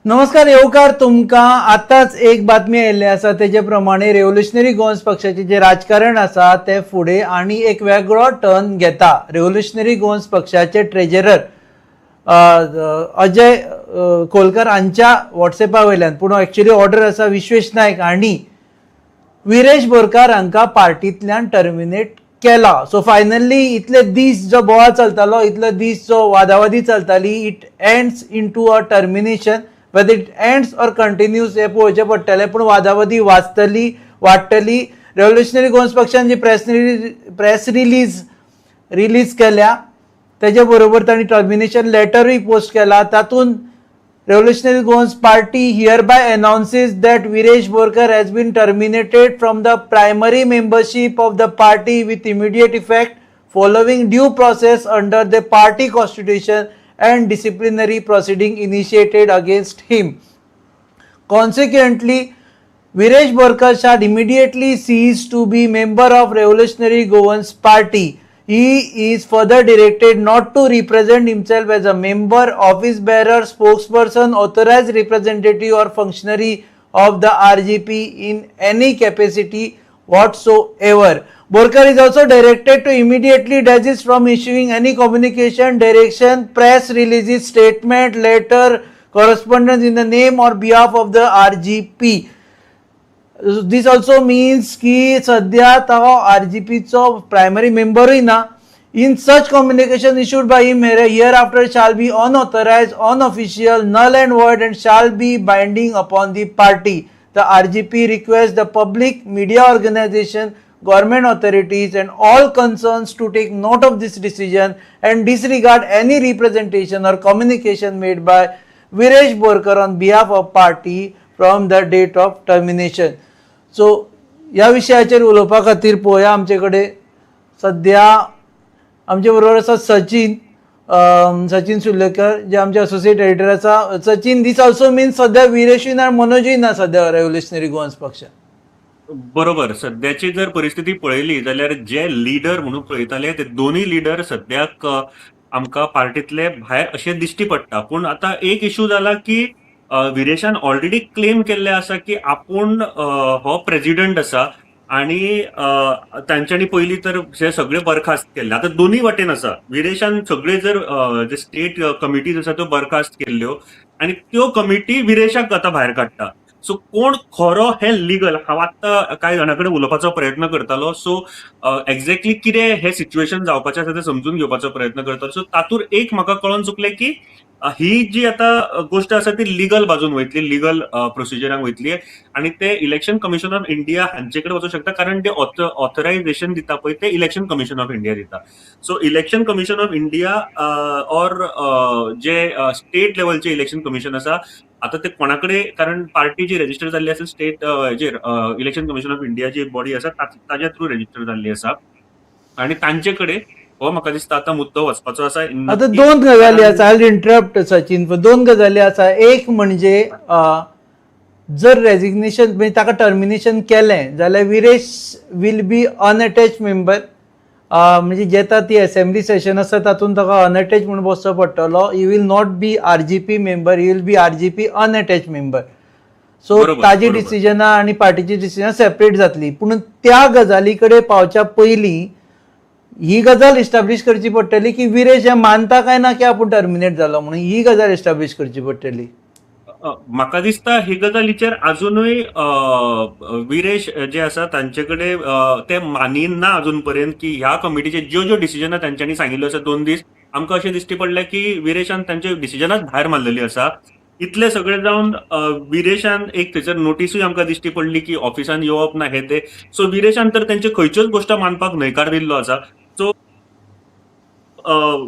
नमस्कार येवकार तुमकां. आतांच एक बातमी आयिल्ली आसा तेजे प्रमाणे रेव्होल्युशनरी गोवन्स पक्षाचें जें राजकारण आसा तें फुडें आनी एक वेगळो टर्न घेता. रेव्होल्युशनरी गोवन्स पक्षाचे ट्रेजरर अजय खोलकर हांच्या वॉट्सएपा वयल्यान, पूण एक्चुअली ऑर्डर आसा विश्वेश नायक हांणी विरेश बोरकार हांकां पार्टींतल्यान टर्मिनेट केला. सो फायनली इतले दीस जो बोवाळ चलतालो, इतले दीस जो वादावादी चलताली, it ends into a termination. Whether it ends or continues हें पळोवचें पडटलें, पूण वादावादी वाचतली, वाडटली. रेव्होल्युशनरी गोवन्स पक्षान जी प्रेस रिलीज रिलीज केल्या तेजे बरोबर तांणी टर्मिनेशन लेटरूय पोस्ट केला. तातूंत Revolutionary Goans Party hereby announces that Viresh Borkar has been terminated from the primary membership of the party with immediate effect following due process under the party constitution and disciplinary proceeding initiated against him. Consequently, Viresh Borkar shall immediately cease to be member of Revolutionary Goans Party. He is further directed not to represent himself as a member, office bearer, spokesperson, authorized representative or functionary of the RGP in any capacity whatsoever. Borkar is also directed to immediately desist from issuing any communication, direction, press releases, statement, letter, correspondence in the name or behalf of the RGP. This also means की सध्या तो आरजीपीचो primary मेंबरूय ना. In such communication issued by him hereafter shall be unauthorized, unofficial, null and void and shall be binding upon the party. The RGP requests the public, media organization, government authorities and all concerns to take note of this decision and disregard any representation or communication made by Viresh Borkar on behalf of party from the date of termination. So ह्या विशयाचेर उलोवपा खातीर पळोवया, आमचे कडेन सद्या आमचे बरोबर आसा सचिन, सचिन सुर्लेकर, जे आमचे असोसिएट एडिटर आसा. सचिन, दीस ऑल्सो मिन्स सद्या विरेशूय ना, मनोजूय ना सद्या रेव्होल्युशनरी गोवन्स पक्षात. बरोबर. सद्याची जर परिस्थिती पळयली जाल्यार जे लिडर म्हणून पळयताले ते दोनूय लिडर सद्याक आमकां पार्टीतले भायर अशें दिश्टी पडटा. पूण आतां एक इशू जाला की विरेशान ऑलरेडी क्लेम केल्ले आसा की आपूण हो प्रेजिडंट आसा आणि तांच्यांनी पयलीं तर हे सगळे बरखास्त केल्ले. आतां दोनूय वाटेन आसा. विरेशान सगळे जर जे स्टेट कमिटीज आसा त्यो बरखास्त केल्ल्यो आनी त्यो कमिटी विरेशाक आतां भायर काडटा. सो कोण खरो हें लिगल, हांव आत्तां कांय जाणां कडेन उलोवपाचो प्रयत्न करतालो. सो एक्झॅक्टली कितें हें सिच्युएशन जावपाचें आसा तें समजून घेवपाचो प्रयत्न करतालो. सो तातूंत एक म्हाका कळोन चुकलें की ही जी आतां गोश्ट आसा ती लिगल बाजून वयतली, लिगल प्रोसिजराक वयतली आनी ते इलेक्शन कमिशन ऑफ इंडिया हांचे कडेन वचूंक शकता, कारण ते ऑथरायझेशन दिता पळय ते इलेक्शन कमिशन ऑफ इंडिया दिता. So Election Commission of India or J state लेवलचे इलेक्शन कमिशन आसा, आतां ते कोणा कडेन, कारण पार्टी जी रेजिस्टर जाल्ली आसा स्टेट हेजेर, इलेक्शन कमिशन ऑफ इंडिया जी बॉडी आसा ताच्या थ्रू रेजिस्टर जाल्ली आसा आनी तांचे कडेन हो म्हाका दिसता आतां मुद्दो वचपाचो आसा. आतां दोन गजाली आसा. I interrupt Sachin. दोन गजाली आसा. एक म्हणजे जर रेजिग्नेशन म्हणजे ताका टर्मिनेशन केलें जाल्यार Viresh will be unattached member. म्हणजे जेता ती असेंब्ली सेशन आसा तातूंत ताका अनअटॅच म्हणून बसचो पडटलो. He will not be RGP member, he will be RGP unattached member. So ताजी डिसिजनां आनी पार्टीची डिसिजनां सेपरेट जातली. पूण त्या गजाली कडेन पावच्या पयलीं ही गजाल इस्टाब्लीश करची पडटली की विरेश हें मानता काय ना की आपूण टर्मिनेट जालो म्हणून. ही गजाल इस्टाब्लीश करची पडटली. म्हाका दिसता ही गजालीचेर अजुनूय विरेश जे आसा तांचे कडेन ते मानिना अजून पर्यंत की ह्या कमिटीचे ज्यो ज्यो डिसिजनां तांच्यांनी सांगिल्ल्यो आसा, 2 दीस आमकां अशें दिश्टी पडलें की विरेशान तांचे डिसिजनाच भायर मारलेली आसा. इतले सगळें जावन विरेशान एक थंयसर नोटिसूय आमकां दिश्टी पडली की ऑफिसान येवप ना, हे ते. सो विरेशान तर तेंचे खंयच्योच गोश्टी मानपाक न्हयकार दिल्लो आसा. सो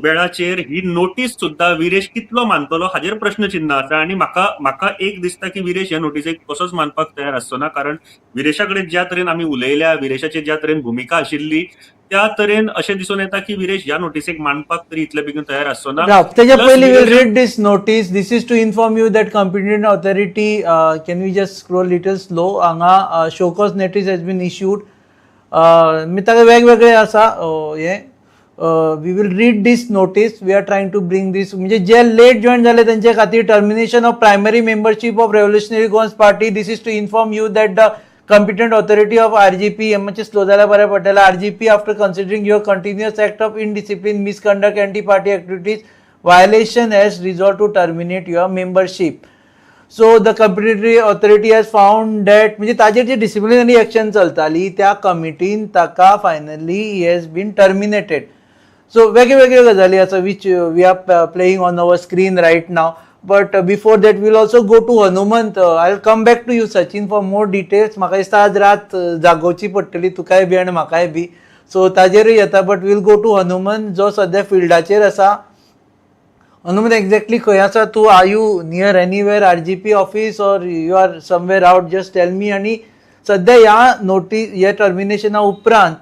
वेळाचेर ही नोटीस सुद्दां विरेश कितलो मानतलो हाजेर प्रश्न चिन्ह आसा. आनी म्हाका एक दिसता की विरेश ह्या नोटीसेक कसोच मानपाक तयार आसचो ना, कारण विरेशा कडेन ज्या तरेन आमी उलयल्या, विरेशाची ज्या तरेन भुमिका आशिल्ली, त्या तरेन अशें दिसून येता की विरेश ह्या नोटीसेक मानपाक तरी इतले बेगीन तयार आसचो ना. राव, तेच्या Plus पयलीं we'll विरेशान read this notice. This is to inform you that competent authority, can we just scroll little slow? हांगा show cause notice has been issued. मी ताका वेगवेगळे आसा, हें We will read this notice. We are trying to bring this, म्हणजे जे late join झाले त्यांच्या खातीर, termination of primary membership of Revolutionary Goans Party. This is to inform you that the competent authority of RGP, मातशें slow जाल्यार बरें पडटलें, RGP, after considering your continuous act of indiscipline, misconduct, anti party activities violation, has resolved to terminate your membership. So the competent authority has found that, म्हणजे ताजेर जी disciplinary action चलताली त्या कमिटीन ताका finally he has been terminated. So वेगळे वेगळे गजाली आसा which we are playing on our screen right now. But before that, we'll also go to Hanumant. I will come back to you, Sachin, for more details. म्हाका दिसता आज रात जागोवची पडटली तुकाय बी आनी म्हाकाय बी, सो ताजेरूय येता. But we'll go to Hanumant, जो सद्या फिल्डाचेर आसा. हनुमंत, एक्झॅक्टली खंय आसा तूं? Are you near anywhere, RGP office, or you are somewhere out? Just tell me. आनी सद्या ह्या नोटीस, ह्या टर्मिनेशना उपरांत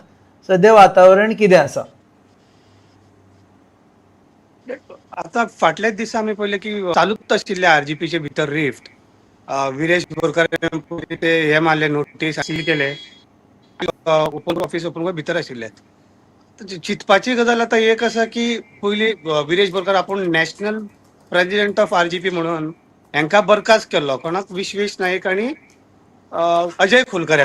सद्या वातावरण कितें आसा? आता फाटल्याच दिसा आमी पळयलें की चालूच आशिल्ले आरजीपीचे भितर रिफ्ट. विरेश बोरकर ते हे मारले, नोटीस सील केले, ओपन ऑफिस ओपन भितर आशिल्ले. चिंतपाची गजाल आतां एक आसा की पयलीं विरेश बोरकर आपूण नॅशनल प्रेजिडेंट ऑफ आरजीपी म्हणून हांकां बरखास्त केल्लो. कोणाक? विश्वेश नाईक आनी अजय खोलकर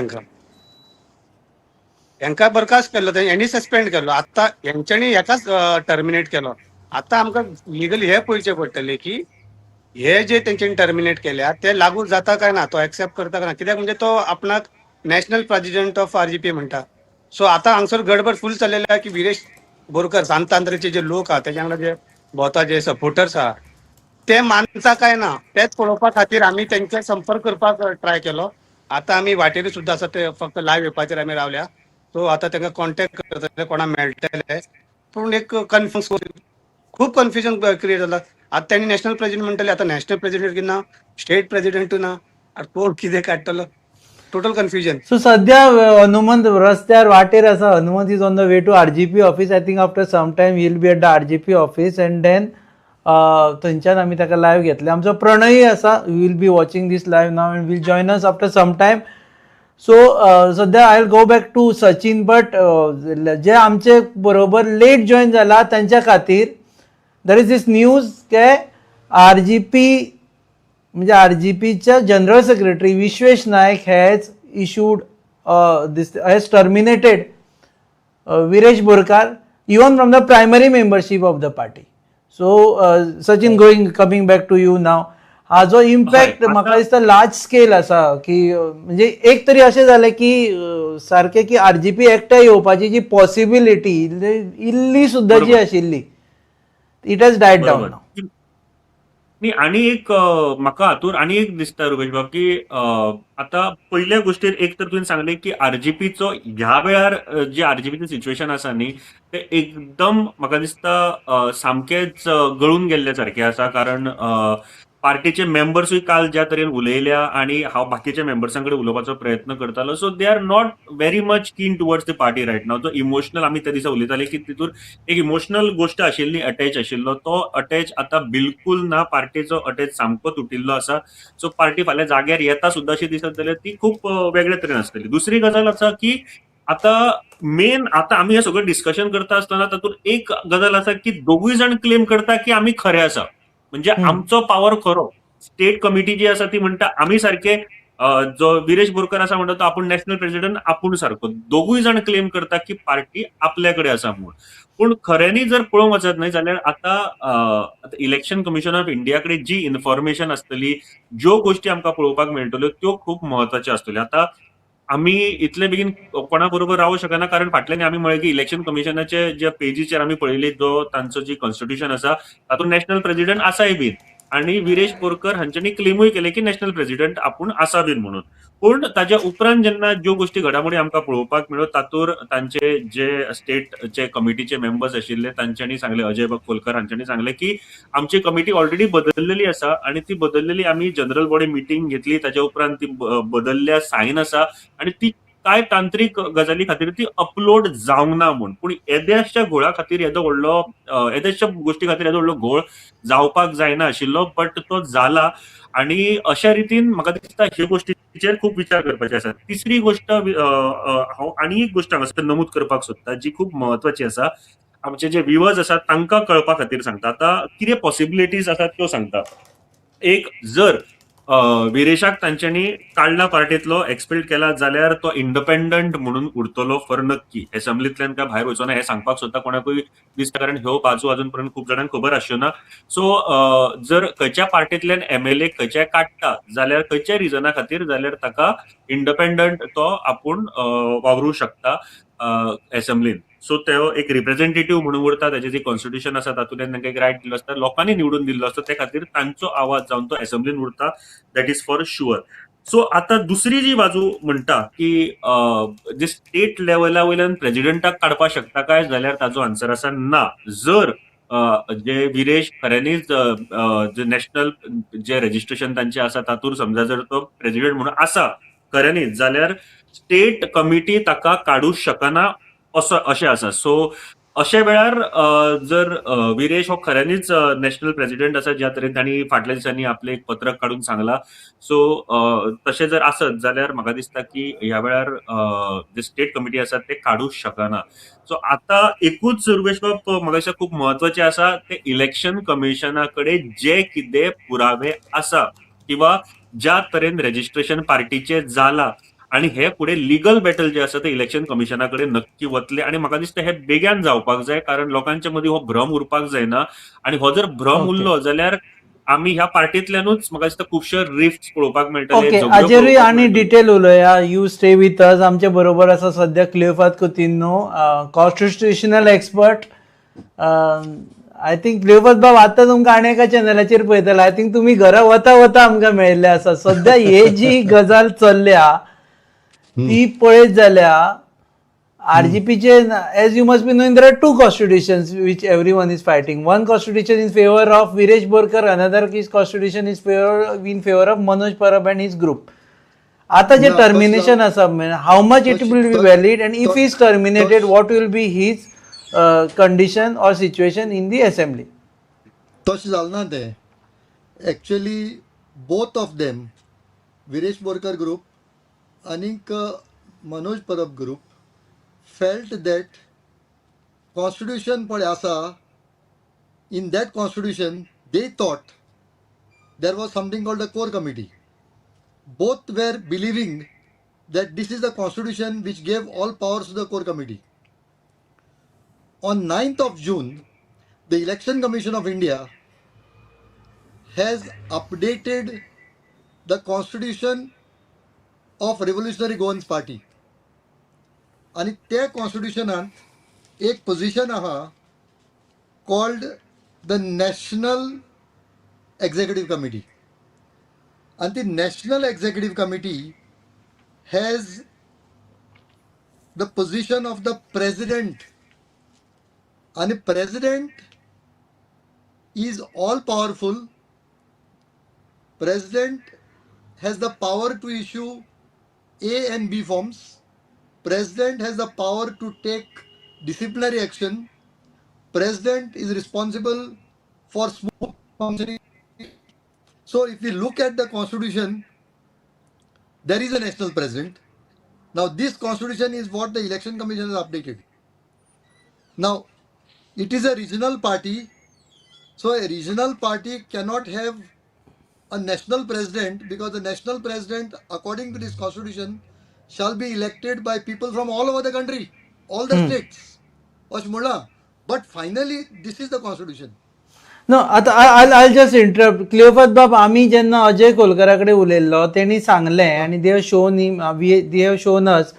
हांकां बरखास्त केल्लो, हेंणी सस्पेंड केल्लो. आतां हेंच्यांनी हेकाच टर्मिनेट केलो. आतां आमकां लिगली हे पळोवचें पडटलें की हे जे तेंच्यांनी टर्मिनेट केल्या ते लागू जाता काय ना, तो एक्सेप्ट करता काय ना. कित्याक म्हणजे तो आपणाक नॅशनल प्रेजिडेंट ऑफ आरजीपी म्हणटा. सो आतां हांगसर गडबड फूल चल्लेली आहा की विरेश बोरकर सांतांद्रेचे जे लोक आहा, तेच्या वांगडा जे भोंवता, जे सपोर्टर्स आहा, ते मानता काय ना, तेच पळोवपा खातीर आमी तेंचे संपर्क करपाक ट्राय केलो. आतां आमी वाटेर सुद्दां आसा, ते फक्त लायव्ह येवपाचेर आमी रावल्या. सो आतां तांकां कॉन्टेक्ट करतले, कोणाक मेळटले. पूण एक कन्फ्यूज, खूब कन्फ्युजन क्रिएट जाला. आतां तेणी नॅशनल प्रेजिडेंट म्हणटले, आतां नॅशनल प्रेजिडेंट ना, स्टेट प्रेजिडेंटूय ना, आतां कोण कितें काडटलो? Total confusion. सो सध्या हनुमंत रस्त्यार वाटेर आसा. Hanumant is on the way to RGP office. I think after some time will be at the RGP office and then थंयच्यान आमी ताका लायव्ह घेतले. आमचो प्रणय आसा, will be watching this live now and will join us after some time. So सध्या I will go back to Sachin, but जे आमचे बरोबर late join जाला तांच्या खातीर, there is this news K RGP, म्हणजे आरजीपीच्या general secretary Vishwesh Naik has issued this, has terminated Viresh Borkar even from the primary membership of the party. So Sachin, going coming back to you now, हा जो impact म्हाका दिसता large scale आसा की म्हणजे एक तरी अशें जालें की सारकें की आरजीपी एकठांय येवपाची जी पॉसिबिलिटी इल्ली सुद्दां जी आशिल्ली, it has died down. न्ही, आणि एक म्हाका हातून आनी एक दिसता रुपेश बाब की आतां पयल्या गोश्टीर एक तर तुवें सांगलें की आरजीपीचो ह्या वेळार जे आरजीपीचें सिच्युएशन आसा न्ही, तें एकदम म्हाका दिसता सामकेंच गळून गेल्ले सारकें आसा, कारण पार्टीचे मेंबर्सूय काल ज्या तरेन उलयल्या आणि हांव बाकीच्या मेंबर्सां कडेन उलोवपाचो प्रयत्न करतालो, so they are not very much keen towards the party right now. तो इमोशनल, आमी त्या दिसा उलयताले की तितूर एक इमोशनल गोश्ट आशिल्ली, अटॅच आशिल्लो, तो अटॅच आतां बिलकुल ना. पार्टीचो अटॅच सामको तुटिल्लो आसा. सो पार्टी फाल्यां जाग्यार येता सुद्दां अशी दिसत जाल्यार ती खूब वेगळे तरेन आसतली. दुसरी गजाल आसा की आतां मेन आतां आमी हें सगळें डिस्कशन करता आसतना तातूंत एक गजाल आसा की दोगूय जाण क्लेम करता की आमी खरे आसा, म्हणजे आमचो पावर खरो. स्टेट कमिटी जी आसा ती म्हणटा आमी सारके, जो विरेश बोरकर आसा म्हणटा तो आपूण नॅशनल प्रेसिडेंट, आपूण सारको. दोगूय जाण क्लेम करता की पार्टी आपल्या कडेन आसा म्हूण. पूण खऱ्यांनी जर पळोवंक वचत न्हय जाल्यार आतां इलेक्शन कमिशन ऑफ इंडिया कडेन जी इन्फॉर्मेशन आसतली, ज्यो गोश्टी आमकां पळोवपाक मेळटल्यो, त्यो खूब म्हत्वाच्यो आसतल्यो. आतां आमी इतले बेगीन कोणा बरोबर रावूं शकना, कारण फाटल्यान आमी म्हळें की इलेक्शन कमिशनाचे ज्या पेजीचेर आमी पळयली, जो तांचो जी कॉन्स्टिट्युशन आसा तातूंत नॅशनल प्रेसिडेंट आसाय बीन आणि विरेश बोरकर हांच्यांनी क्लेमूय केले की नॅशनल प्रेसिडेंट आपूण आसा बीन म्हणून. पूण ताच्या उपरांत जेन्ना ज्यो गोश्टी घडामोडी आमकां पळोवपाक मेळ्ळ्यो, तातूंत तांचे जे स्टेटचे कमिटीचे मेंबर्स आशिल्ले तांच्यांनी सांगले, अजय खोलकर हांच्यांनी सांगले की आमची कमिटी ऑलरेडी बदललेली आसा आणि ती बदललेली आमी जनरल बॉडी मिटींग घेतली, ताच्या उपरांत ती बदलल्या, सायन आसा आणि ती काय तांत्रीक गजाली खातीर ती अपलोड जावंक ना म्हूण. पूण येद्याशा घोळा खातीर येदो व्हडलो, येद्याशा गोश्टी खातीर येदो व्हडलो घोळ जावपाक जायना आशिल्लो, बट तो जाला आणि अशा रितीन म्हाका दिसता ह्यो गोश्टीचेर खूब विचार करपाचे आसा. तिसरी गोश्ट, हांव आनी एक गोश्ट हांगासर नमूद करपाक सोदता जी खूब म्हत्वाची आसा. आमचे जे व्युवर्स आसात तांकां कळपा खातीर सांगता. आतां कितें पॉसिबिलिटीज आसात त्यो सांगता. एक, जर विरेशाक तांच्यांनी काडला पार्टींतलो, एक्सपेल केला जाल्यार तो इंडिपेंडंट म्हणून उरतलो फॉर नक्की, एसेंब्लींतल्यान काय भायर वचना हें सांगपाक सोदता कोणाकूय दिसता, कारण ह्यो बाजू अजून पर्यंत खूब जाणांक खबर आसच्यो ना. सो जर खंयच्या पार्टींतल्यान एमएलए खंयच्याय काडटा जाल्यार खंयच्याय रिजना खातीर जाल्यार ताका इंडिपेंडंट तो आपूण वावरूं शकता एसेंब्लीन. सो तो एक रिप्रेझेंटेटिव्ह म्हणून उरता. ताचे जे कॉन्स्टिट्युशन आसा तातूंतल्यान तांकां एक रायट दिल्लो आसता, लोकांनी निवडून दिल्लो आसता, ते खातीर तांचो आवाज जावन तो एसेंब्लीन उरता, that is for sure. So आतां दुसरी जी बाजू म्हणटा की जे स्टेट लेवला वयल्यान प्रेजिडेंटाक काडपाक शकता काय जाल्यार ताजो आन्सर आसा ना. जर जे विरेश खऱ्यांनीच जे नॅशनल जे रेजिस्ट्रेशन तांचे आसा तातूंत समजा जर तो प्रेजिडेंट म्हणून आसा खऱ्यांनीच जाल्यार स्टेट कमिटी ताका काडूंक शकना असो अशें आसा. सो अशे वेळार जर विरेश हो खऱ्यांनीच नॅशनल प्रेजिडेंट आसा, ज्या तरेन तांणी फाटल्या दिसांनी आपलें एक पत्रक काडून सांगला, सो तशें जर आसत जाल्यार म्हाका दिसता की ह्या वेळार जे स्टेट कमिटी आसा ते काडूंक शकना. सो आतां एकूच रुपेश बाब म्हाका दिसता खूब म्हत्वाचें आसा, ते इलेक्शन कमिशना कडेन जे कितें पुरावे आसा किंवा ज्या तरेन रेजिस्ट्रेशन पार्टीचें जाला आणि हे फुडें लिगल बॅटल जे आसा ते इलेक्शन कमिशना कडेन नक्की वतले आणि म्हाका दिसता हे बेग्यान जावपाक जाय, कारण लोकांच्या मदीं हो भ्रम उरपाक जायना आणि हो जर भ्रम उरलो जाल्यार आमी ह्या पार्टींतल्यानूच म्हाका दिसता खुबशे रिफ्ट पळोवपाक मेळटले. हाजेरूय आनी डिटेल उलोवया. You stay with us. आमचे बरोबर आसा सद्या Cleofato Coutinho, constitutional expert. I think Cleofato बाब आतां तुमकां आनी एका चॅनलाचेर पळयतले. I think तुमी घरा वता वता आमकां मेळिल्ले आसा. सद्या ही जी गजाल चल्ल्या ती पळयत जाल्यार आरजीपीचे, as you must be knowing, there are two constitutions which everyone is fighting. One constitution in favour of Viresh Borkar, another is constitution is in favour of Manoj Parab and his group. आतां जे termination आसा, how much it will be valid and if is terminated what will be his condition or situation in the assembly? तशें जालें ना तें. Actually both of them, Viresh Borkar group आनीक Manoj Parab group, felt that constitution पळय आसा, in that constitution they thought there was something called the core committee. Both were believing that this is the constitution which gave all powers to the core committee. On 9th of June, the Election Commission of India has updated the constitution of Revolutionary Goans Party. आणि त्या कॉन्स्टिट्युशनात एक position आहा called the National Executive Committee. आणि ती National Executive Committee has the position of the president. आणि president is all powerful. President has the power to issue A and B forms. President has the power to take disciplinary action. President is responsible for smooth functioning. So if we look at the constitution, there is a national president. Now this constitution is what the Election Commission has updated. Now it is a regional party. So a regional party cannot have a national president, because the national president, according to this constitution, shall be elected by people from all over the country, all the states. अशें म्हणलां. But finally, this is the constitution. No, आतां I just interrupt. Cleofato बाब, आमी जेन्ना अजय कोलकरा कडेन उलयल्लो तेणी सांगलें आनी they have shown him they have shown us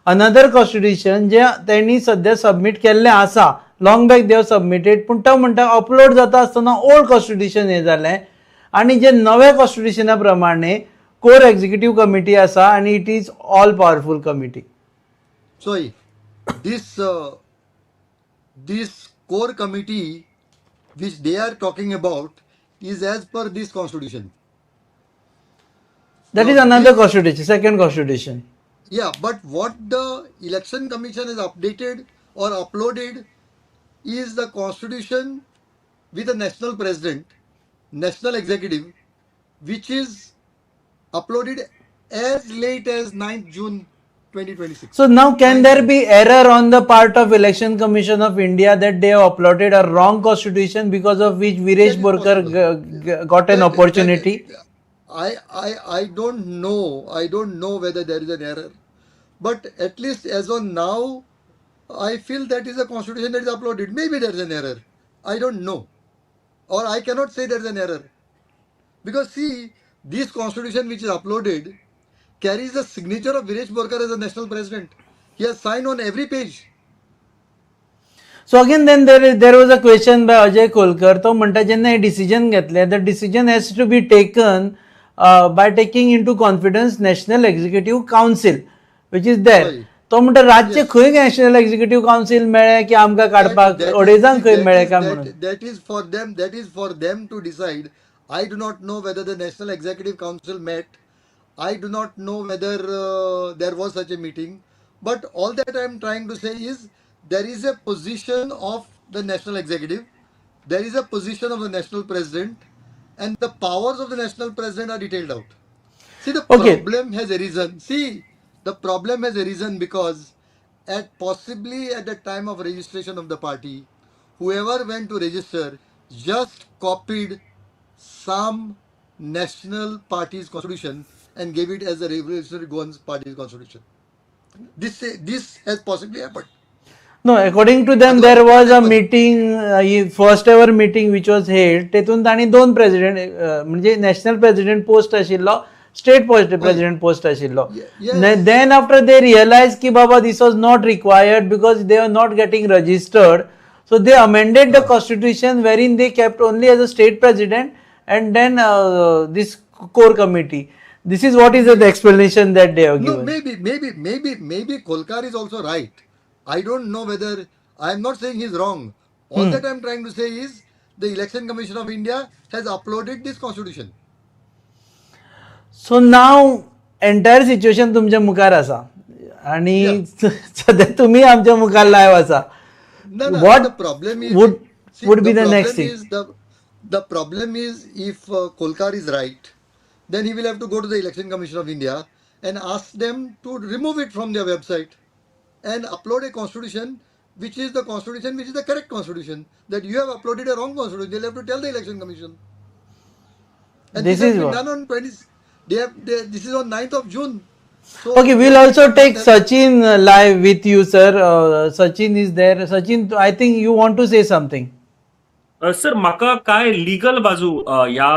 another constitution जे तेणी सद्या सबमीट केल्लें आसा. Long back they have submitted, पूण तो म्हणटा अपलोड जाता आसतना ओल्ड कॉन्स्टिट्युशन हें जालें आनी जे नव्या कॉन्स्टिट्युशना प्रमाणे कोर एक्झिक्युटीव कमिटी आसा आनी it is all powerful committee. So this core committee which they are talking about is as per this constitution. That is another constitution, second constitution. Yeah, but what the Election Commission has updated or uploaded is the constitution with a national president, national executive, which is uploaded as late as 9th June. 2026. So now can 9th there June. be error on the part of Election Commission of India that they have uploaded a wrong constitution because of which Viresh That is Borkar possible. got an That opportunity? I don't know. I don't know whether there is an error. But at least as on now, I feel that is a constitution that is uploaded. Maybe there is an error. I don't know. Or I cannot say there is an error. Because see, this constitution which is uploaded carries the signature of Viresh Borkar as a national president. He has signed on every page. So again then there was a question by Ajay Kolkar. तो म्हणटा जेन्ना हे decision घेतलें, the decision has to be taken by taking into confidence National Executive Council which is there. हय. तो म्हणटा राज्य Yes. खंय नॅशनल एक्झिक्युटीव कावन्सील मेळ्ळें की आमकां काडपाक अडेजांक खंय मेळ्ळें काय म्हणून. That is for them, that is for them to decide. I do not know whether the National Executive Council met. I do not know whether there was such a meeting. But all that I am trying to say is there is a position of the National Executive, there is a position of the National President, and the powers of the National President are detailed out. See, the problem has arisen. See, the problem has arisen because at possibly at the time of registration of the party, whoever went to register just copied some national party's constitution and gave it as a Revolutionary Goan Party's constitution. This has possibly happened. No, according to them, there was a meeting, first ever meeting which was held. तेतून तांणी दोन president, म्हणजे national president post आशिल्लो, state president post आशिल्लो. Then after they realize की बाबा this was not required because they are not getting registered, so they amended the constitution wherein they kept only as a state president and then this core committee. This is what is the explanation that they have given. No, maybe Kolkar is also right. I don't know whether, I am not saying he's wrong. All that I am trying to say is the Election Commission of India has uploaded this constitution. So now entire situation तुमच्या मुखार आसा आणि सध्या तुम्ही आमच्या मुखार live आसा. No, no, what the problem is, would be the next thing? The problem is if Kolkar is right, then he will have to go to the Election Commission of India and ask them to remove it from their website and upload a constitution which is the constitution, which is the correct constitution. That you have uploaded a wrong constitution, they'll have to tell the Election Commission. And this has is been done on 20. This is on 9th of June. So okay, we'll also take Sachin live with you, sir. Sachin is there. Sachin, I think you want to say something. Sir, म्हाका काय legal बाजू ह्या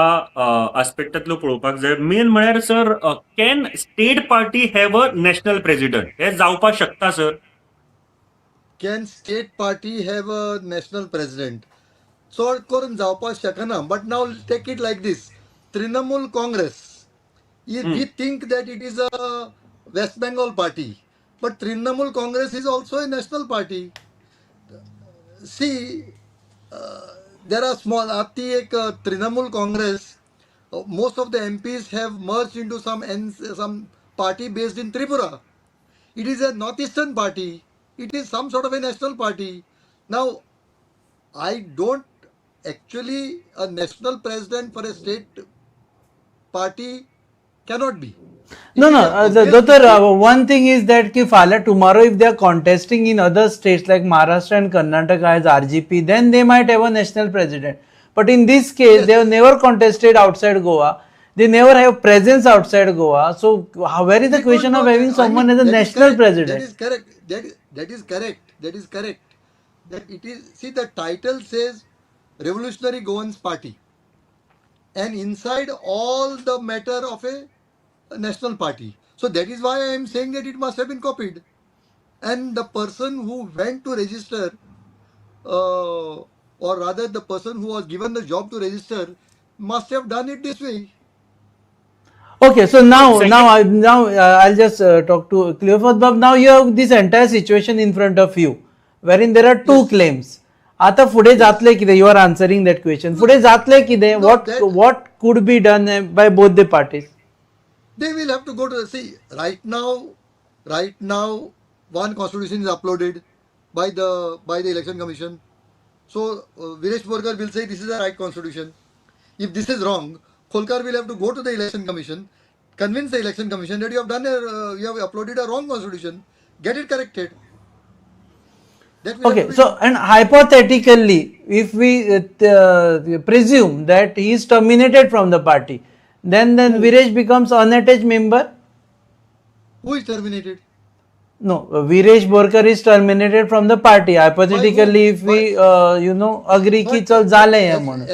आस्पेक्टांतलो पळोवपाक जाय. Main म्हळ्यार sir, can state party have a national president? हें जावपाक शकता sir? Can state party have a national president? चड करून जावपाक शकना. But now take it like this. Trinamool Congress, if we think that it is a West Bengal party, but Trinamool Congress is also a national party. See, there are small, ati ek Trinamool Congress, most of the MPs have merged into some party based in Tripura. It is a northeastern party. It is some sort of a national party. Now, I don't actually, a national president for a state party cannot be. No, no, Doctor, one thing is that ki fala tomorrow if they are contesting in other states like Maharashtra and Karnataka as RGP, then they might have a national president. But in this case, they have never contested outside Goa. They never have presence outside Goa. So where is the question of having someone as a national president? That is correct. That is correct. That is correct. That it is. See, the title says Revolutionary Goans Party, and inside all the matter of a national party. So that is why I am saying that it must have been copied. And the person who went to register, or rather the person who was given the job to register, must have done it this way. Okay, so now I'll just talk to Cleophas Bab. Now you have this entire situation in front of you, wherein there are two claims. Ata fude jatle kide, you are answering that question. Fude jatle kide, what could be done by both the parties? They will have to go to the, see, right now one constitution is uploaded by the Election Commission. So Viresh Borkar will say this is the right constitution. If this is wrong, Kolkar will have to go to the Election Commission, Convince the Election Commission that you have done you have uploaded a wrong constitution. Get it corrected. That will have Okay, to be so and hypothetically, if we presume that he is terminated from the party, then Viresh becomes unattached member. Who is terminated? No, Viresh Borkar is terminated from the party. Hypothetically, if we agree की But चल झालें हें as, म्हणून.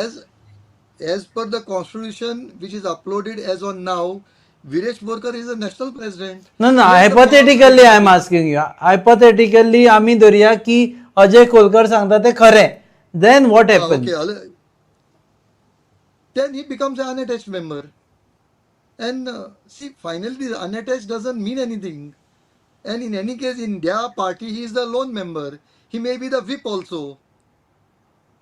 as per the constitution which is uploaded as on now, Viresh Borkar is a national president. No, He has the power to hypothetically I am terminate. asking you. Hypothetically आमी धरया की अजय खोलकर सांगता ते खरें. Then what happens? Okay. Then he becomes an unattached member. And see, finally, the unattached doesn't mean anything. And in any case, in their party, he is the lone member. He may be the whip also.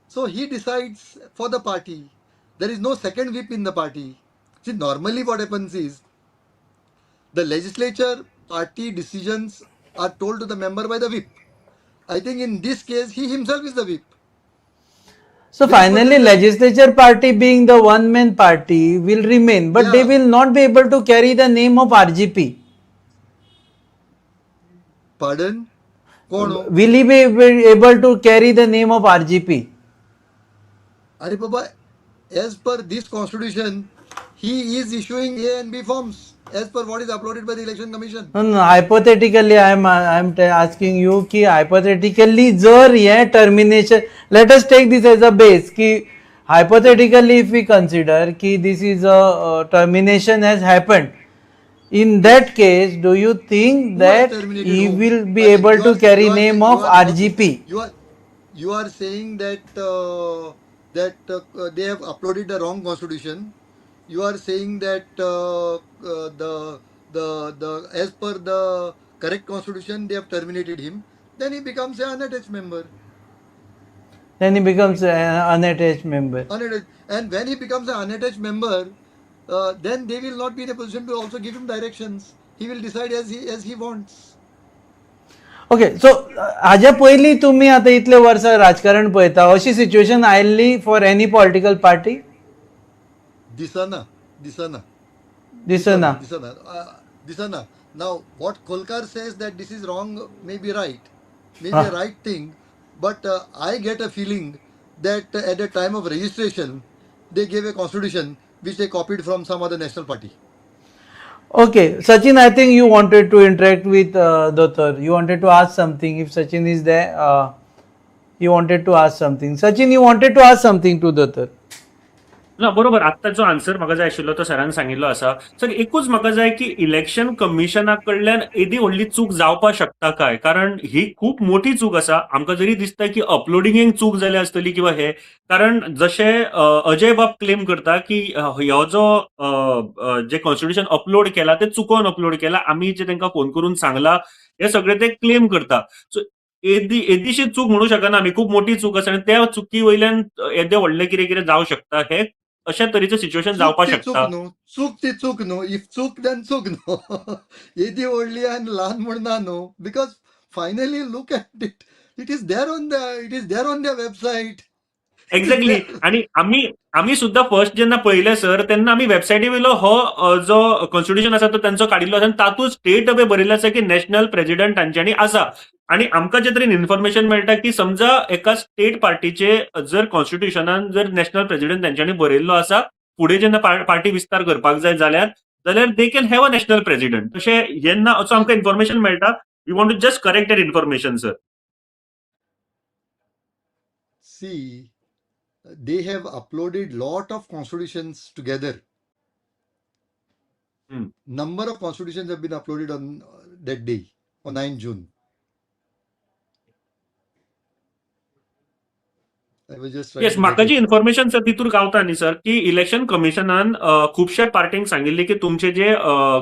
So he decides for the party. There is no second whip in the party. See, normally what happens is the legislature party decisions are told to the member by the whip. I think in this case, he himself is the whip. So Viresh finally, Borkar is legislature party being the one man party will remain, but they will not be able to carry the name of RGP. Pardon? कोण हो? Will he be able to carry the name of RGP? Arey Baba, as per this constitution, he is issuing A and B forms as per what is uploaded by the Election Commission. No, hypothetically, I am asking you की hypothetically जर हे termination, let us take this as a base की hypothetically if we consider की this is a termination has happened, in that case, do you think Who has that terminated he whom? will be Arey, able you to are carry you are name you of are RGP? You are saying that they have uploaded the wrong constitution. You are saying that the as per the correct constitution they have terminated him. Then he becomes an unattached member. Then he becomes an unattached member. Unattached. And when he becomes an unattached member, then they will not be in a position to also give him directions. He will decide as he wants. Okay, so हाज्या पयलीं तुमी आतां इतले वर्सां राजकारण पळयता, अशी situation आयिल्ली फॉर एनी पॉलिटिकल पार्टी? दिसना, दिसना. दिसना. दिसना, दिसना. Now what Kholkar says that this is wrong may be right, may be a right thing, but I get a feeling that at the time of registration they gave a constitution which they copied from some other national party. Okay, Sachin, I think you wanted to interact with Doctor. You wanted to ask something. If Sachin is there, you wanted to ask something. Sachin, you wanted to ask something to Doctor. ना, बरोबर. आत्ता जो answer म्हाका जाय आशिल्लो तो सरान सांगिल्लो आसा. सर, एकूच म्हाका जाय की इलेक्शन कमिशना कडल्यान येदी व्हडली चूक जावपाक शकता काय? कारण ही खूब मोठी चूक आसा. आमकां जरी दिसता की अपलोडिंगेक चूक जाल्या आसतली किंवा हे, कारण जशें अजय बाब क्लेम करता की ह्यो जो जे कॉन्स्टिट्युशन अपलोड केला ते चुकोन अपलोड केला, आमी जे तांकां फोन करून सांगला, हे सगळे ते क्लेम करता. सो येदी येदीशी चूक म्हणू शकना आमी, खूब मोठी चूक आसा आनी त्या चुकी वयल्यान येदें व्हडलें कितें कितें जावं शकता, हे अशा तरेचें सिच्युएशन चूक जावपाक ती शकता. चूक न्हू, चूक ती चूक न्हू. If चूक then चूक न्हू. येदी व्हडली आनी ल्हान म्हूण ना न्हू, because finally look at it, it is there on the website. Exactly. आणि आमी सुद्धा फर्स्ट जेन्ना पळयलें सर, तेन्ना आमी वेबसायटी वयलो हो जो कॉन्स्टिट्युशन आसा तो तांचो काडिल्लो आसा आनी तातूंत स्ट्रेट अवे बरयल्लें आसा की नॅशनल प्रेसिडेंट तांच्यांनी आसा. आणि आमकां जे तरेन इन्फॉर्मेशन मेळटा की समजा एका स्टेट पार्टीचे जर कॉन्स्टिट्युशनान जर नॅशनल प्रेसिडेंट तांच्यांनी बरयल्लो आसा, फुडें जेन्ना पार्टी विस्तार करपाक जाय जाल्यार they can have a national president. तशें जेन्ना असो आमकां इन्फॉर्मेशन मेळटा, we want to just correct that information, sir. See, they have uploaded lot of constitutions together. Number of constitutions have been uploaded on that day, on 9 June. I was just trying yes to म्हाका get ji it. Information sir तितूर गावता न्ही sir, की election कमिशनान खुबश्या पार्टींक सांगिल्लें की तुमचे जे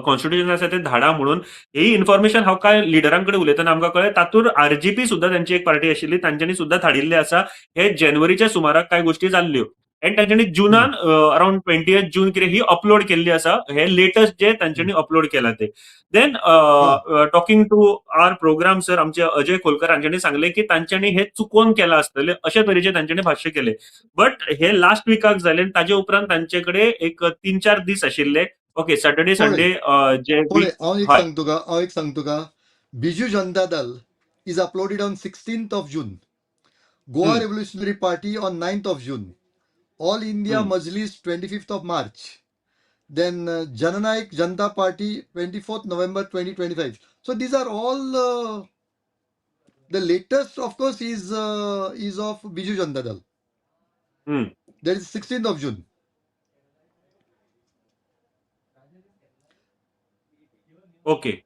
constitution आसा ते धाडा म्हणून. ही इन्फॉर्मेशन हांव कांय लिडरां कडेन उलयतना आमकां कळ्ळें, तातूंत आरजीपी सुद्दां तांची एक पार्टी आशिल्ली, तांच्यांनी सुद्दां धाडिल्लें आसा. हे जानेवारीच्या सुमाराक कांय गोश्टी जाल्ल्यो एंड तांच्यांनी जुनान अरावंड 20 जून कितें ही अपलोड केल्ली आसा. हे लेटस्ट जे तांच्यांनी अपलोड केला ते. Then talking to our program, sir, आमचे अजय खोलकर हांच्यांनी सांगले की तांच्यांनी हे चुकोवन केलां आसतलें, अशे तरेचे तांच्यांनी भाश्य केले. बट हे लास्ट विकाक जाले आनी ताजे उपरांत तांचे कडेन एक 3-4 दीस आशिल्ले. ओके, सॅटर्डे पळय संडे जे पळय, वीक. हांव एक हय. सांग तुका, हांव एक सांग तुका, Biju Janata Dal is uploaded on 16th of June, Goa Revolutionary Party on 9th of June, All India Majlis 25th of March, then Jananayak Janata Party 24th November 2025. So these are all the latest, of course, is of Biju Janata Dal. That is 16th of June. Okay.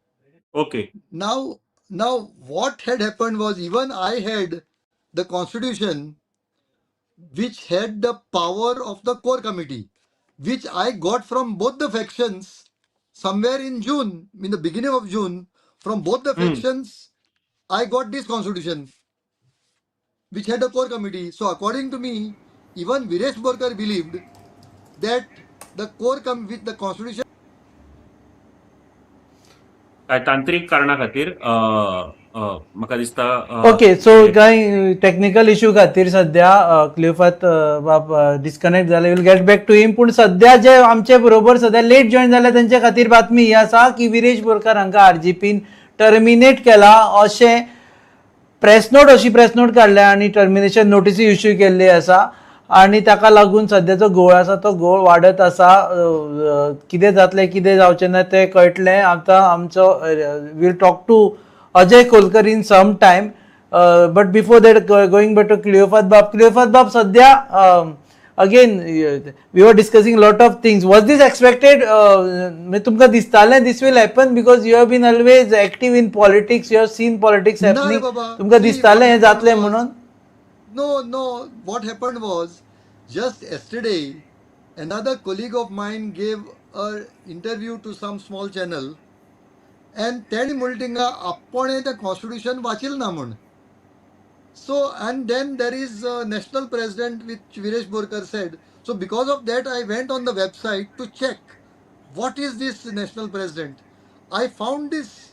Now what had happened was, even I had the constitution which had the power of the core committee, which I got from both the factions somewhere in June, in the beginning of June, from both the factions, I got this constitution, which had a core committee. So according to me, even Viresh Borkar believed that the core com with the constitution काय तांत्रीक कारणा खातीर अ, अ, म्हाका दिसता okay, so कांय technical issue खातीर सध्या क्लियोफात बाब डिस्कनेक्ट जाले. We'll get back to him. पूण सध्या जे आमचे बरोबर सध्या लेट जॉईन जाले तेंचे खातीर बातमी ही आसा की विरेश बोरकार हांकां आरजीपीन टर्मिनेट केला अशें प्रेस नोट, अशी प्रेस नोट काडल्या आनी टर्मिनेशन नोटीसूय इश्यू केल्ली आसा आनी ताका लागून सद्याचो घोळ आसा तो घोळ वाडत आसा. कितें जातलें, कितें जावचें ना तें कळटलें. आतां आमचो we'll talk to Ajay Kholkar in some time, but before that, going back to Cleofato बाब. क्लियोफात बाब, सध्या again we were discussing lot of things. Was this expected? म्हणजे तुमकां दिसतालें this will happen? Because you have been always active in politics, you have seen politics ना रे happening. बाबा. तुमकां See, दिसतालें what हें जातलें happened was म्हणून? No. What happened was, just yesterday, another colleague of mine gave a interview to some small channel, and तेणी म्हणलें थिंगा आपणें तें कॉन्स्टिट्यूशन वाचिल ना म्हूण. So and then there is a national president, which Viresh Borkar said. So because of that, I went on the website to check what is this national president. I found this,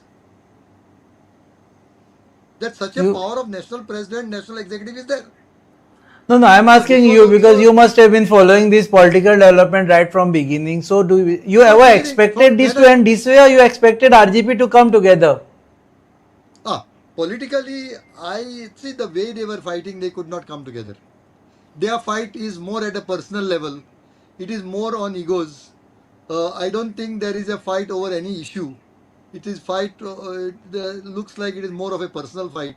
that such a You power of national president, national executive is there. No, I'm So asking this was you because also you must have been following this political development right from beginning. So do you from ever beginning, expected from this when to I end this way, or you expected RGP to come together? Politically, I see the way they were fighting, they could not come together. Their fight is more at a personal level. It is more on egos. I don't think there is a fight over any issue. It is fight. It looks like it is more of a personal fight,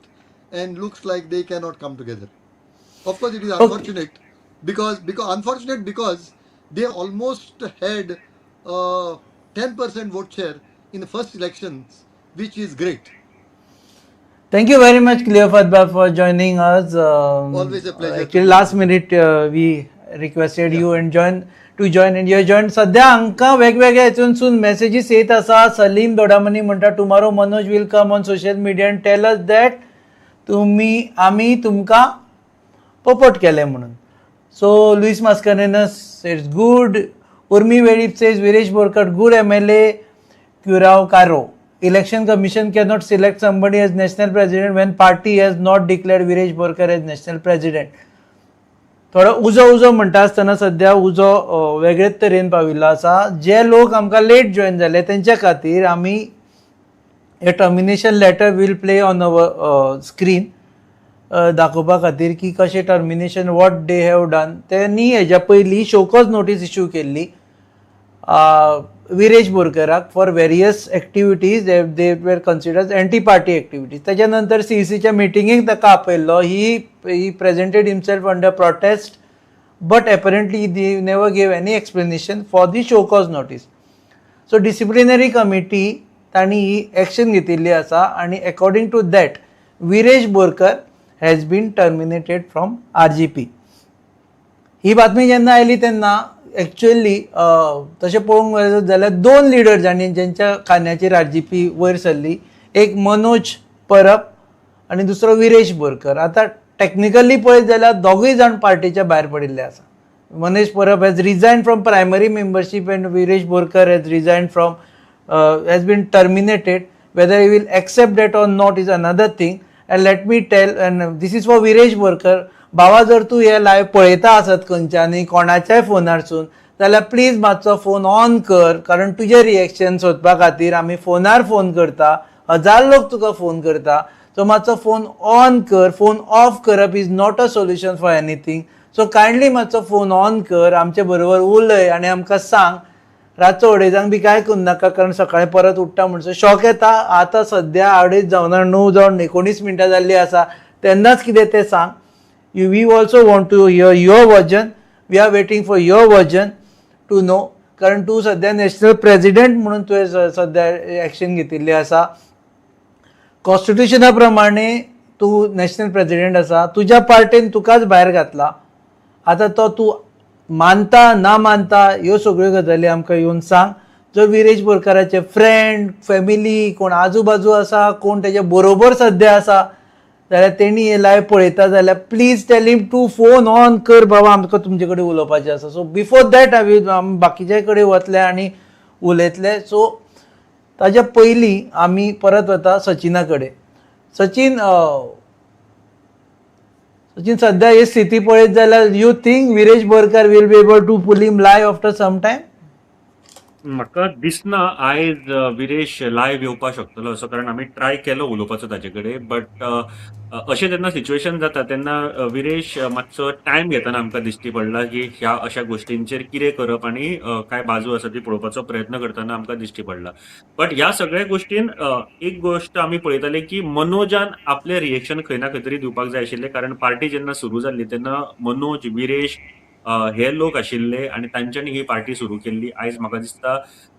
and looks like they cannot come together. Of course, it is unfortunate because unfortunate because they almost had 10% vote share in the first elections, which is great. Thank you very much, Cleofato Bab, for joining us. Always a pleasure to Actually, be last with you. minute we requested you and join to join and you join. सध्या हांकां वेगवेगळ्या हेतूनसून messages येत आसा. सलीम दोडामनी म्हणटा, tomorrow Manoj will come on social media and tell us that तुमी आमी तुमकां पोपट केले म्हणून. So Luis Mascarenhas, it's good. Urmi Velip says Viresh Borkar good MLA. क्युराव Caro, Election Commission cannot select somebody as national president when party has not declared Viresh Borkar as national president. थोडो उजो उजो म्हणटा आसतना सध्या उजो वेगळेच तरेन पाविल्लो आसा. जे लोक आमकां लेट जॉयन जाले तेंच्या खातीर आमी हे termination letter will play on our screen दाखोवपा खातीर की कशें termination, what they have done. तेणी हेज्या पयलीं शोकॉज नोटीस इश्यू केल्ली Viresh बोरकराक for various activities they were considered anti party activities. त्याच्या नंतर सीईसीच्या मिटिंगेक ताका आपयल्लो. He presented himself under protest, but apparently they never gave any explanation for the show cause notice. So disciplinary committee तांणी ही action घेतिल्ली आसा आनी according to that, Viresh Borkar has been terminated from RGP. ही बातमी जेन्ना आयली तेन्ना actually तशें पळोवंक वचत जाल्यार दोन लिडर जांणी ज्यांच्या खांद्याचेर आरजीपी वयर सरली, एक मनोज परब आनी दुसरो विरेश बोरकर. आतां टॅक्निकली पळयत जाल्यार दोगूय जाण पार्टीच्या भायर पडिल्ले आसा. Manoj Parab has resign from primary membership and Viresh Borkar has resign from has been terminated. Whether he will accept that or not is another thing. And let me tell, and this is for Viresh Borkar, बाबा, जर तूं हे live पळयता आसत खंयच्यानी कोणाच्याय फोनारसून जाल्यार please मातसो phone on कर, कारण तुजें रिएक्शन सोदपा खातीर आमी फोनार फोन करता, हजार लोक तुका फोन करता. सो मातसो फोन ऑन कर. फोन ऑफ करप is not a solution for anything. So kindly मातसो फोन ऑन कर, आमचे बरोबर उलय आनी आमकां सांग. रातचो अडेजांक बी कांय करनाका, कारण सकाळीं परत उठ्ठा म्हणसर शॉक येता. आतां सद्या अडेज जावना, 9 जावन 19 मिनटां जाल्लीं आसा, तेन्नाच कितें तें सांग. You we also want to hear your version. We are waiting for your version to know, कारण तूं सद्या नॅशनल प्रेजिडेंट म्हणून तुवें सद्या एक्शन घेतिल्ली आसा. कॉन्स्टिट्युशना प्रमाणे तूं नॅशनल प्रेजिडेंट आसा, तुज्या पार्टेन तुकाच भायर घातला. आतां तो तूं मानता ना मानता ह्यो सगळ्यो गजाली आमकां येवन सांग. जर विरेश बोरकाराचे फ्रेंड, फॅमिली, कोण आजू बाजू आसा, कोण तेजे बरोबर सद्या आसा जाल्यार तेणी हे लायव पळयता जाल्यार please tell him to phone on कर, बाबा आमकां तुमचे कडेन उलोवपाचें आसा. सो बिफोर that हांव आमी बाकीच्या कडेन वतले आनी उलयतले. सो ताच्या पयलीं आमी परत वता सचिना कडेन. सचिन, सचिन, सद्या ही स्थिती पळयत जाल्यार you think Viresh Borkar will be able to pull him live after some time? म्हाका दिसना आयज विरेश लायव्ह येवपाक शकतलो असो, कारण आमी ट्राय केलो उलोवपाचो ताजे कडेन, बट अशें जेन्ना सिच्युएशन जाता तेन्ना विरेश मातसो टायम घेतना आमकां दिश्टी पडला की ह्या अशा गोश्टींचेर कितें करप आनी काय बाजू आसा ती पळोवपाचो प्रयत्न करतना आमकां दिश्टी पडला. बट ह्या सगळ्या गोश्टीन एक गोश्ट आमी पळयताले की मनोजान आपलें रिएक्शन खंय ना खंय तरी दिवपाक जाय आशिल्लें, कारण पार्टी जेन्ना सुरू जाल्ली तेन्ना मनोज, विरेश हे लोक आशिल्ले आनी तांच्यांनी ही पार्टी सुरू केल्ली. आयज म्हाका दिसता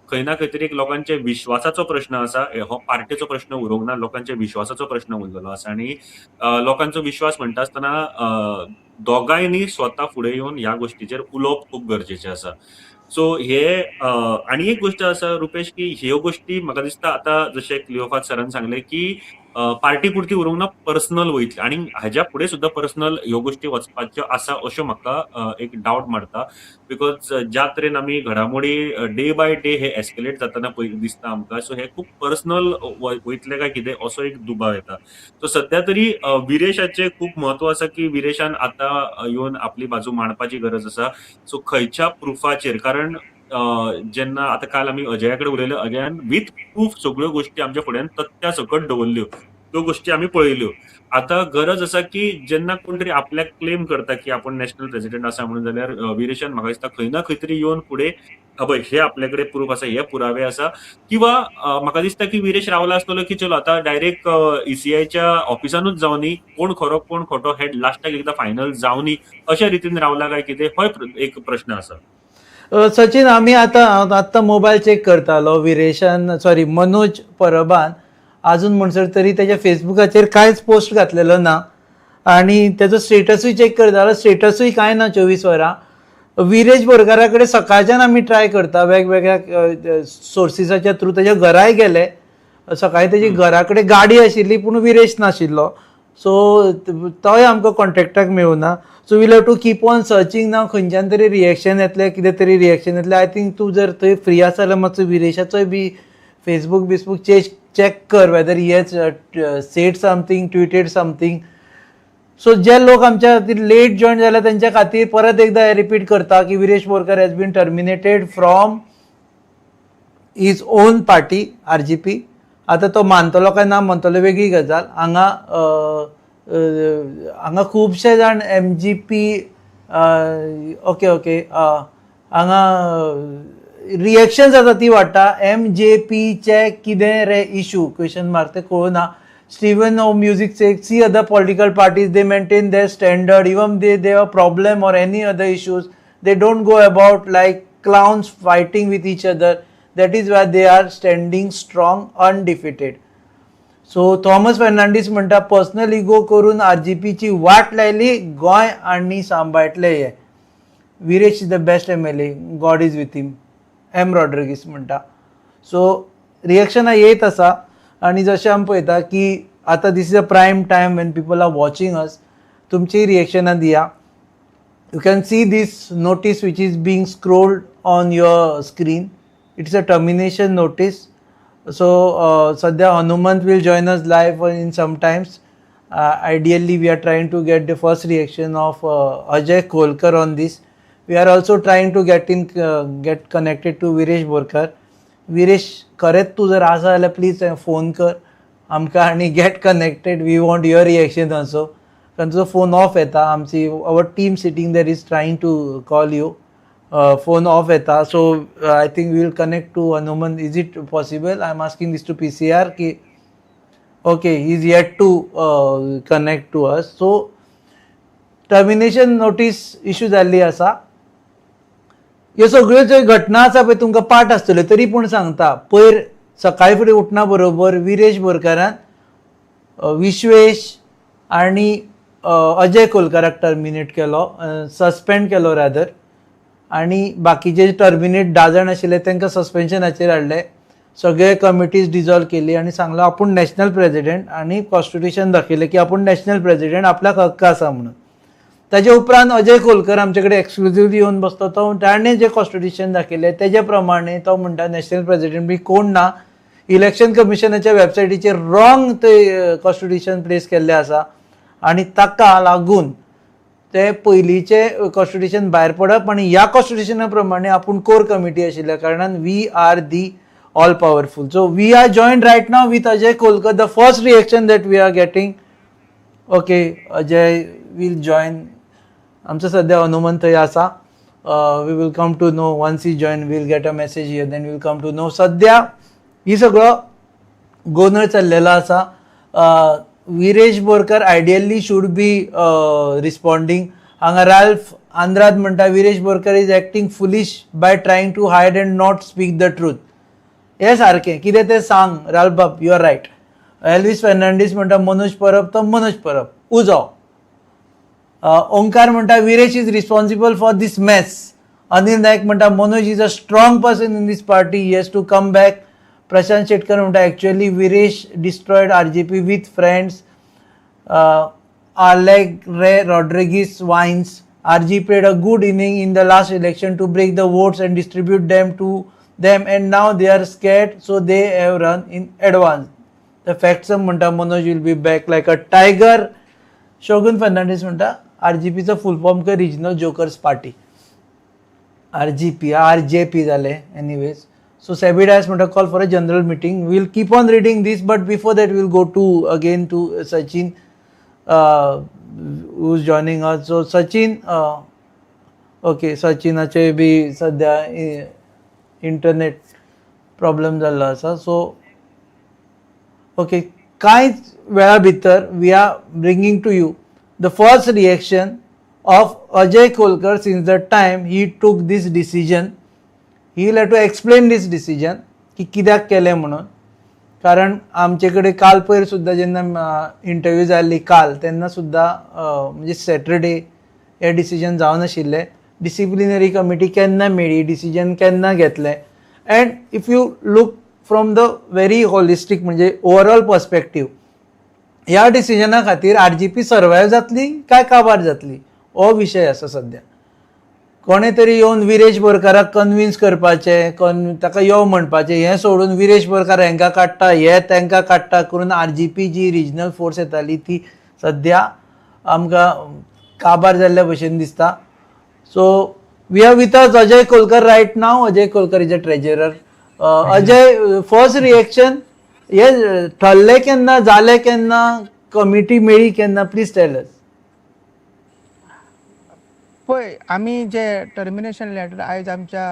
खंय ना खंय तरी एक लोकांच्या विश्वासाचो प्रश्न आसा. हो पार्टेचो प्रश्न उरूंक ना, लोकांच्या विश्वासाचो प्रश्न उरलेलो आसा. आनी लोकांचो विश्वास म्हणटा आसतना दोगांयनी स्वता फुडें येवन ह्या गोश्टीचेर उलोवप खूब गरजेचें आसा. सो हे आनी एक गोश्ट आसा रुपेश, की ह्यो गोश्टी म्हाका दिसता आतां जशें क्लिओफात सरान सांगलें की पार्टी पुरती उरूंक ना, पर्सनल वयतली आनी हाज्या फुडें सुद्दां पर्सनल ह्यो गोश्टी वचपाच्यो आसा अश्यो म्हाका एक डावट मारता. Because ज्या तरेन आमी घडामोडी डे बाय डे हे एस्केलेट जातना पळय दिसता आमकां, सो हे खूब पर्सनल वयतले काय कितें असो एक दुबाव येता. सो सद्या तरी विरेशाचें खूब म्हत्व आसा की विरेशान आतां येवन आपली बाजू मांडपाची गरज आसा. सो खंयच्या प्रुफाचेर, कारण जेन्ना आतां काल आमी अजया कडेन उलयले, अजयान विथ प्रूफ सगळ्यो गोश्टी आमच्या फुड्यान तथ्या सकट दवरल्यो, त्यो गोश्टी आमी पळयल्यो. आतां गरज आसा की जेन्ना कोण तरी आपल्याक क्लेम करता की आपूण नॅशनल प्रेसिडेंट आसा म्हणून, जाल्यार विरेशान म्हाका दिसता खंय ना खंय तरी येवन फुडें हय हे आपले कडेन प्रूफ आसा, हे पुरावे आसा, किंवा म्हाका दिसता की विरेश रावला आसतलो की चलो आतां डायरेक्ट ईसीआयच्या ऑफिसानूच जावनी, कोण खरो कोण खोटो हे लास्टाक एकदां फायनल जावनी अशा रितीन रावला काय कितें, होय एक प्रश्न आसा. सचिन, आमी आतां आत्तां मोबायल चॅक करतालो, विरेशान सॉरी मनोज परबान अजून म्हणसर तरी तेज्या फेसबुकाचेर कांयच पोस्ट घातलेलो ना आनी तेजो स्टेटसूय चॅक करतालो, स्टेटसूय कांय ना 24 वरां. विरेश बोरकारा कडेन सकाळच्यान आमी ट्राय करता वेगवेगळ्या सोर्सिसाच्या थ्रू, तेज्या घराय गेले सकाळी, तेजी घरा कडेन गाडी आशिल्ली पूण विरेश नाशिल्लो, सो तोय आमकां कॉन्टेक्टाक मेळुना. So we'll have to keep on searching ना, खंयच्यान तरी रिएक्शन येतलें, कितें तरी रिएक्शन येतलें. I think तूं जर थंय फ्री आसा जाल्यार मातसो विरेशाचोय बी फेसबूक बिसबूक चॅक कर whether he has said something, tweeted something. So जे लोक आमच्या खातीर लेट जॉयन जाल्या तेंच्या खातीर परत एकदा रिपीट करता की Viresh Borkar has been terminated from his own party RGP. आतां तो मानतलो काय ना मानतलो वेगळी गजाल. हांगा हांगा खुबशे जाण एमजीपी, ओके ओके, हांगा रिएक्शन जाता ती वाडटा. एमजेपीचे कितें रे इशू क्वेश्चन मार्क ते कळना. Steven O music say see other political parties, they maintain their standard even they have problem or any other issues, they don't go about like clowns fighting with each other. That is why they are standing strong, undefeated. So Thomas Fernandes म्हणटा personal ego करून आरजीपीची वाट लायली, गोंय आनी सांबाळटले हे. Viresh is the best MLA, God is with him, M Rodrigues म्हणटा. So रिएक्शनां येत आसा आनी जशें आमी पळयता की आतां this is a prime time when people are watching us. तुमची रिएक्शनां दिया. You can see this notice which is being scrolled on your screen. It's a termination notice. So Sadhya Hanumant will join us live in some times. Ideally we are trying to get the first reaction of Ajay Kholkar on this. We are also trying to get in get connected to Viresh Borkar. Viresh, खरेंच तूं जर आसा जाल्यार please phone कर आमकां आनी get connected. We want your reaction also, कारण तुजो फोन ऑफ येता. आमची our team sitting there is trying to call you, phone off येता. So I think we'll connect to Hanuman. Is it possible? I am asking this to PCR की okay, he is yet to connect to us. So termination notice issue जाल्ली आसा. ह्यो सगळ्यो ज्यो घटना आसा पळय तुमकां पाठ आसतल्यो, तरी पूण सांगता. पयर सकाळी फुडें उठना बरोबर विरेश बोरकारान विश्वेश आनी अजय कोलकाराक टर्मिनेट केलो, सस्पेंड केलो रादर, आनी बाकीचे टर्मिनेट 10 जाण आशिल्ले तांकां सस्पेन्शनाचेर हाडले. सगळे कमिटीज डिजॉल्व केली आनी सांगलो आपूण नॅशनल प्रेजिडेंट, आनी कॉन्स्टिट्युशन दाखयलें की आपूण नॅशनल प्रेजिडेंट, आपल्याक हक्क आसा म्हणून. ताजे उपरांत अजय कोलकर आमचे कडेन एक्सक्लुजिवली येवन बसलो. तो ताणें जें कॉन्स्टिट्युशन दाखयलें तेजे प्रमाणे तो म्हणटा नॅशनल प्रेजिडेंट बी कोण ना. इलेक्शन कमिशनाच्या वेबसायटीचेर रॉंग ते कॉन्स्टिट्युशन प्लेस केल्लें आसा आनी ताका लागून ते पयलींचे कॉन्स्टिट्युशन भायर पडप आनी ह्या कॉन्स्टिट्युशना प्रमाणे आपूण कोर कमिटी आशिल्ल्या कारणान we are the all powerful. So we are joined right now with Ajay Kolkar. The first reaction that we are getting, okay, Ajay will join. आमचो सद्या हनुमंत थंय आसा. We will come to know once he join. We'll get a message here, then we'll come to know. सद्या ही सगळो गोंदळ चल्लेलो आसा. Viresh Borkar ideally should be responding. हांगा Ralph Andrade म्हणटा, Viresh Borkar is acting foolish by trying to hide and not speak the truth. हे सारकें कितें तें सांग राल्फ बाब, you are right. Elvis Fernandes म्हणटा मनोज परब तो मनोज परब उजो. ओंकार म्हणटा Viresh is responsible for this mess. Anil Naik म्हणटा Manoj is a strong person in this party, he has to come back. Prashant Shetkar म्हणटा actually Viresh destroyed RJP with friends Alegre Rodrigues wines. RG played a good inning in the last election to break the votes and distribute them to them, and now they are scared, so they have run in advance. The facts म्हणटा Manoj will be back like a tiger. Shogun Fernandes म्हणटा RGP चो फुल form खंय regional jokers party. RGP RJP जाले. Anyways, so SEBI Dias म्हणटा call for a general meeting. We'll keep on reading this, but before that we'll go to again to Sachin, who is joining us. So Sachin, okay, सचिनाचे बी सद्या internet problem जाल्लो आसा. So okay, कांयच वेळा भितर we are bringing to you the first reaction of Ajay Kolkar since the time he took this decision. He will have to explain this decision की कित्याक केलें म्हणून, कारण आमचे कडेन काल पयर सुद्दां जेन्ना इंटरव्यू जाल्ली काल, तेन्ना सुद्दां म्हणजे सॅटरडे हें डिसिजन जावनाशिल्लें. डिसिप्लिनरी कमिटी केन्ना मेळ्ळी, डिसिजन केन्ना घेतलें, and if you look from the very holistic म्हणजे ओवरऑल पर्सपेक्टीव, ह्या डिसिजना खातीर आरजीपी सर्वायव जातली काय काबार जातली हो विशय आसा सद्या. कोणे तरी येवन विरेश बोरकाराक कन्विन्स करपाचें, कन ताका यो म्हणपाचें, हें सोडून विरेश बोरकार हेंकां काडटा, हे तांकां काडटा करून आरजीपी जी रिजनल फोर्स येताली ती सद्या आमकां काबार जाल्ल्या भशेन दिसता. So we are with us Ajay Kolkar right now. Ajay Kolkar is a treasurer. Ajay, first reaction, हे ठरलें केन्ना, जालें केन्ना, कमिटी मेळ्ळी केन्ना, please tell us. पळय, आमी जे टर्मिनेशन लेटर आयज आमच्या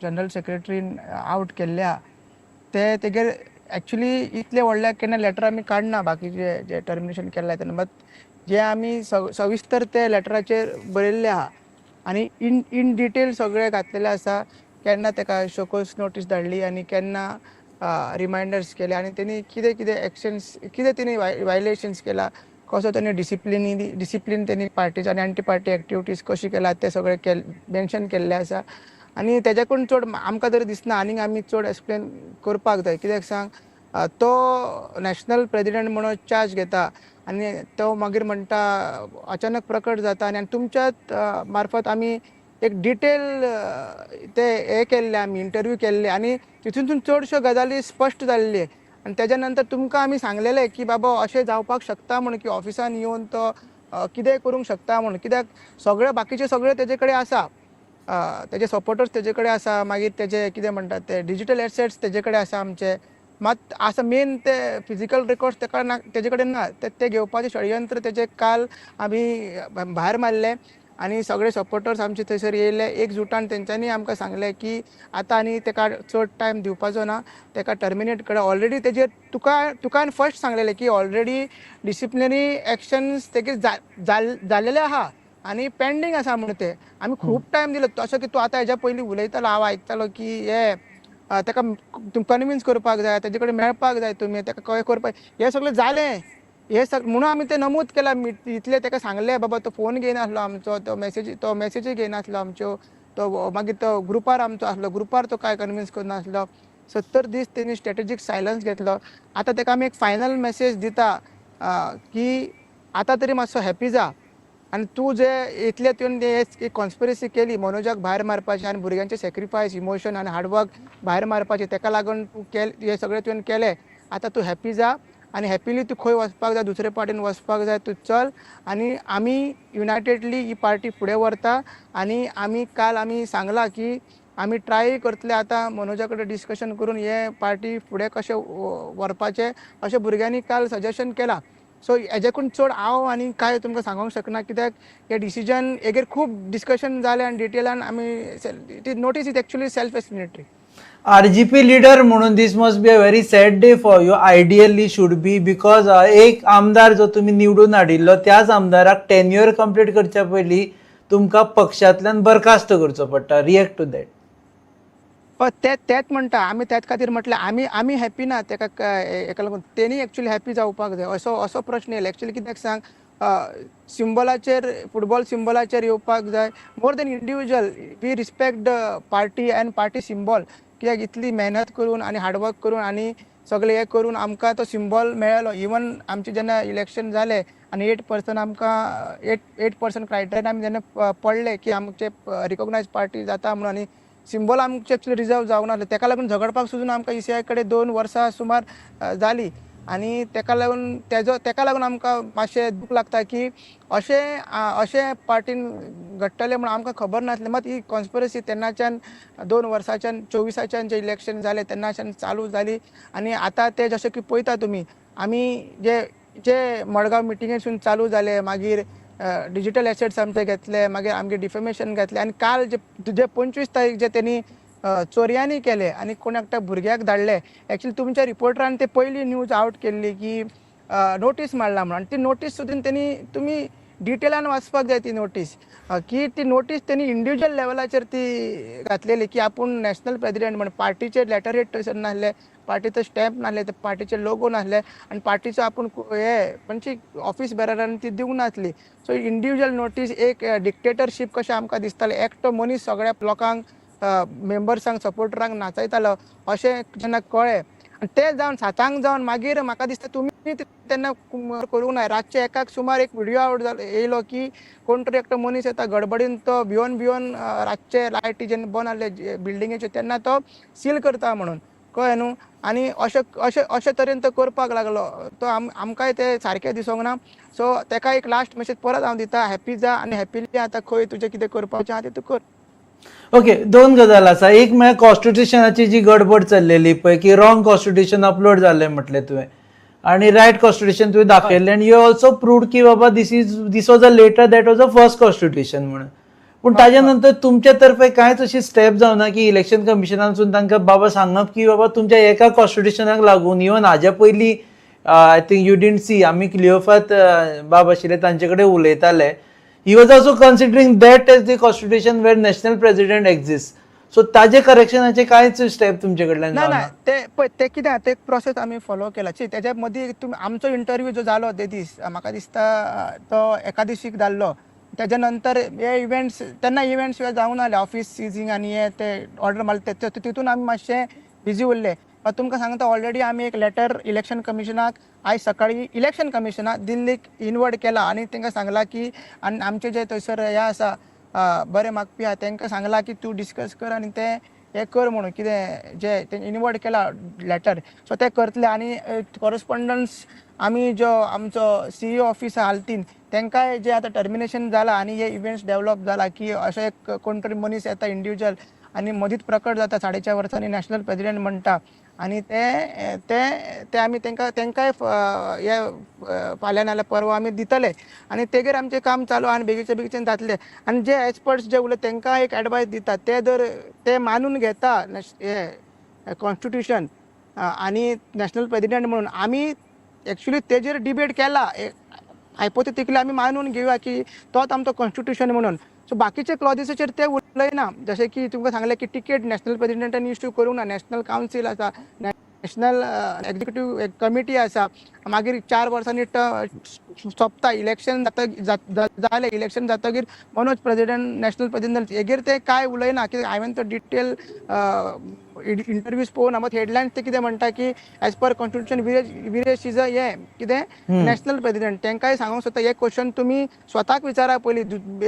जनरल सेक्रेटरीन आवट केल्ले आहा, ते तेगेर एक्चुली इतले व्हडले केन्ना लेटर आमी काडना बाकीचे जे टर्मिनेशन केल्ले तेन्ना, बट जे आमी सविस्तर ते लेटराचेर बरयल्ले आहा आनी इन डिटेल सगळें घातलेलें आसा, केन्ना तेका शोकोज नोटीस धाडली आनी केन्ना रिमायंडर्स केले आनी तेणी कितें कितें एक्शन्स, कितें तेणी वायलेशन्स केला, कसो तेणी डिसिप्लीन तेणी पार्टीज आनी एंटी पार्टी एक्टिविटीज कशी केला ते सगळें मेन्शन केल्लें आसा. आनी तेज्याकून चड आमकां तरी दिसना आनीक आमी चड एक्सप्लेन करपाक जाय. कित्याक सांग, तो नॅशनल प्रेजिडेंट म्हणून चार्ज घेता आनी तो मागीर म्हणटा अचानक प्रकट जाता आनी तुमच्याच मार्फत आमी एक डिटेल ते हे केल्ले, आमी इंटरव्यू केल्ले आनी तितून चडश्यो गजाली स्पश्ट जाल्ले. आनी तेज्या नंतर तुमकां आमी सांगलेले की बाबा अशें जावपाक शकता म्हण, की ऑफिसान येवन तो कितेंय करूंक शकता म्हण, कित्याक सगळें बाकीचें सगळें तेजे कडेन आसा. तेजे सपोर्टर्स तेजे कडेन आसा, मागीर तेजे कितें म्हणटात ते डिजिटल एसेट्स तेजे कडेन आसा आमचे. मात आसा मेन ते फिजिकल रेकॉर्ड्स तेका ना, तेजे कडेन ना. ते घेवपाचें षडयंत्र तेजे काल आमी भायर मारले आनी सगळे सपोर्टर्स आमचे थंयसर येयले एकजुटान. तेंच्यांनी आमकां सांगलें की आतां आनी तेका चड टायम दिवपाचो ना, तेका टर्मिनेट करा. ऑलरेडी तेजेर तुका हांवें फर्स्ट सांगलेलें की ऑलरेडी डिसिप्लिनरी एक्शन्स तेगे जाल्लेले आहा आनी पेंडींग आसा म्हणून. ते आमी खूब टायम दिलो तसो की तूं आतां हेज्या पयलीं उलयतालो, हांव आयकतालो की हे तेका कनविन्स करपाक जाय, तेजे कडेन मेळपाक जाय, तुमी तेका कळ्ळें करपाक, हें सगळें जालें. हे सग म्हणून आमी ते नमूद केला इतलें तेका सांगलें बाबा तो फोन घेयनासलो आमचो, तो मॅसेजी घेयनासलो आमच्यो, तो मागीर तो ग्रुपार आमचो आसलो, ग्रुपार तो कांय कनविन्स करनासलो. 70 दीस तेणी स्ट्रेटेजीक सायलन्स घेतलो. आतां तेका आमी एक फायनल मॅसेज दिता की आतां तरी मातसो हॅपी जा आनी तूं जे इतले तुवें हे कॉन्स्पिरसी केली मनोजाक भायर मारपाचें आनी भुरग्यांचे सॅक्रिफायस, इमोशन आनी हार्डवर्क भायर मारपाचें, तेका लागून तूं हें सगळें तुवें केलें. आतां तूं हॅपी जा आनी हॅपिली तूं खंय वचपाक जाय, दुसरे पार्टीन वचपाक जाय तूं चल, आनी आमी युनायटेडली ही पार्टी फुडें व्हरता. आनी आमी काल आमी सांगलां की आमी ट्राय करतले आतां मनोजा कडेन डिस्कशन करून हे पार्टी फुडें कशें व्हरपाचें अशें भुरग्यांनी काल सजेशन केलां. सो हेज्याकून चड हांव आनी कांय तुमकां सांगूंक शकना, कित्याक हे डिसिजन हेगेर खूब डिस्कशन जालें आनी डिटेलान आमी notice is actually self explanatory. RGP leader म्हणून this must be a very sad day for you, ideally should be, because एक आमदार जो तुमी निवडून हाडिल्लो त्याच आमदाराक टेन्युअर कंप्लीट करच्या पयलीं तुमकां पक्षांतल्यान बरखास्त करचो पडटा. React to that. हय, तेंच म्हणटा आमी, त्याच खातीर म्हटलें आमी आमी हॅपी ना तेका हेका लागून. तेणी एक्चुअली हॅपी जावपाक जाय असो असो प्रश्न येयला. एक्चुअली कित्याक सांग, सिंबलाचेर, फुटबॉल सिंबलाचेर येवपाक जाय more than individual. We respect the party and party symbol, कित्याक इतली मेहनत करून आनी हार्डवर्क करून आनी सगळें हें करून आमकां तो सिंबॉल मेळ्ळो. इवन आमचें जेन्ना इलेक्शन जालें आनी 8% आमकां 8% क्रायटेरिया आमी जेन्ना पडले की आमचे रिकॉग्नायज पार्टी जाता म्हणून, आनी सिंबॉल आमचे एक्चुअली रिजर्व जावंक नासलें, तेका लागून झगडपाक सुद्दां आमकां ECI कडेन 2 वर्सां सुमार जालीं. आनी तेका लागून तेजो तेका लागून आमकां मातशें दूख लागता की अशें अशें पार्टीन घडटलें म्हूण आमकां खबर नासलें. मात ही कॉन्स्पिरसी तेन्नाच्यान 2 वर्साच्यान 24आच्यान जें इलेक्शन जालें तेन्नाच्यान चालू जाली. आनी आतां ते जशें की पळयता तुमी आमी जे जे मडगांव मिटिंगेसून चालू जाले, मागीर डिजिटल एसेट्स आमचे घेतले, मागीर आमगे डिफेमेशन घेतलें, आनी काल जे जे 25 तारीख जे तेणी चोरयांनी केले आनी कोण एकट्या भुरग्याक धाडले. एक्चुअली तुमच्या रिपोर्टरान ते पयली न्यूज आवट केल्ली की नोटीस मारला म्हणून, आनी ती नोटीस सुद्दां तेणी तुमी डिटेलान वाचपाक जाय ती नोटीस, की ती नोटीस तेणी इंडिविज्युअल लेवलाचेर ती घातलेली की आपूण नॅशनल प्रेजिडेंट म्हण, पार्टीचे लेटर हेड थंयसर नासले, पार्टीचो स्टॅम्प नासले, ते पार्टीचे लोगो नासले आनी पार्टीचो आपूण हे म्हणजे ऑफिस बेररान ती दिवंक नासली. सो इंडिविज्युअल नोटीस एक डिक्टेटरशीप कशें आमकां दिसतालें, एकटो मनीस सगळ्या लोकांक मेंबर्सांक सपोर्टरांक नाचयतालो अशें जेन्ना कळ्ळें, आनी तें जावन 7 जावन मागीर म्हाका दिसता तुमी तेन्ना करूंक ना. रातचे 1 सुमार एक व्हिडियो आवट जालो येयलो की कोण तरी एकटो मनीस येता गडबडीन, तो भिवन भिवन रातचे लायटी जेन्ना बंद आहले बिल्डिंगेच्यो तेन्ना तो सील करता म्हणून, कळ्ळें न्हू. आनी अशें अशें अशे तरेन तो करपाक लागलो, तो आमकांय तें सारकें दिसोंक ना. सो तेका एक लास्ट मेसेज परत हांव दिता, हॅपी जा आनी हॅपिली आतां खंय तुजें कितें करपाचें आहा तें तूं कर. ओके, 2 गजाल आसा. एक म्हळ्यार कॉन्स्टिट्युशनाची जी गडबड चल्लेली पळय की रॉंग कॉन्स्टिट्युशन अपलोड जालें म्हटलें तुवें आनी रायट कॉन्स्टिट्युशन तुवें दाखयलें, आनी you also proved की बाबा this was a letter that was a first constitution म्हणून. पूण ताज्या नंतर तुमच्या तर्फे कांयच अशी स्टेप जावना की इलेक्शन कमिशनान वचून तांकां बाबा सांगप की बाबा तुमच्या एका कॉन्स्टिट्युशनाक लागून, इवन हाज्या पयलीं I think you didn't see, आमी क्लियोफात बाब आशिल्ले तांचे कडेन उलयताले, he was also considering that as the constitution where national president exists. So ताजे करेक्शनाचे कांयच स्टेप तुमचे कडल्यान ना ना ते पळय ते कितें आहा, ते एक प्रोसेस आमी फॉलो केला. ची तेज्या मदीं तुमी आमचो इंटरव्यू जो जालो ते दीस म्हाका दिसता तो एकादशीक जाल्लो, तेज्या नंतर हे इव्हेंट्स तेन्ना इव्हेंट्स जावंक नासले, ऑफिस सिजींग आनी हे ते ऑर्डर मारले तितून आमी मातशे बिजी उरले. मात तुमकां सांगता ऑलरेडी आमी एक लेटर इलेक्शन कमिशनाक आयज सकाळीं इलेक्शन कमिशनाक दिल्लीक इनवर्ड केला आनी तांकां सांगलां की आनी आमचे जे थंयसर हे आसा बरे मागपी आहा तांकां सांगलां की तूं डिस्कस कर आनी तें हें कर म्हणून कितें जें तें इनवर्ड केला लेटर, सो तें करतले. आनी कॉरस्पोंडन्स आमी जो आमचो सीईओ ऑफिस आहा आल्तीन तांकांय जे आतां टर्मिनेशन जाला आनी हे इव्हेंट्स डेवलप जाला की अशें एक कोण तरी मनीस येता इंडिविज्युअल आनी मदींच प्रकट जाता 4.5 वर्सांनी नॅशनल प्रेजिडेंट म्हणटा आनी ते ते ते आमी तांकां तांकांय हे फाल्यां नाल्यार परवां आमी दितले आनी तेगेर आमचें काम चालू आनी बेगीच्या बेगीन जातलें. आनी जे एक्सपर्ट्स जे उलयता तांकां एक एडवायस दिता, ते जर ते मानून घेता हे कॉन्स्टिट्युशन आनी नॅशनल प्रेजिडेंट म्हणून आमी एक्चुली तेजेर डिबेट केला, हायपोथेटिकली आमी मानून घेवया की तोच आमचो कॉन्स्टिट्युशन म्हणून. सो बाकीचे क्लॉजीसाचेर ते उलयना, जशें की तुमकां सांगलें की टिकेट नॅशनल प्रेजिडेंटान इश्यू करूंक ना, नॅशनल कावन्सील आसा, नॅशनल एक्झिक्युटीव कमिटी आसा, मागीर 4 वर्सांनी सोंपता इलेक्शन जाता जालें, इलेक्शन जातकीर मनोज प्रेजिडेंट नॅशनल प्रेजिडेंट हेगेर ते कांय उलयना कित्याक हांवें तो डिटेल इंटरव्यूज पळोवना, बट हेडलायन्स ते कितें म्हणटा की as per constitution Viresh is a हें कितें नॅशनल प्रेजिडेंट. तांकांय सांगूंक सोदता हे क्वेश्चन तुमी स्वताक विचारा पयलीं,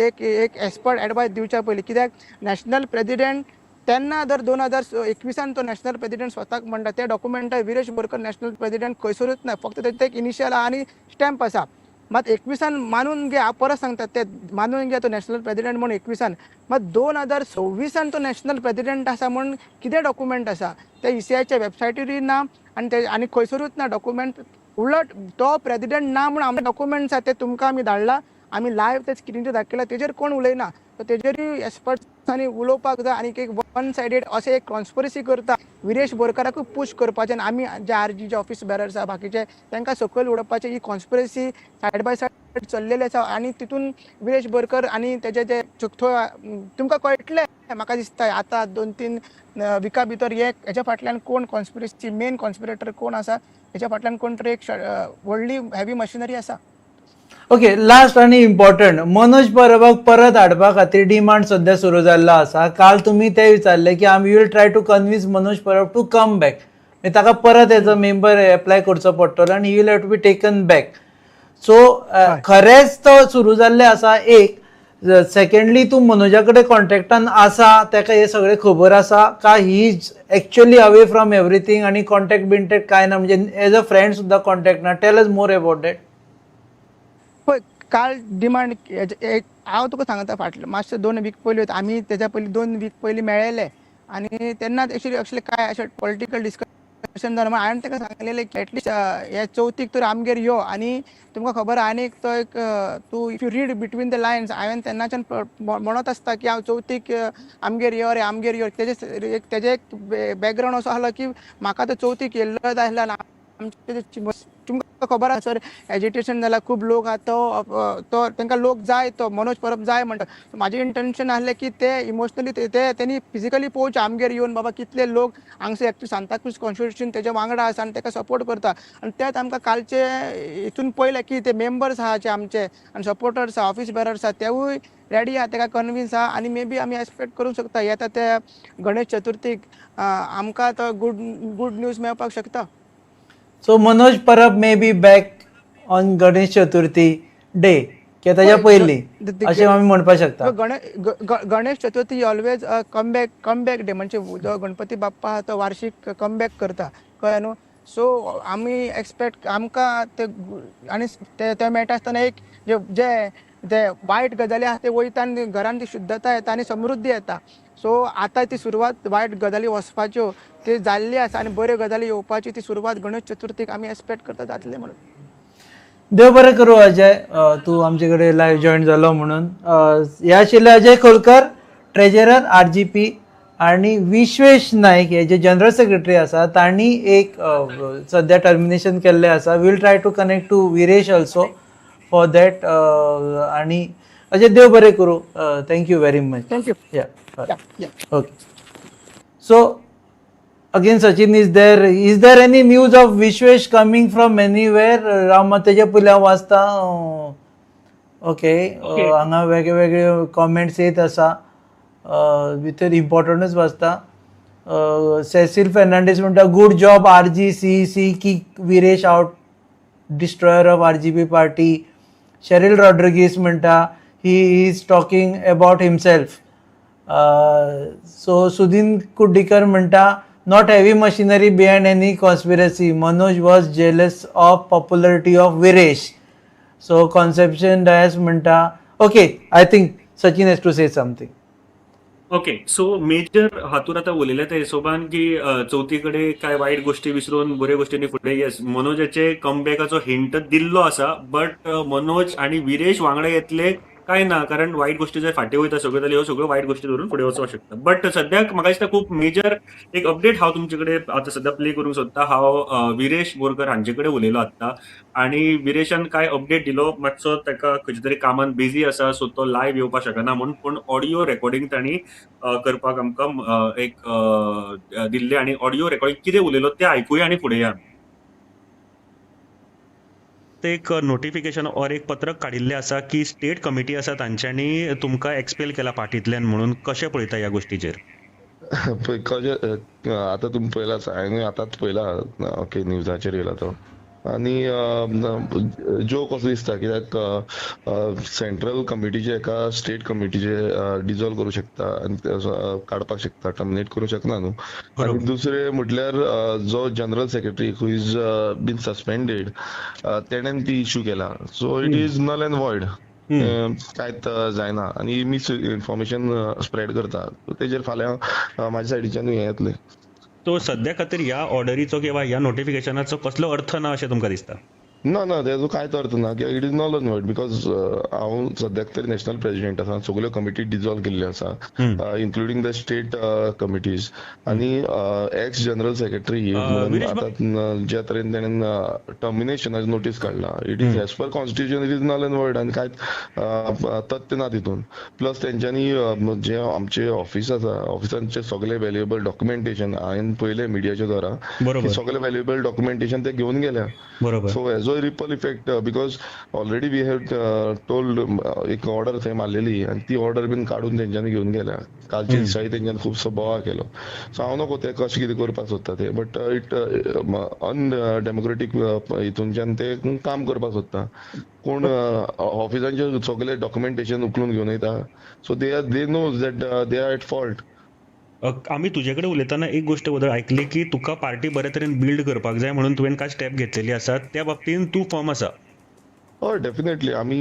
एक एक एक्सपर्ट एडवायस दिवच्या पयलीं, कित्याक नॅशनल प्रेजिडेंट तेन्ना जर 2021 तो नॅशनल प्रेजिडेंट स्वताक म्हणटा त्या डॉक्युमेंटार विरेश बोरकर नॅशनल प्रेजिडेंट खंयसरूच ना, फक्त तेजें एक इनिशियल आहा आनी स्टॅम्प आसा. मात 21 मानून घे, हांव परत सांगता ते मानून घे तो नॅशनल प्रेजिडेंट म्हणून 21, मात 2026 तो नॅशनल प्रेजिडेंट आसा म्हणून कितें डॉक्युमेंट आसा ते ईसीआयच्या वेबसायटीरूय ना आनी ते आनी खंयसरूच ना डॉक्युमेंट. उलट तो प्रेजिडेंट ना म्हणून आमचे डॉक्युमेंट्स आसा ते तुमकां आमी धाडला, आमी लायव्ह ते स्क्रिनीचेर दाखयला, तेजेर कोण उलयना. सो तेजेरूय एक्सपर्ट्सांनी उलोवपाक जाय आनी एक वन सायडेड अशें एक कॉन्स्पिरसी करता विरेश बोरकाराकूय पूश करपाचें आनी आमी जे आरजी जे ऑफिस बेरर्स आसा बाकीचे तांकां सकयल उडोवपाचें ही कॉन्स्पिरसी सायड बाय सायड चल्लेली आसा आनी तितून विरेश बोरकर आनी तेजे जे थंय तुमकां कळटलें म्हाका दिसता आतां 2-3 विका भितर हे हेच्या फाटल्यान कोण कॉन्स्पिरसी मेन कॉन्स्पिरेटर कोण आसा, हेच्या फाटल्यान कोण तरी एक व्हडली हेवी मशिनरी आसा. ओके, लास्ट आनी इम्पॉर्टंट, मनोज परबाक परत हाडपा खातीर डिमांड सध्या सुरू जाल्लो आसा. काल तुमी ते विचारले की आमी will try to convince Manoj Parab to come back, ताका परत एज अ मेंबर एप्लाय करचो पडटलो आनी he will have to be taken back. So खरेंच तो सुरू जाल्ले आसा एक. सेकंडली, तूं मनोजा कडेन कॉन्टेक्टान आसा, ताका हे सगळें खबर आसा काय he is actually away from everything आनी कॉन्टेक्ट बिंटेक्ट कांय ना, म्हणजे एज अ फ्रेंड सुद्दां कॉन्टेक्ट ना? Tell us more about that. पळय काल डिमांड हांव तुका सांगता फाटले मातशे 2 वीक पयलीं आमी तेज्या पयलीं 2 वीक पयलीं मेळ्ळेले आनी तेन्नाच एक्चुअली एक्चुअली कांय अशें पॉलिटिकल डिस्कशन जालें. हांवें ताका सांगलेलें की एटलिस्ट हे चवथीक तर आमगेर यो आनी तुमकां खबर आहा आनी तो एक तूं if you read between the lines, हांवें तेन्नाच्यान म्हणत आसता की हांव चवथीक आमगेर यो रे आमगेर यो. तेजे तेजे एक बॅकग्रावंड असो आसलो की म्हाका तो चवथीक येयल्लो जाय आसलो आनी आमचे तुमकां खबर आसा सर एजिटेशन जाला, खूब लोक आहा, तो तो तांकां लोक जाय, तो मनोज परब जाय म्हणटा. म्हाजें इंटेन्शन आसलें की ते इमोशनली ते तेणी फिजिकली पळोवचें आमगेर येवन बाबा कितले लोक हांगसर एक्चुअली सांताक्रूज कॉन्स्टिट्युशन तेज्या वांगडा आसा आनी ताका सपोर्ट करता. आनी तेच आमकां कालचे हितून पळयलें की ते मेंबर्स आहा जे आमचे आनी सपोर्टर्स आहा, ऑफिस बेरर्स आहा, तेवूय रेडी आहा, ताका कन्विन्स आहा आनी मे बी आमी एक्सपेक्ट करूंक शकता येता ते गणेश चतुर्थीक आमकां तो गुड न्यूज मेळपाक शकता. So Manoj Parab may be back on Ganesh Chaturthi day किंवा ताच्या पयलीं अशें आमी म्हणपाक शकता. Ganesh Chaturthi always come back day, म्हणजे जो गणपती बाप्पा आहा तो वार्षीक कमबॅक करता, कळ्ळें न्हू. सो आमी एक्सपेक्ट आमकां ते आनी ते मेळटा आसतना एक जे जे वायट गजाली आहा ते वयता आनी घरान ती शुद्धता येता आनी समृद्धी येता. सो आतां ती सुरवात वायट गजाली वचपाच्यो ते जाल्ली आसा आनी बऱ्यो गजाली येवपाची ती सुरवात गणेश चतुर्थीक आमी एक्सपेक्ट करता जातले म्हणून. देव बरें करूं अजय, तूं आमचे कडेन लायव्ह जॉयन जालो म्हणून. हे आशिल्ले अजय खोलकर, ट्रेजरर RGP, आनी विश्वेश नायक हे जे जनरल सेक्रेटरी आसा तांणी एक सद्या टर्मिनेशन केल्लें आसा. We'll try to connect to Viresh also for that. आनी अजय देव बरें करूं, thank you very much. Thank you. Yeah. Okay. So again Sachin is there. Is there any news of Vishwesh coming from anywhere? Rama तेजे पयलीं हांव वाचता. Okay, हांगा वेगळे वेगळे कॉमेंट्स येत आसा, भितर इम्पॉर्टंटूच वाचता. सेसिल फेर्नांडीस म्हणटा good job RG CC kick Viresh out, destroyer of RGP party. Sheryl Rodrigues म्हणटा he is talking about himself. So Sudin Kuddikar म्हणटा Not heavy machinery behind any conspiracy. Manoj was jealous of popularity of Viresh. So Conception Dias म्हणटा. Okay, I think Sachin has to say something. Okay, so major हातून आतां उलयले त्या हिशोबान की चवथी कडेन काय वायट गोष्टी विसरून बऱ्यो गोष्टींनी फुडें. येस, मनोजाचे कमबॅकाचो हिंट दिल्लो आसा, बट मनोज आनी विरेश वांगडा येतले काय ना, कारण वायट गोष्टी जर फाटीं वयता सगळ्यो जाल्यार ह्यो सगळ्यो वायट गोष्टी धरून फुडें वचपाक शकता. बट सद्याक म्हाका दिसता खूब मेजर एक अपडेट हांव तुमचे कडेन आतां सद्या प्ले करूंक सोदता. हांव विरेश बोरकर हांचे कडेन उलयलो आत्तां आनी विरेशान काय अपडेट दिलो, मातसो ताका खंयच्या तरी कामान बिजी आसा, सो तो लायव्ह येवपाक शकना म्हूण, पूण ऑडियो रेकॉर्डिंग तांणी करपाक आमकां एक दिल्लें आनी ऑडियो रेकॉर्डिंग कितें उलयलो तें आयकुया आनी फुडें या. एक नोटिफिकेशन और एक पत्रक काडिल्लें आसा की स्टेट कमिटी आसा तांच्यांनी तुमकां एक्सपेल केला पार्टींतल्यान म्हणून, कशें पळयता ह्या गोष्टीचेर? पळय कशें आतां तुमी पळयला, हांवें आतांच पळयला, ओके, न्यूजाचेर येयला तो आनी जोक असो दिसता, कित्याक सेंट्रल कमिटीचे एका स्टेट कमिटीचे डिजॉल्व करूं शकता आनी काडपाक शकता, टर्मिनेट करूं शकना न्हू. आनी दुसरें म्हटल्यार जो general secretary who is been suspended तेणेन ती इश्यू केला, so it is null and void, कांयच जायना आनी मिस इन्फॉर्मेशन स्प्रेड करता, तेजेर फाल्यां म्हाज्या सायडीच्यानूय हें येतलें. तो सद्या खातीर ह्या ऑर्डरीचो किंवा ह्या नोटिफिकेशनाचो कसलो अर्थ ना अशें तुमकां दिसता? ना ना, तेजो कांयच अर्थ ना, कित्याक it is null and void, because हांव सद्याक तरी नॅशनल प्रेजिडेंट आसा, सगल्यो कमिटी डिजॉल्व केल्ल्यो आसा इन्क्लुडींग the state committees, आनी एक्स जनरल सेक्रेटरी म्हणून आतां ज्या तरेन तेणेन टर्मिनेशनाची नोटीस काडला, it is as per constitution it is null and void आनी कांयच तथ्य ना तितून. प्लस तेंच्यांनी जे आमचे ऑफिस आसा, ऑफिसांचे सगळे व्हॅल्युएबल डॉक्युमेंटेशन हांवें पळयलें मिडियाच्या द्वारा, सगळे व्हॅल्युएबल डॉक्युमेंटेशन ते घेवन गेल्या. सो हेजो ripple effect, because already we have told एक ऑर्डर थंय मारलेली आनी ती ऑर्डर बीन काडून तेंच्यांनी घेवन गेल्या. कालच्या दिसाय तेंच्यांनी खुबसो बोवाळ केलो, सो हांव नको ते कशें कितें करपाक सोदता ते, बट it undemocratic हितूनच्यान ते काम करपाक सोदता. कोण ऑफिसांचे सगळे डॉक्युमेंटेशन उखलून घेवन वयता, so they knows that they are at fault. आमी तुजे कडेन उलयतना एक गोश्ट बद्दल आयकली की तुका पार्टी बरे तरेन बिल्ड करपाक जाय म्हणून तुवें कांय स्टेप घेतलेली आसा, त्या बाबतीन तूं फर्म आसा? हय, डेफिनेटली आमी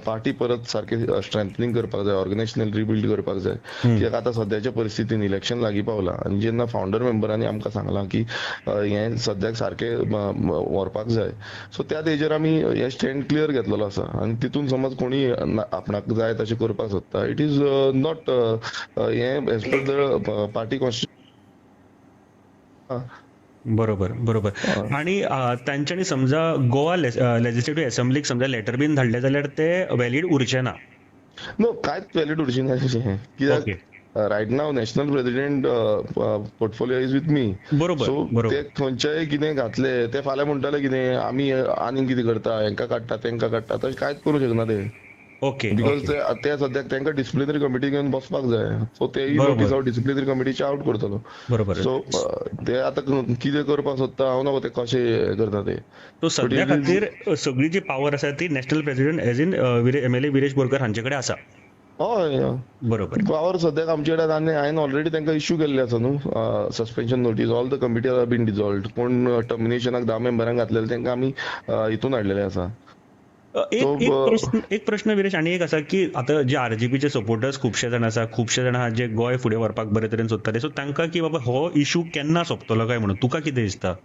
पार्टी परत सारकें स्ट्रेंथनींग करपाक जाय, ऑर्गनायजेशनल रिबिल्ड करपाक जाय, कित्याक आतां सद्याच्या परिस्थितीन इलेक्शन लागीं पावलां आनी जेन्ना फावंडर मेंबरांनी आमकां सांगलां की हें सद्याक सारकें व्हरपाक जाय, सो त्या तेजेर आमी हें स्टँड क्लियर घेतलेलो आसा आनी तितून समज कोणी आपणाक जाय तशें करपाक सोदता, it is not हें as per the party constitution. बरोबर बरोबर. आनी तांच्यांनी समजा गोवा लेजिस्लेटिव्ह एसेंब्लीक समजा लेटर बीन धाडले जाल्यार ते व्हॅलीड उरचे ना? नो, कांयच व्हॅलीड उरचे ना तशें, कित्याक right now national president portfolio is with me. बरोबर. सो ते खंयच्याय कितें घातले ते फाल्यां म्हणटले कितें आमी आनीक कितें करता, हेंकां काडटा तेंकां काडटा, तशें कांयच करूंक शकना ते. ओके, because ते सद्याक तांकां डिसिप्लिनरी कमिटी घेवन बसपाक जाय, सो ते नोटीस हांव डिसिप्लिनरी कमिटीचे आवट करतलो. बरोबर. सो ते आतां कितें करपाक सोदता हांव नको ते कशें करता ते. सो सद्या खातीर सगळी जी पावर आसा ती national president as in MLA Viresh Borkar हांचे कडेन आसा. हय, बरोबर. पावर सद्याक आमचे कडेन आनी हांवें ऑलरेडी तांकां इश्यू केल्ले आसा न्हू suspension notice, all the committee are been dissolved, कोण टर्मिनेशनाक 10 मेंबरांक घातलेले तांकां आमी हितून हाडलेले आसा. एक प्रश्न विरेश आनी एक आसा की आतां जे आरजीपीचे सपोर्टर्स खुबशे जाण आसा, खुबशे जाण आहा जे गोंय फुडें व्हरपाक बरे तरेन सोदताले, सो तांकां की बाबा हो इशू केन्ना सोंपतलो काय म्हणून तुका कितें दिसता?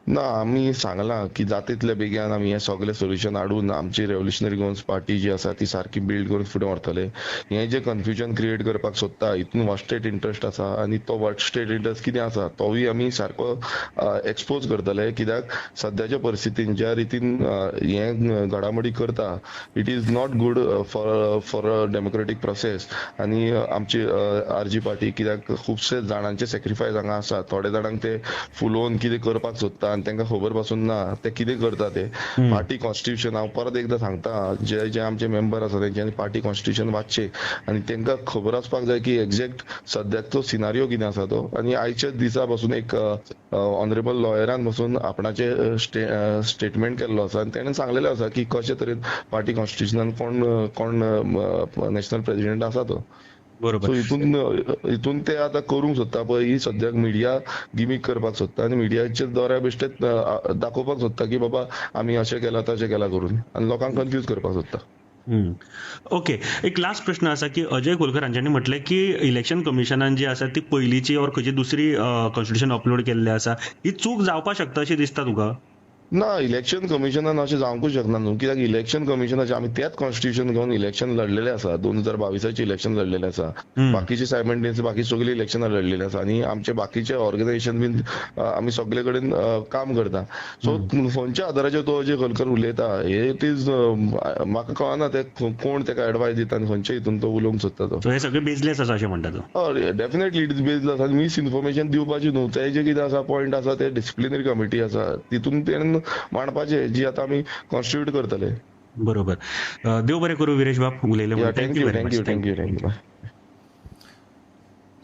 ना, आमी सांगलां की जाता तितल्या बेगीन आमी हें सगळें सोल्युशन हाडून आमची रेव्होल्युशनरी गोवन्स पार्टी जी आसा ती सारकी बिल्ड करून फुडें व्हरतले. हें जें कन्फ्युजन क्रिएट करपाक सोदता हितून वर्स्टेड इंट्रस्ट आसा आनी तो वर्स्टेड इंट्रस्ट कितें आसा तोवूय आमी सारको एक्सपोज करतले, कित्याक सद्याच्या परिस्थितीन ज्या रितीन हें घडामोडी करता it is not good for a democratic process. आनी आमची आरजी पार्टी कित्याक खुबशे जाणांचे सॅक्रिफायस हांगा आसा, थोडे जाणांक ते फुलोवन कितें करपाक सोदता आनी तांकां खबर पासून ना ते कितें करता ते. पार्टी कॉन्स्टिट्यूशन हांव परत एकदां सांगता, जे जे आमचे मेंबर आसा तेंच्यांनी पार्टी कॉन्स्टिट्यूशन वाचचें आनी तांकां खबर आसपाक जाय की एक्झॅक्ट सद्याक तो सिनारियो कितें आसा तो. आनी आयच्या दिसा पासून एक ऑनरेबल लॉयरान पासून आपणाचें स्टेटमेंट केल्लो आसा आनी तेणें सांगलेलें आसा की कशे तरेन पार्टी कॉन्स्टिट्युशनान कोण कोण नॅशनल प्रेजिडेंट आसा तो. बरोबर. सो हितून हितून ते आतां करूंक सोदता पळय, ही सद्याक मिडिया गिमीक करपाक सोदता आनी मिडियाचे दोऱ्या बेश्टेच दाखोवपाक सोदता की बाबा आमी अशें केलां तशें केलां करून, आनी लोकांक कन्फ्यूज करपाक सोदता. ओके, एक लास्ट प्रश्न आसा की अजय खोलकर हांच्यांनी म्हटलें की इलेक्शन कमिशनान जी आसा ती पयलींची ऑर खंयची दुसरी कॉन्स्टिट्यूशन अपलोड केल्लें आसा, ही चूक जावपाक शकता अशी दिसता तुका? ना, इलेक्शन कमिशनान अशें जावंकूच शकना न्हू, कित्याक इलेक्शन कमिशनाचे आमी तेच कॉन्स्टिट्यूशन घेवन इलेक्शन लढलेले आसा, 2022 इलेक्शन लढलेले आसा, बाकीचे सायमल्टेनियस बाकी सगळी इलेक्शनां लढलेली आसा आनी आमचे बाकीचे ऑर्गनायझेशन बीन आमी सगळे कडेन काम करता. सो खंयच्या आदाराचेर तो अजय खोलकर उलयता हे it is म्हाका कळना ते कोण तेका एडवायस दिता आनी खंयच्या हितून तो उलोवंक सोदता तो. सो हे सगळे बेजलेस आसा अशें म्हणटा तूं? हय, डेफिनेटली it is baseless आनी मिसइन्फॉर्मेशन दिवपाची न्हू. ते जे कितें आसा पॉयंट आसा ते डिसिप्लिनरी कमिटी आसा तितून तेणें मांडपाचे जी आतां आमी कॉन्स्टिट्यूट करतले. बरोबर. देव बरें करूं विरेश बाब, उलयले म्हणून. Thank you, thank you, thank you, thank you.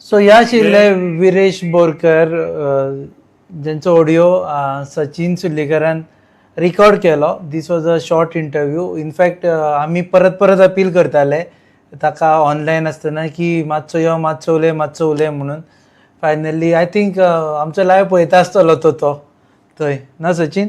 So ह्या आशिल्ले विरेश बोरकर, ज्यांचो ऑडियो सचिन सुर्लीकरान रिकॉर्ड केलो. This was a short interview. In fact आमी परत परत अपील करताले ताका ऑनलायन आसतना की मातसो यो, मातसो उलय, मातसो उलय म्हणून. फायनली I think आमचो लायव्ह पळयता आसतलो तो तो थंय ना सचिन?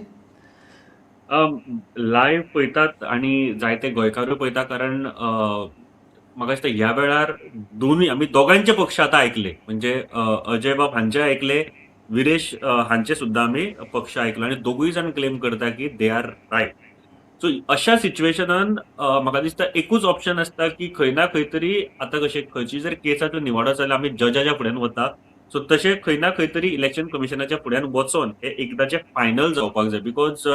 लायव्ह पळयतात आनी जायते गोंयकारूय पळयता, कारण म्हाका दिसता ह्या वेळार दोनूय आमी दोगांयचे पक्ष आतां आयकले, म्हणजे अजय बाब हांचे आयकले, विरेश हांचे सुद्दां आमी पक्ष आयकलो आनी दोगूय जाण क्लेम करता की they are right. सो अशा सिच्युएशनान म्हाका दिसता एकूच ऑप्शन आसता की खंय ना खंय तरी आतां कशें खंयची जर केसाचो निवाडो जाल्यार आमी जजाच्या फुड्यान वता, सो तशें खंय ना खंय तरी इलेक्शन कमिशनाच्या फुड्यान वचोन हे एकदाचें फायनल जावपाक जाय, because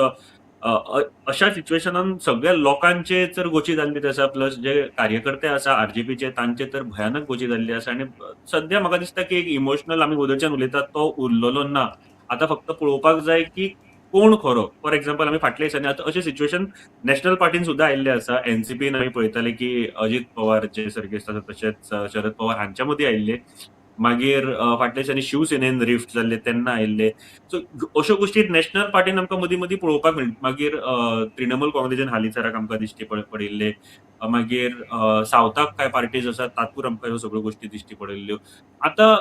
अशा सिच्युएशनान सगळ्या लोकांचे तर गोची जाल्ली आसा, प्लस जे कार्यकर्ते आसा आरजीपीचे तांचे तर भयानक गोची जाल्ली आसा. आनी सद्या म्हाका दिसता की एक इमोशनल आमी गोदरच्यान उलयतात तो उरलेलो ना. आतां फक्त पळोवपाक जाय की कोण खरो. फॉर एक्झाम्पल आमी फाटल्या दिसांनी आतां अशें सिच्युएशन नॅशनल पार्टीन सुद्दां आयिल्लें आसा. एनसीपीन आमी पळयताले की अजीत पवार जे सर्गेस्त आसा तशेंच शरद पवार हांच्या मदीं आयिल्ले, मागीर फाटल्या दिसांनी शिवसेनेन रिफ्ट जाल्ले तेन्ना आयिल्ले. सो अश्यो गोश्टी नॅशनल पार्टीन आमकां मदीं मदीं पळोवपाक मेळटा. मागीर तृणमूल काँग्रेसीन हालींसराक आमकां दिश्टी पडिल्ले, मागीर सावथाक कांय पार्टीज आसात तातूंत आमकां ह्यो सगळ्यो गोश्टी दिश्टी पडिल्ल्यो. आतां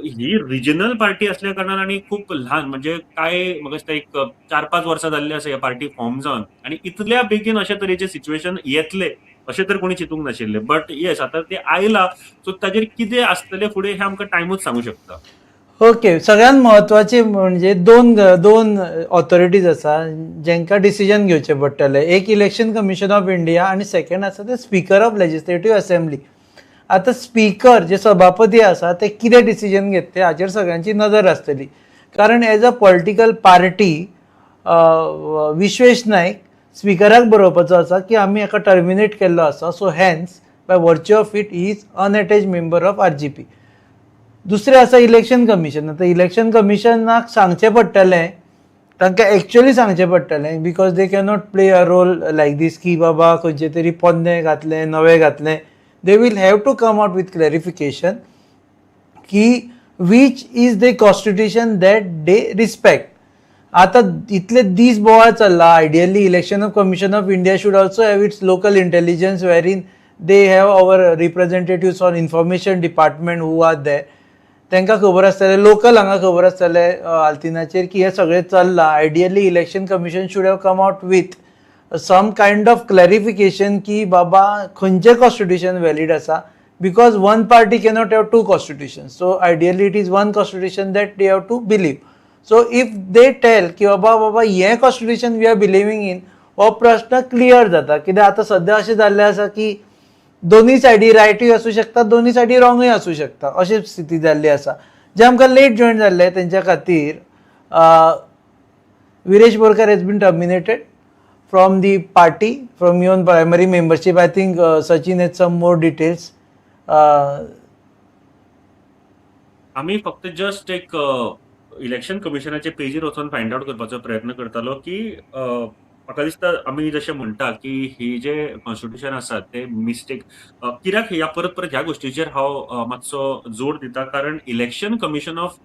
ही रिजनल पार्टी असल्या कारणान आनी खूब ल्हान, म्हणजे काय म्हाका दिसता एक 4-5 वर्सां जाल्ली आसा ह्या पार्टी फॉर्म जावन, आनी इतल्या बेगीन अशे तरेचे सिच्युएशन येतले अशें तर कोणी चिंतूंक नाशिल्लें. बट येस, आतां ते आयला, सो ताजेर कितें आसतलें फुडें हें आमकां टायमूच सांगू शकता. ओके, सगळ्यांत म्हत्वाचें म्हणजे दोन दोन ऑथॉरिटीज आसा जेंकां डिसिजन घेवचें पडटलें. एक इलेक्शन कमिशन ऑफ इंडिया आनी सेकंड आसा ते स्पीकर ऑफ लेजिस्लेटीव असेंब्ली. आतां स्पीकर जे सभापती आसा ते कितें डिसिजन घेतले हाचेर सगळ्यांची नदर आसतली, कारण as a political party Vishwesh Naik स्पिकराक बरोवपाचो आसा की आमी हाका टर्मिनेट केल्लो आसा, so hence by virtue of it is unattached member of RGP. दुसरें आसा इलेक्शन कमिशन. आतां इलेक्शन कमिशनाक सांगचें पडटलें, तांकां एक्चुअली सांगचें पडटलें, because they cannot play a role like this की बाबा खंयचे तरी पोन्नें घातलें नवें घातलें. They will have to come out with clarification की which is the constitution that they respect. आतां इतले दीस बोवाळ चल्ला. Ideally election of commission of India should also have its local intelligence wherein they have our representatives on information department who are there. तांकां खबर आसतलें, local हांगा खबर आसतलें आल्तिनाचेर की हें सगळें चल्लां. Ideally election commission should have come out with some kind of clarification की बाबा खंयचें कॉन्स्टिट्यूशन व्हॅलीड आसा, because one party cannot have two constitution. So ideally it is one constitution that they have to believe. So if they tell की बाबा बाबा हें constitution we are believing in, हो प्रश्न क्लियर जाता. कित्याक आतां सद्या अशें जाल्लें आसा की दोनूय सायडी रायटूय आसूं शकता, दोनूय सायडी रॉंगूय आसूं शकता, अशी स्थिती जाल्ली आसा. जे आमकां लेट जॉयन जाल्ले तेंच्या खातीर Viresh Borkar has been terminated from the party, from even primary membership. I think Sachin has some more details. आमी फक्त जस्ट एक इलेक्शन कमिशनाचे पेजीर वचोन फायंड आवट करपाचो प्रयत्न करतालो की म्हाका दिसता आमी जशें म्हणटा की ही जे कॉन्स्टिट्यूशन आसा ते मिस्टेक कित्याक ह्या परत परत ह्या गोश्टीचेर हांव मातसो जोर दिता, कारण इलेक्शन कमिशन ऑफ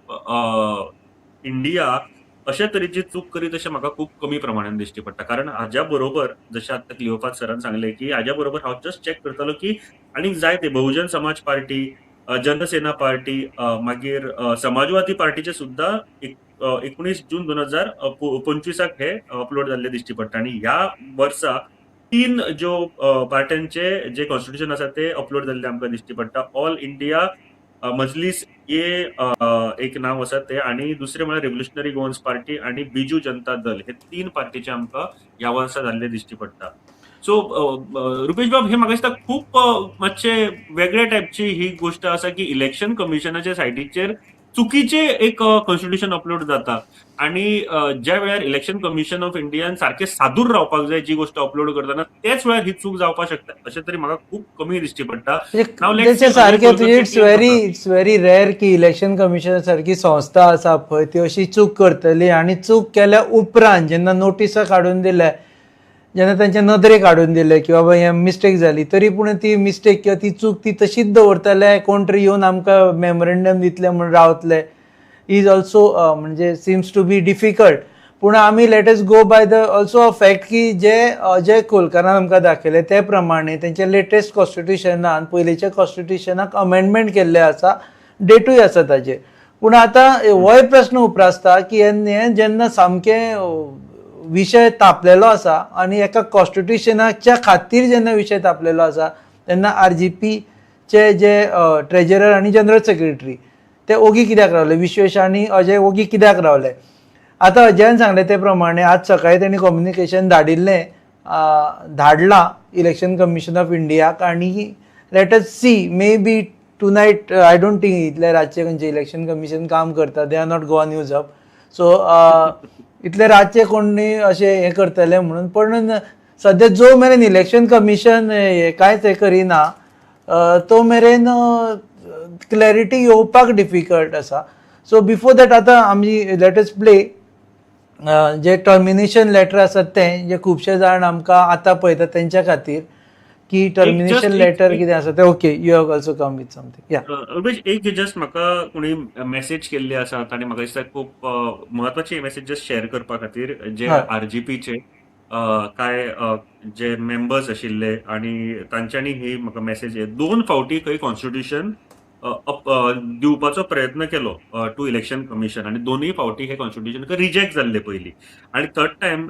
इंडिया अशे तरेची चूक करीत अशें म्हाका खूब कमी प्रमाणान दिश्टी पडटा. कारण हाज्या बरोबर जशें आतां क्लिओपाद सरान सांगलें की हाज्या बरोबर हांव जस्ट चॅक करतालो की आनीक जाय ते बहुजन समाज पार्टी, जनसेना पार्टी, मागीर समाजवादी पार्टीचे सुद्दां 19 जून 2025 हे अपलोड जाल्ले दिश्टी पडटा. आनी ह्या वर्सा तीन ज्यो पार्ट्यांचे जे कॉन्स्टिट्युशन आसा ते अपलोड जाल्ले आमकां दिश्टी पडटा. ऑल इंडिया मजलीस ये एक नांव आसा ते आनी दुसरे म्हळ्यार रेव्होल्युशनरी गोवन्स पार्टी आनी बिजू जनता दल, हे तीन पार्टीचे आमकां ह्या वर्सा जाल्ले दिश्टी पडटा. सो रुपेश बाब, हे म्हाका दिसता खूब मातशे वेगळ्या टायपची ही गोश्ट आसा की इलेक्शन कमिशनाच्या सायटीचेर चुकीचे एक कॉन्स्टिट्युशन अपलोड जाता आणि ज्या वेळार इलेक्शन कमिशन ऑफ इंडियान सारखे सादूर रावपाक जाय जी गोष्ट अपलोड करतना, तेच वेळार ही चूक जावपाक शकता अशें तरी म्हाका खूब कमी दिश्टी पडटा. म्हणजे सारखे it's very rare की इलेक्शन कमिशन सारखी संस्था आसा पळय, ती अशी चूक करतली आनी चूक केल्या उपरांत जेन्ना नोटिसां काडून दिल्या, जेन्ना तांच्या नदरेक हाडून दिले की बाबा हे मिस्टेक जाली, तरी पूण ती मिस्टेक किंवा ती चूक ती तशीच दवरतले, कोण तरी येवन आमकां मेमोरेंडम दितले म्हूण रावतले is also म्हणजे सिम्स टू बी डिफिकल्ट. पूण आमी let us go by the also a fact की जे अजय खोलकारान आमकां दाखयले ते प्रमाणे तेंचे लेटेस्ट कॉन्स्टिट्युशनान पयलींच्या कॉन्स्टिट्युशनाक अमेंडमेंट केल्लें आसा, डेटूय आसा ताजेर. पूण आतां होय प्रस्न उप्रासता की हें जेन्ना सामकें विशय तापलेलो आसा आनी एका कॉन्स्टिट्युशनाच्या खातीर जेन्ना विशय तापलेलो आसा, तेन्ना आरजीपीचे जे ट्रेजरर आनी जनरल सेक्रेटरी ते ओगी कित्याक रावले? विश्वेश आनी अजय ओगी कित्याक रावले? आतां अजयान सांगलें ते प्रमाणे आज सकाळी तेणी कम्युनिकेशन धाडिल्लें, धाडलां इलेक्शन कमिशन ऑफ इंडियाक आनी let us see, maybe tonight. I don't think इतले रातचे खंयचे इलेक्शन कमिशन काम करता. They are not Goa News Hub, so इतले रातचे कोणी अशें हें करतले म्हणून. पण सद्या जो मेरेन इलेक्शन कमिशन हे कांयच हें करिना तो मेरेन क्लॅरिटी येवपाक डिफिकल्ट आसा. सो बिफोर that आतां आमी let us play जे टर्मिनेशन लेटर आसा तें, जे खुबशे जाण आमकां आतां पळयता तेंच्या खातीर की टर्मिनेशन लेटर कितें आसा तें. Okay, you have also come with something, yeah. Rupesh, एक जस्ट म्हाका कोणी मेसेज केल्ली आसा आनी म्हाका दिसता खूब म्हत्वाची मेसेज जस्ट शेअर करपा खातीर, जे आरजीपीचे काय जे मेंबर्स आशिल्ले आनी तांच्यांनी ही म्हाका मेसेज, दोन फावटी खंय कॉन्स्टिट्युशन दिवपाचो प्रयत्न केलो टू इलेक्शन कमिशन आनी दोनूय फावटी हे कॉन्स्टिट्युशन रिजेक्ट जाल्ले पयली आनी third time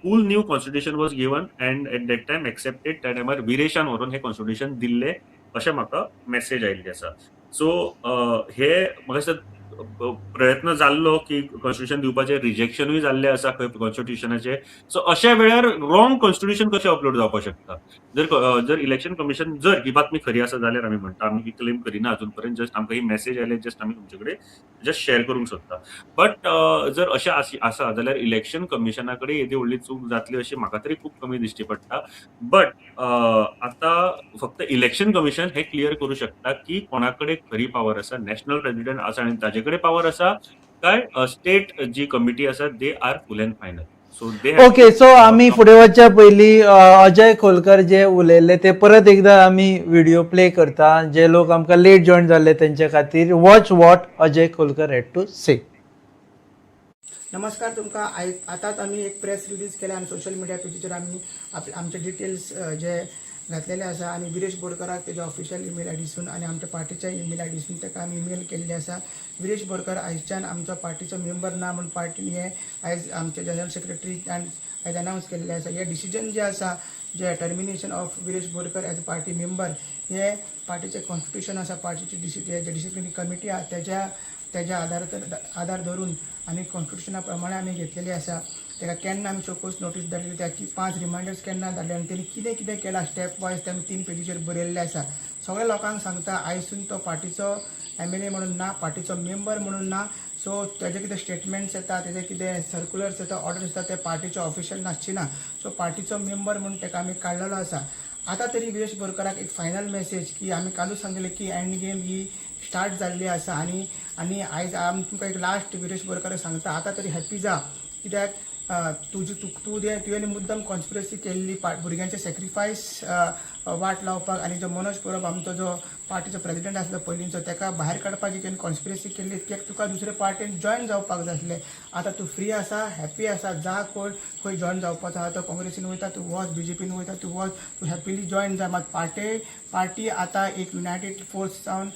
full new constitution was given and at that time accepted. त्या टायमार विरेशान व्हरून हे कॉन्स्टिट्युशन दिल्ले अशें म्हाका मेसेज आयिल्ली आसा. सो हे म्हाका दिसता प्रयत्न जाल्लो की कॉन्स्टिट्युशन दिवपाचे, रिजेक्शनूय जाल्ले आसा खंय कॉन्स्टिट्युशनाचे. सो अशा वेळार रॉंग कॉन्स्टिट्युशन कशें अपलोड जावपाक शकता, जर इलेक्शन कमिशन जर ही बातमी खरी आसा जाल्यार? आमी म्हणटा, आमी ही क्लेम करिना अजून पर्यंत, जस्ट आमकां ही मेसेज आयले, जस्ट आमी तुमचे कडेन जस्ट शेअर करूंक सोदता. बट जर अशें आसा जाल्यार इलेक्शन कमिशना कडेन येदी व्हडली चूक जातली अशी म्हाका तरी खूब कमी दिश्टी पडटा. बट आतां फक्त इलेक्शन कमिशन हे क्लियर करूं शकता की कोणा कडेन खरी पावर आसा, नॅशनल प्रेसिडेंट आसा आनी ताजे कडेन पावर आसा काय स्टेट जी कमिटी आसा, they are full and final, so they okay, so आमी फुडें वचच्या पयलीं अजय खोलकर जे उलयल्ले ते परत एकदा आमी व्हिडिओ प्ले करता, जे लोक आमकां लेट जॉयन जाल्ले तेंच्या खातीर. Watch what Ajay Kholkar had to say. नमस्कार तुमकां. आयज आतांच आमी एक प्रेस रिलीज केल्या आनी सोशल मिडिया पेजीचेर आमी आमचे डिटेल्स जे घातलेले आसा आनी विरेश बोरकराक तेज्या ऑफिशियल इमेल आयडीसून आनी आमच्या पार्टीच्या इमेल आयडीसून ताका आमी इमेल केल्ली आसा. विरेश बोरकर आयच्यान आमचो पार्टीचो मेंबर ना म्हूण पार्टीन हे आयज आमचे जनरल सेक्रेटरी आयज अनावन्स केल्ले आसा. हे डिसिजन जे आसा, जे termination of Viresh Borkar as a party member, हे पार्टीचे कॉन्स्टिट्युशन आसा, पार्टीची डिसिप्लिनरी कमिटी आहा, तेज्या आधार धरून आनी कॉन्स्टिट्युशना प्रमाणे आमी घेतलेली आसा. ताका केन्ना आमी शोकोज नोटीस धाडली, ताची पांच रिमायंडर्स केन्ना धाडले आनी तेणी कितें कितें केलां स्टेप वायज ते आमी तीन पेजीचेर बरयल्लें आसा. सगळ्या लोकांक सांगता, आयजसून तो पार्टीचो एमएलए म्हणून ना, पार्टीचो मेंबर म्हणून ना. सो तेजे कितें स्टेटमेंट्स येता, तेजे कितें सर्कुलर्स येता, ऑर्डर्स येता, ते पार्टीचे ऑफिशियल नासची ना. सो पार्टीचो मेंबर म्हणून ताका आमी काडलेलो आसा. आतां तरी विरेश बोरकराक एक फायनल मेसेज की आमी कालूच सांगलें की एंड गेम ही स्टार्ट जाल्ली आसा आनी आयज आमी तुमकां एक लास्ट विरेश बोरकराक सांगता, आतां तरी हॅप्पी जा, कित्याक तुजी तूं तुवें मुद्दम कॉन्स्पिरसी केल्ली भुरग्यांचे सॅक्रिफायस वाट लावपाक आनी जो मनोज परब आमचो जो पार्टीचो प्रेजिडेंट आसलो पयलींचो ताका भायर काडपाची तुवें कॉन्स्पिरसी केल्ली, कित्याक तुका दुसरे पार्टीन जॉयन जावपाक जाय आसलें. आतां तूं फ्री आसा, हॅप्पी आसा, जा कोण खंय जॉयन जावपाचो आहा तो काँग्रेसीन वयता तूं वच, बीजेपीन वयता तूं वच, तूं हॅपिली जॉयन जा. मात पार्टी आतां एक युनायटेड फोर्स जावन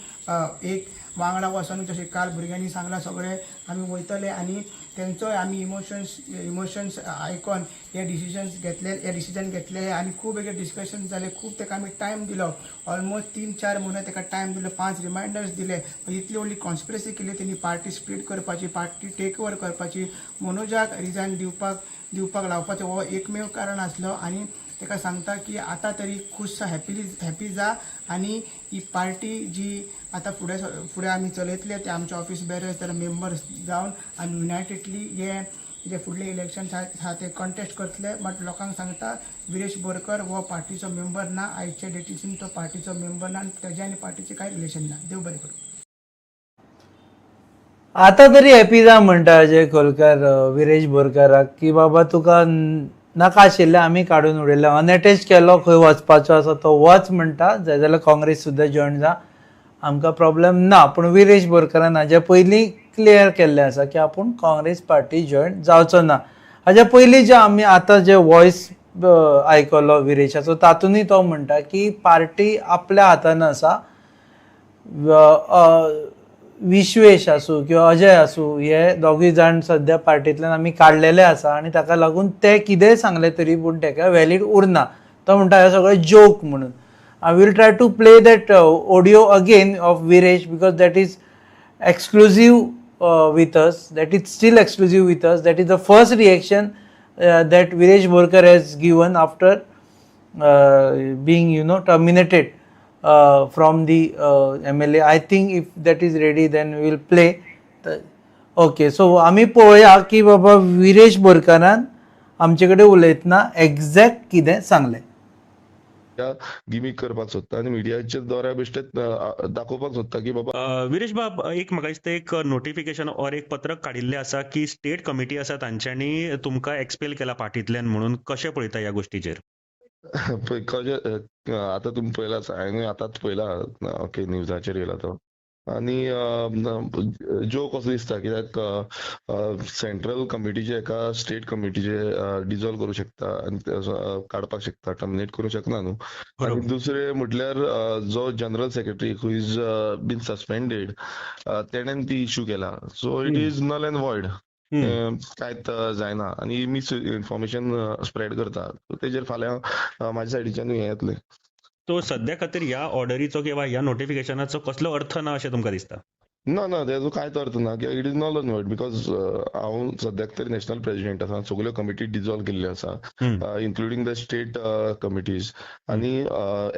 एक वांगडा वचोन, जशें काल भुरग्यांनी सांगलां सगळे आमी वयतले आनी तेंचोय आमी इमोशन्स आयकोन हे डिसिजन्स घेतले, हे डिसिजन घेतले आनी खूब एक डिस्कशन जाले, खूब ताका आमी टायम दिलो, ऑलमोस्ट 3-4 म्हयने ताका टायम दिलो, 5 रिमायंडर्स दिले. इतली व्हडली कॉन्स्पिरसी केली तेणी, पार्टी स्प्लीट करपाची, पार्टी टेक ओवर करपाची, मनोजाक रिजायन दिवपाक लावपाचो हो एकमेव कारण आसलो. आनी ताका सांगता की आतां तरी खुश, हॅपिली हॅपी जा आनी ही पार्टी जी आतां फुडें फुडें आमी चलयतले ते आमचे ऑफिस बेरर्स तर मेंबर्स जावन आमी युनायटेडली हे जे फुडले इलेक्शन आहा ते कॉन्टेस्ट करतले. बट लोकांक सांगता, विरेश बोरकर हो पार्टीचो मेंबर ना, आयच्या डेटीसून तो पार्टीचो मेंबर ना आनी तेजे आनी पार्टीचें कांय रिलेशन ना. देव बरें करूं. आता तरी हॅपी जा म्हणटा अजय खोलकर विरेश बोरकाराक की बाबा तुका नाका आशिल्लें आमी काडून उडयलें, अनएटॅच केलो, खंय वचपाचो आसा तो वच म्हणटा, जाय जाल्यार काँग्रेस सुद्दां जॉयन जा, आमकां प्रॉब्लेम ना. पूण विरेश बोरकारान हाज्या पयलीं क्लियर केल्लें आसा की आपूण काँग्रेस पार्टी जॉयन जावचो ना. हाज्या पयलीं जे आमी आतां जे वॉयस आयकलो विरेशाचो, तातूंतय तो म्हणटा की पार्टी आपल्या हातान आसा, विश्वेश आसूं किंवा अजय आसूं, हे दोगूय जाण सद्या पार्टींतल्यान आमी काडलेले आसा आनी ताका लागून ते कितेंय सांगले तरी पूण ताका व्हॅलीड उरना. तो म्हणटा हे सगळे जोक म्हणून. I will try to play that audio again of Viresh because that is exclusive with us, that is still exclusive with us. That is the first reaction that Viresh Borkar has given after being terminated from the MLA. I think if that is ready, then we will play. Okay, so आमी पळोवया की बाबा विरेश बोरकारान आमचे कडेन उलयतना exact कितें सांगलें. गिमीक करपाक सोदता आनी मिडियाच्या द्वारा बेश्टेच दाखोवपाक सोदता की बाबा विरेश बाब, एक म्हाका दिसता एक नोटिफिकेशन ऑर एक पत्रक काडिल्लें आसा की स्टेट कमिटी आसा तांच्यांनी तुमकां एक्सपेल केला पार्टींतल्यान म्हणून, कशें पळयता ह्या गोश्टीचेर? पळय कशें, आतां तुमी पळयला, हांवें आतांच पळयला, ओके, न्यूजाचेर येयला तो आनी जोक असो दिसता, कित्याक सेंट्रल कमिटीचे एका स्टेट कमिटीचे डिजॉल्व करूं शकता आनी काडपाक शकता, टर्मिनेट करूं शकना न्हू. आनी दुसरें म्हटल्यार जो general secretary who is been suspended, तेणेन ती इशू केला, so it is null and void, कांयच जायना आनी मिस इन्फॉर्मेशन स्प्रेड करता. तेजेर फाल्यां म्हाज्या सायडीच्यान हें येतलें. सो सद्या खातीर ह्या ऑर्डरीचो किंवा ह्या नोटिफिकेशनाचो कसलो अर्थ ना अशें तुमकां दिसता? ना ना, तेजो कांयच अर्थ ना, कित्याक it is null and void because हांव सद्याक तरी नॅशनल प्रेसिडेंट आसा, सगल्यो कमिटी डिजॉल्व केल्ल्यो आसा, इन्क्लुडींग the state committees, आनी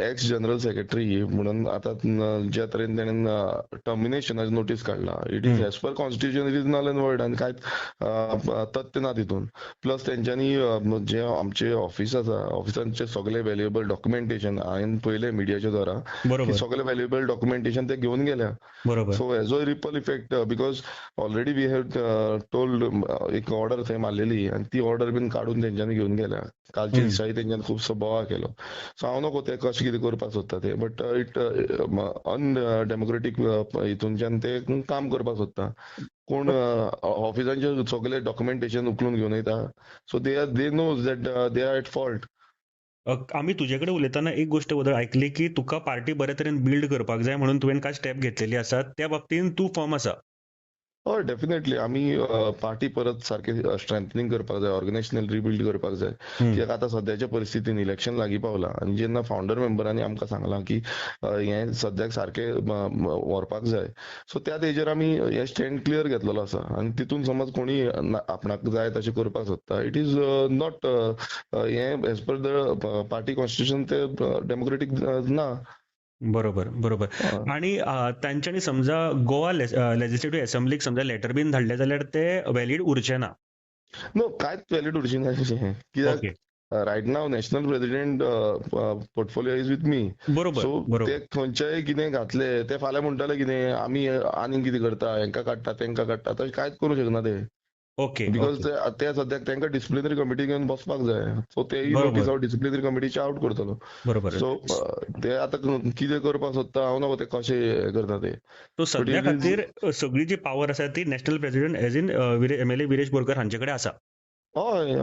एक्स जनरल सेक्रेटरी म्हणून आतां ज्या तरेन तेणेन टर्मिनेशनाची नोटीस काडला, it is as per constitution it is null and void आनी कांयच तथ्य ना तितून. प्लस तेंच्यांनी जे आमचे ऑफिस आसा, ऑफिसांचे सगळे व्हॅल्युएबल डॉक्युमेंटेशन हांवें पळयलें मिडियाच्या द्वारा की सगळे व्हॅल्युएबल डॉक्युमेंटेशन ते घेवन गेल्या. सो हेजो ripple effect, because already we have told, एक ऑर्डर थंय मारलेली आनी ती ऑर्डर बीन काडून तेंच्यांनी घेवन गेल्या. कालच्या दिसाय तेंच्यांनी खुबसो बोवाळ केलो. सो हांव नको ते कशें कितें करपाक सोदता ते, बट it अनडेमोक्रेटीक हितूनच्यान ते काम करपाक सोदता. कोण ऑफिसांचे सगळे डॉक्युमेंटेशन उखलून घेवन वयता? So they knows that they are at fault. आमी तुजे कडेन उलयतना एक गोश्ट बद्दल आयकली की तुका पार्टी बरे तरेन बिल्ड करपाक जाय म्हणून तुवें कांय स्टेप घेतलेली आसात, त्या बाबतीन तूं फर्म आसा? हय, डेफिनेटली. आमी पार्टी परत सारकें स्ट्रेंथनींग करपाक जाय, ऑर्गनायजेशनल रिबिल्ड करपाक जाय, कित्याक आतां सद्याच्या परिस्थितीन इलेक्शन लागीं पावलां आनी जेन्ना फावंडर मेंबरांनी आमकां सांगलां की हें सद्याक सारकें व्हरपाक जाय, सो त्या तेजेर आमी हें स्टँड क्लियर घेतलेलो आसा. आनी तितून समज कोणी आपणाक जाय तशें करपाक सोदता, it is not हें as per the party constitution ते डेमोक्रेटीक ना. बरोबर बरोबर आणि तांच्यांनी समजा गोवा लेजिस्लेटिव्ह असेंब्लीक समजा लेटर बीन धाडले जाल्यार ते व्हॅलीड उरचे ना? नो, कांयच व्हॅलीड उरची ना अशें, कित्याक right now national president portfolio is with me. So ते खंयच्याय कितें घातले, ते फाल्यां म्हणटले कितें आमी आनीक कितें करता, हेंकां काडटा, तेंकां काडटा, तशें कांयच करूंक शकना ते. ओके because ते सद्याक तांकां डिसिप्लिनरी कमिटी घेवन बसपाक जाय. सो तेय नोटीस हांव डिसिप्लिनरी कमिटीचे आवट करतलो. बरोबर. सो ते आतां कितें करपाक सोदता हांव नको ते कशें हें करता ते. सो सद्या खातीर सगळी जी पावर आसा ती national president as in MLA Viresh Borkar हांचे कडेन आसा. हय,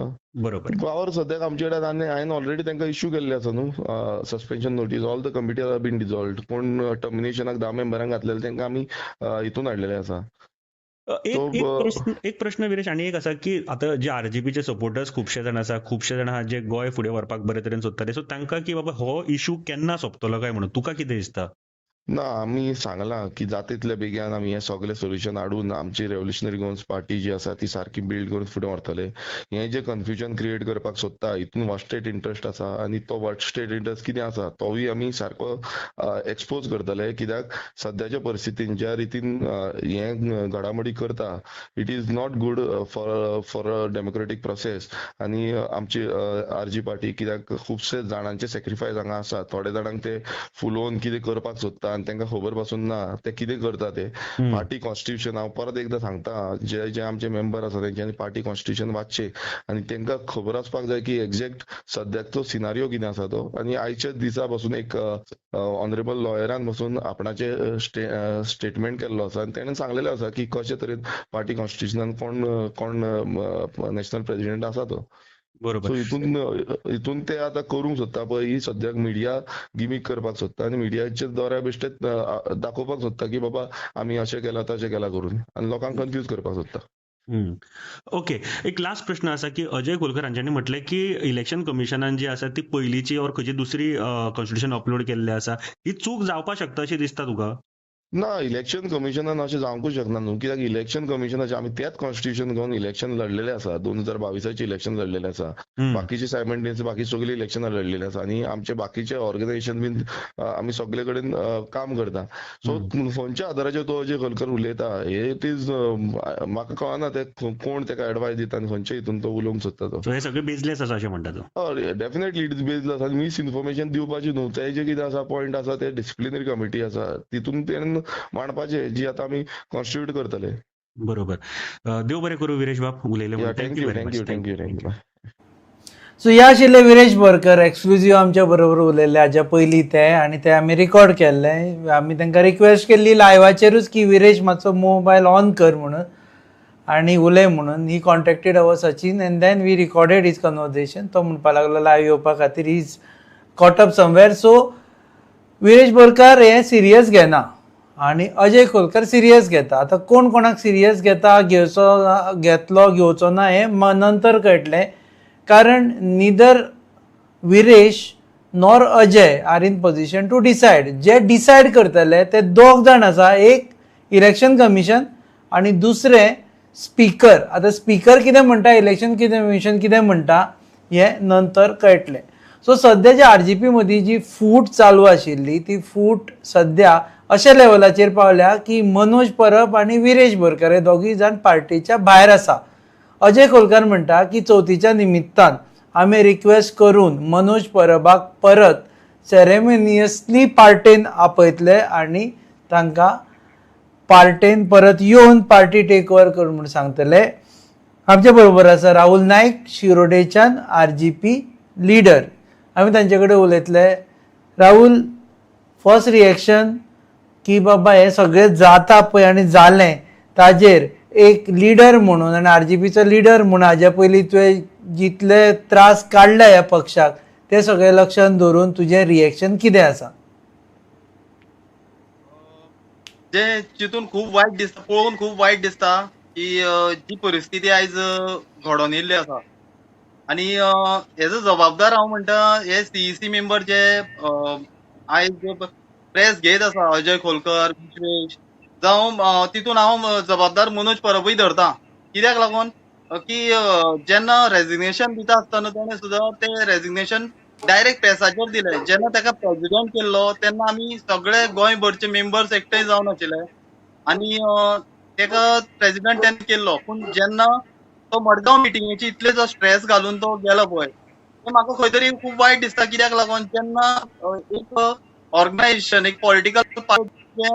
बरोबर. पावर सद्याक आमचे कडेन आनी हांवें ऑलरेडी तांकां इश्यू केल्ले आसा न्हू suspension notice. All the committee are been dissolved. कोण टर्मिनेशनाक 10 मेंबरांक घातलेले तांकां आमी हितून हाडलेले आसा. एक प्रश्न विरेश आनी एक आसा की आतां जे आरजीपीचे सपोर्टर्स खुबशे जाण आसा, खुबशे जाण आहा जे गोंय फुडें व्हरपाक बरे तरेन सोदताले, सो तांकां की बाबा हो इशू केन्ना सोंपतलो काय म्हणून तुका कितें दिसता? ना, आमी सांगलां की जाता तितल्या बेगीन आमी हें सगळें सोल्युशन हाडून आमची रेव्होल्युशनरी गोवन्स पार्टी जी आसा ती सारकी बिल्ड करून फुडें व्हरतले. हें जें कन्फ्युजन क्रिएट करपाक सोदता हितून वर्स्टेड इंट्रस्ट आसा आनी तो वर्स्टेड इंट्रस्ट कितें आसा तोवूय आमी सारको एक्सपोज करतले. कित्याक सद्याच्या परिस्थितीन ज्या रितीन हें घडामोडी करता it is not good for a democratic process. आनी आमची आरजी पार्टी कित्याक खुबशे जाणांचे सॅक्रिफायस हांगा आसा. थोडे जाणांक ते फुलोवन कितें करपाक सोदता आनी तांकां खबर पासून ना ते कितें करता ते. पार्टी कॉन्स्टिट्यूशन हांव परत एकदां सांगता, जे जे आमचे मेंबर आसा तेंच्यांनी पार्टी कॉन्स्टिट्यूशन वाचचें आनी तांकां खबर आसपाक जाय की एक्झॅक्ट सद्याक तो सिनारियो कितें आसा तो. आनी आयच्या दिसा पासून एक ऑनरेबल लॉयरान पासून आपणाचे स्टेटमेंट केल्लो आसा आनी तेणें सांगलेलें आसा की कशे तरेन पार्टी कॉन्स्टिट्युशनान कोण कोण नॅशनल प्रेसिडेंट आसा तो. बरोबर. सो हितून ते आतां करूंक सोदता पळय, ही सद्याक मिडिया गिमीक करपाक सोदता आनी मिडियाच्या दोऱ्या बेश्टेच दाखोवपाक सोदता की बाबा आमी अशें केलां तशें केलां करून आनी लोकांक कन्फ्यूज करपाक सोदता. ओके, एक लास्ट प्रश्न आसा की अजय खोलकर हांच्यांनी म्हटलें की इलेक्शन कमिशनान जी आसा ती पयलींची ऑर खंयची दुसरी कॉन्स्टिट्यूशन अपलोड केल्लें आसा, ही चूक जावपाक शकता अशी दिसता तुका? ना, इलेक्शन कमिशनान अशें जावंकूच शकना न्हू. कित्याक इलेक्शन कमिशनाचे आमी त्याच कॉन्स्टिट्यूशन घेवन इलेक्शन लढलेले आसा. 2022 इलेक्शन लढलेले आसा. बाकीचे सायमल्टेनियस बाकी सगळी इलेक्शनां लढलेली आसा आनी आमचे बाकीचे ऑर्गनायझेशन बीन आमी सगळे कडेन काम करता. सो खंयच्या आदाराचेर तो अजय खोलकर उलयता हे it is म्हाका कळना ते कोण ताका एडवायस दिता आनी खंयच्या हितून तो उलोवंक सोदता तो. सो हे सगळे बेजलेस आसा अशें म्हणटा तूं? हय, डेफिनेटली it is baseless आनी मिसइन्फॉर्मेशन दिवपाची न्हू. ते जे कितें आसा पॉयंट आसा ते डिसिप्लिनरी कमिटी आसा तितून तेणें मांडपाचे जी आतां आमी कॉन्स्टिट्यूट करतले. बरोबर. देव बरें करूं विरेश बाब उलयले म्हणून. Thank you thank you thank you thank you. So ह्या आशिल्ले विरेश बोरकर एक्सक्लुजीव आमच्या बरोबर उलयल्ले हाज्या पयलीं ते, आनी ते आमी रिकॉर्ड केल्ले. आमी तांकां रिक्वेस्ट केल्ली लायवाचेरूच की विरेश मातसो मोबायल ऑन कर म्हणून आनी उलय म्हणून. He contacted our Sachin and then we recorded his conversation. तो म्हणपाक लागलो लायव येवपा खातीर, he is caught up somewhere. So Viresh Borkar हें सिरियस घेना आनी अजय खोलकर सिरियस घेता. आतां कोण कोणाक सिरियस घेता, घेवचो घेतलो घेवचो ना हें नंतर कळटलें, कारण neither Viresh nor Ajay are in position to decide. जे डिसायड करतले ते दोग जाण आसा, एक इलेक्शन कमिशन आनी दुसरें स्पीकर. आतां स्पीकर कितें म्हणटा, इलेक्शन कमिशन कितें म्हणटा हें नंतर कळटलें. सो सद्या जे आरजीपी मदीं जी फूट चालू आशिल्ली ती फूट सद्या अशा लेवलाचेर पावल्या की मनोज परब आनी विरेश बोरकर हे दोगूय जाण पार्टीच्या भायर आसा. अजय खोलकर म्हणटा की चवथीच्या निमित्तान आमी रिक्वेस्ट करून मनोज परबाक परत सेरेमोनियसली पार्टेन आपयतले आनी तांकां पार्टेन परत येवन पार्टी टेक ओवर कर म्हूण सांगतले. आमचे बरोबर आसा राहुल नायक, शिरोडेच्यान आरजीपी लिडर. आमी तांचे कडेन उलयतले. राहुल, फर्स्ट रिएक्शन की बाबा हें सगळें जाता पळय आनी जालें ताजेर एक लिडर म्हणून आनी आरजीपीचो लिडर म्हणून हाज्या पयलीं तुवें जितले त्रास काडले ह्या पक्षाक ते सगळे लक्षान दवरून तुजें रिएक्शन कितें आसा? जे चिंतून खूब वायट दिसता, पळोवन खूब वायट दिसता की जी परिस्थिती आयज घडोवन येयल्ली आसा आनी हेजो जबाबदार हांव म्हणटा हे सीईसी मेंबर जे आयज प्रेस घेत आसा, अजय खोलकर, विश्वेश, जावं तितून हांव जबाबदार मनोज परबूय धरता. कित्याक लागून की जेन्ना रेजिग्नेशन दिता आसतना तेणें सुद्दां तें रेजिग्नेशन डायरेक्ट प्रेसाचेर दिलें. जेन्ना ताका प्रेसिडेंट केल्लो तेन्ना आमी सगळे गोंयभरचे मेंबर्स एकठांय जावन आशिल्ले आनी ताका प्रेसिडेंट तेणें केल्लो. पूण जेन्ना तो मडगांव मिटिंगेची इतले जो स्ट्रेस घालून तो गेलो पळय, तें म्हाका खंय तरी खूब वायट दिसता. कित्याक लागून जेन्ना एक ऑर्गनायझेशन, एक पॉलिटिकल पार्टी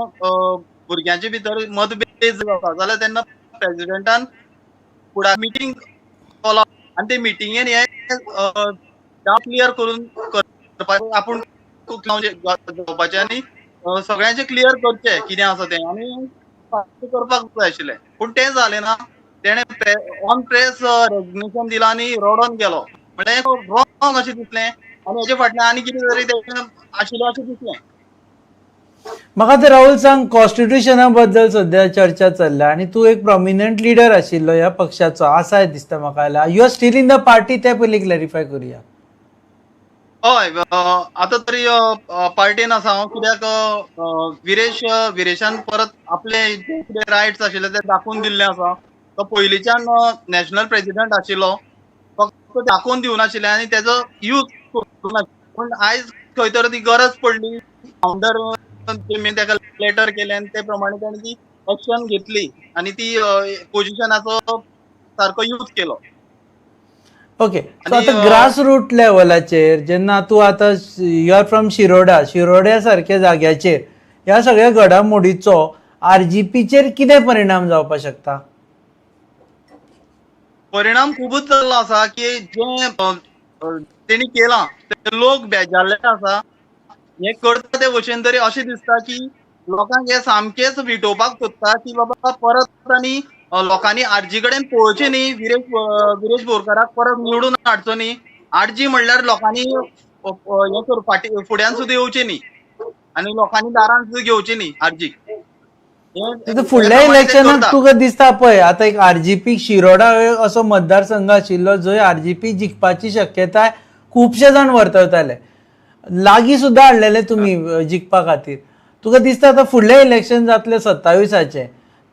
भुरग्यांचे भितर मतभेद जाता जाल्यार तेन्ना प्रेसिडेंटान फुडार मिटींग आनी ते मिटिंगेन हे क्लियर करून करपाचें, आपूण जावपाचें आनी सगळ्यांचें क्लियर करचें कितें आसा तें आनी करपाक जाय आशिल्लें. पूण तें जालें ना. तेणें ऑन प्रेस रेजिग्नेशन दिलां आनी रडोन गेलो. म्हणल्यार रॉंग अशें दिसलें आनी हेजे फाटल्यान आनी कितें तरी तें आशिल्लें अशें दिसलें. म्हाका ते राहुल सांग, कॉन्स्टिट्युशना बद्दल सद्या चर्चा चल्ल्या आनी तूं एक प्रॉमिनंट लिडर आशिल्लो ह्या पक्षाचो आसा दिसता म्हाका जाल्यार. You are still in the party तें पयलीं क्लॅरिफाय करुया. हय, आतां तरी पार्टीन आसा हांव, कित्याक विरेशान परत आपले जे कितें रायट्स आशिल्ले ते दाखोवन दिल्ले आसा. तो पयलींच्यान नॅशनल प्रेसिडेंट आशिल्लो, फक्त दाखोवन दिवनाशिल्ले आनी तेजो यूज करूं नाशिल्ले. पूण आयज खंय तर ती गरज पडली, फावंडर ताका लेटर केलें आनी ते प्रमाणे ताणें ती एक्शन घेतली आनी ती पोजिशनाचो सारको यूज केलो. ओके, सो आतां ग्रास रूट लेवलाचेर जेन्ना तूं आतां you are from Shiroda, शिरोड्या सारक्या जाग्याचेर ह्या सगळ्या घडामोडीचो आरजीपीचेर कितें परिणाम जावपाक शकता? परिणाम खुबूच जाल्लो आसा की जें तेणी केलां ते लोक बेजारले आसा. हें करता ते भशेन तरी अशें दिसता की लोकांक हे सामकेंच विटोवपाक सोदता की बाबा परत आनी लोकांनी आरजी कडेन पळोवचें न्ही, विरेश बोरकाराक परत निवडून हाडचो न्ही. आरजी म्हणल्यार लोकांनी हें कर फाटी फुड्यान सुद्दां येवचें न्ही आनी लोकांनी दारान सुद्दां घेवचें न्ही आरजी. फुडल्या इलेक्शनाक तुका दिसता पळय आतां एक आरजीपी शिरोडा असो मतदारसंघ आशिल्लो जंय आरजीपी जिखपाची शक्यताय खुबशे जाण वर्तवताले, लागीं सुद्दां हाडलेले तुमी जिखपा खातीर. तुका दिसता आतां फुडलें इलेक्शन जातलें 27आचें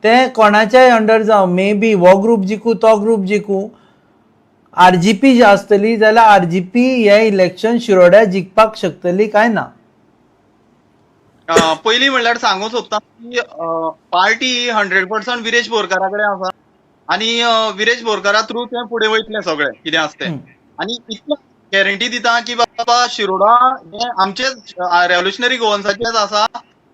तें कोणाच्याय अंडर जावं, मे बी हो ग्रूप जिखूं तो ग्रूप जिखूं, आरजीपी जी आसतली जाल्यार आरजीपी हें इलेक्शन शिरोड्या जिखपाक शकतली काय ना? पयलीं म्हणल्यार सांगूंक सोदता की पार्टी 100% विरेश बोरकारा कडेन आसा आनी विरेश बोरकारा थ्रू तें फुडें वयतलें सगळें कितें आसा तें. आनी इतलें गॅरंटी दिता की बाबा शिरोडा हें आमचेच रेव्होल्युशनरी गोवन्साचेंच आसा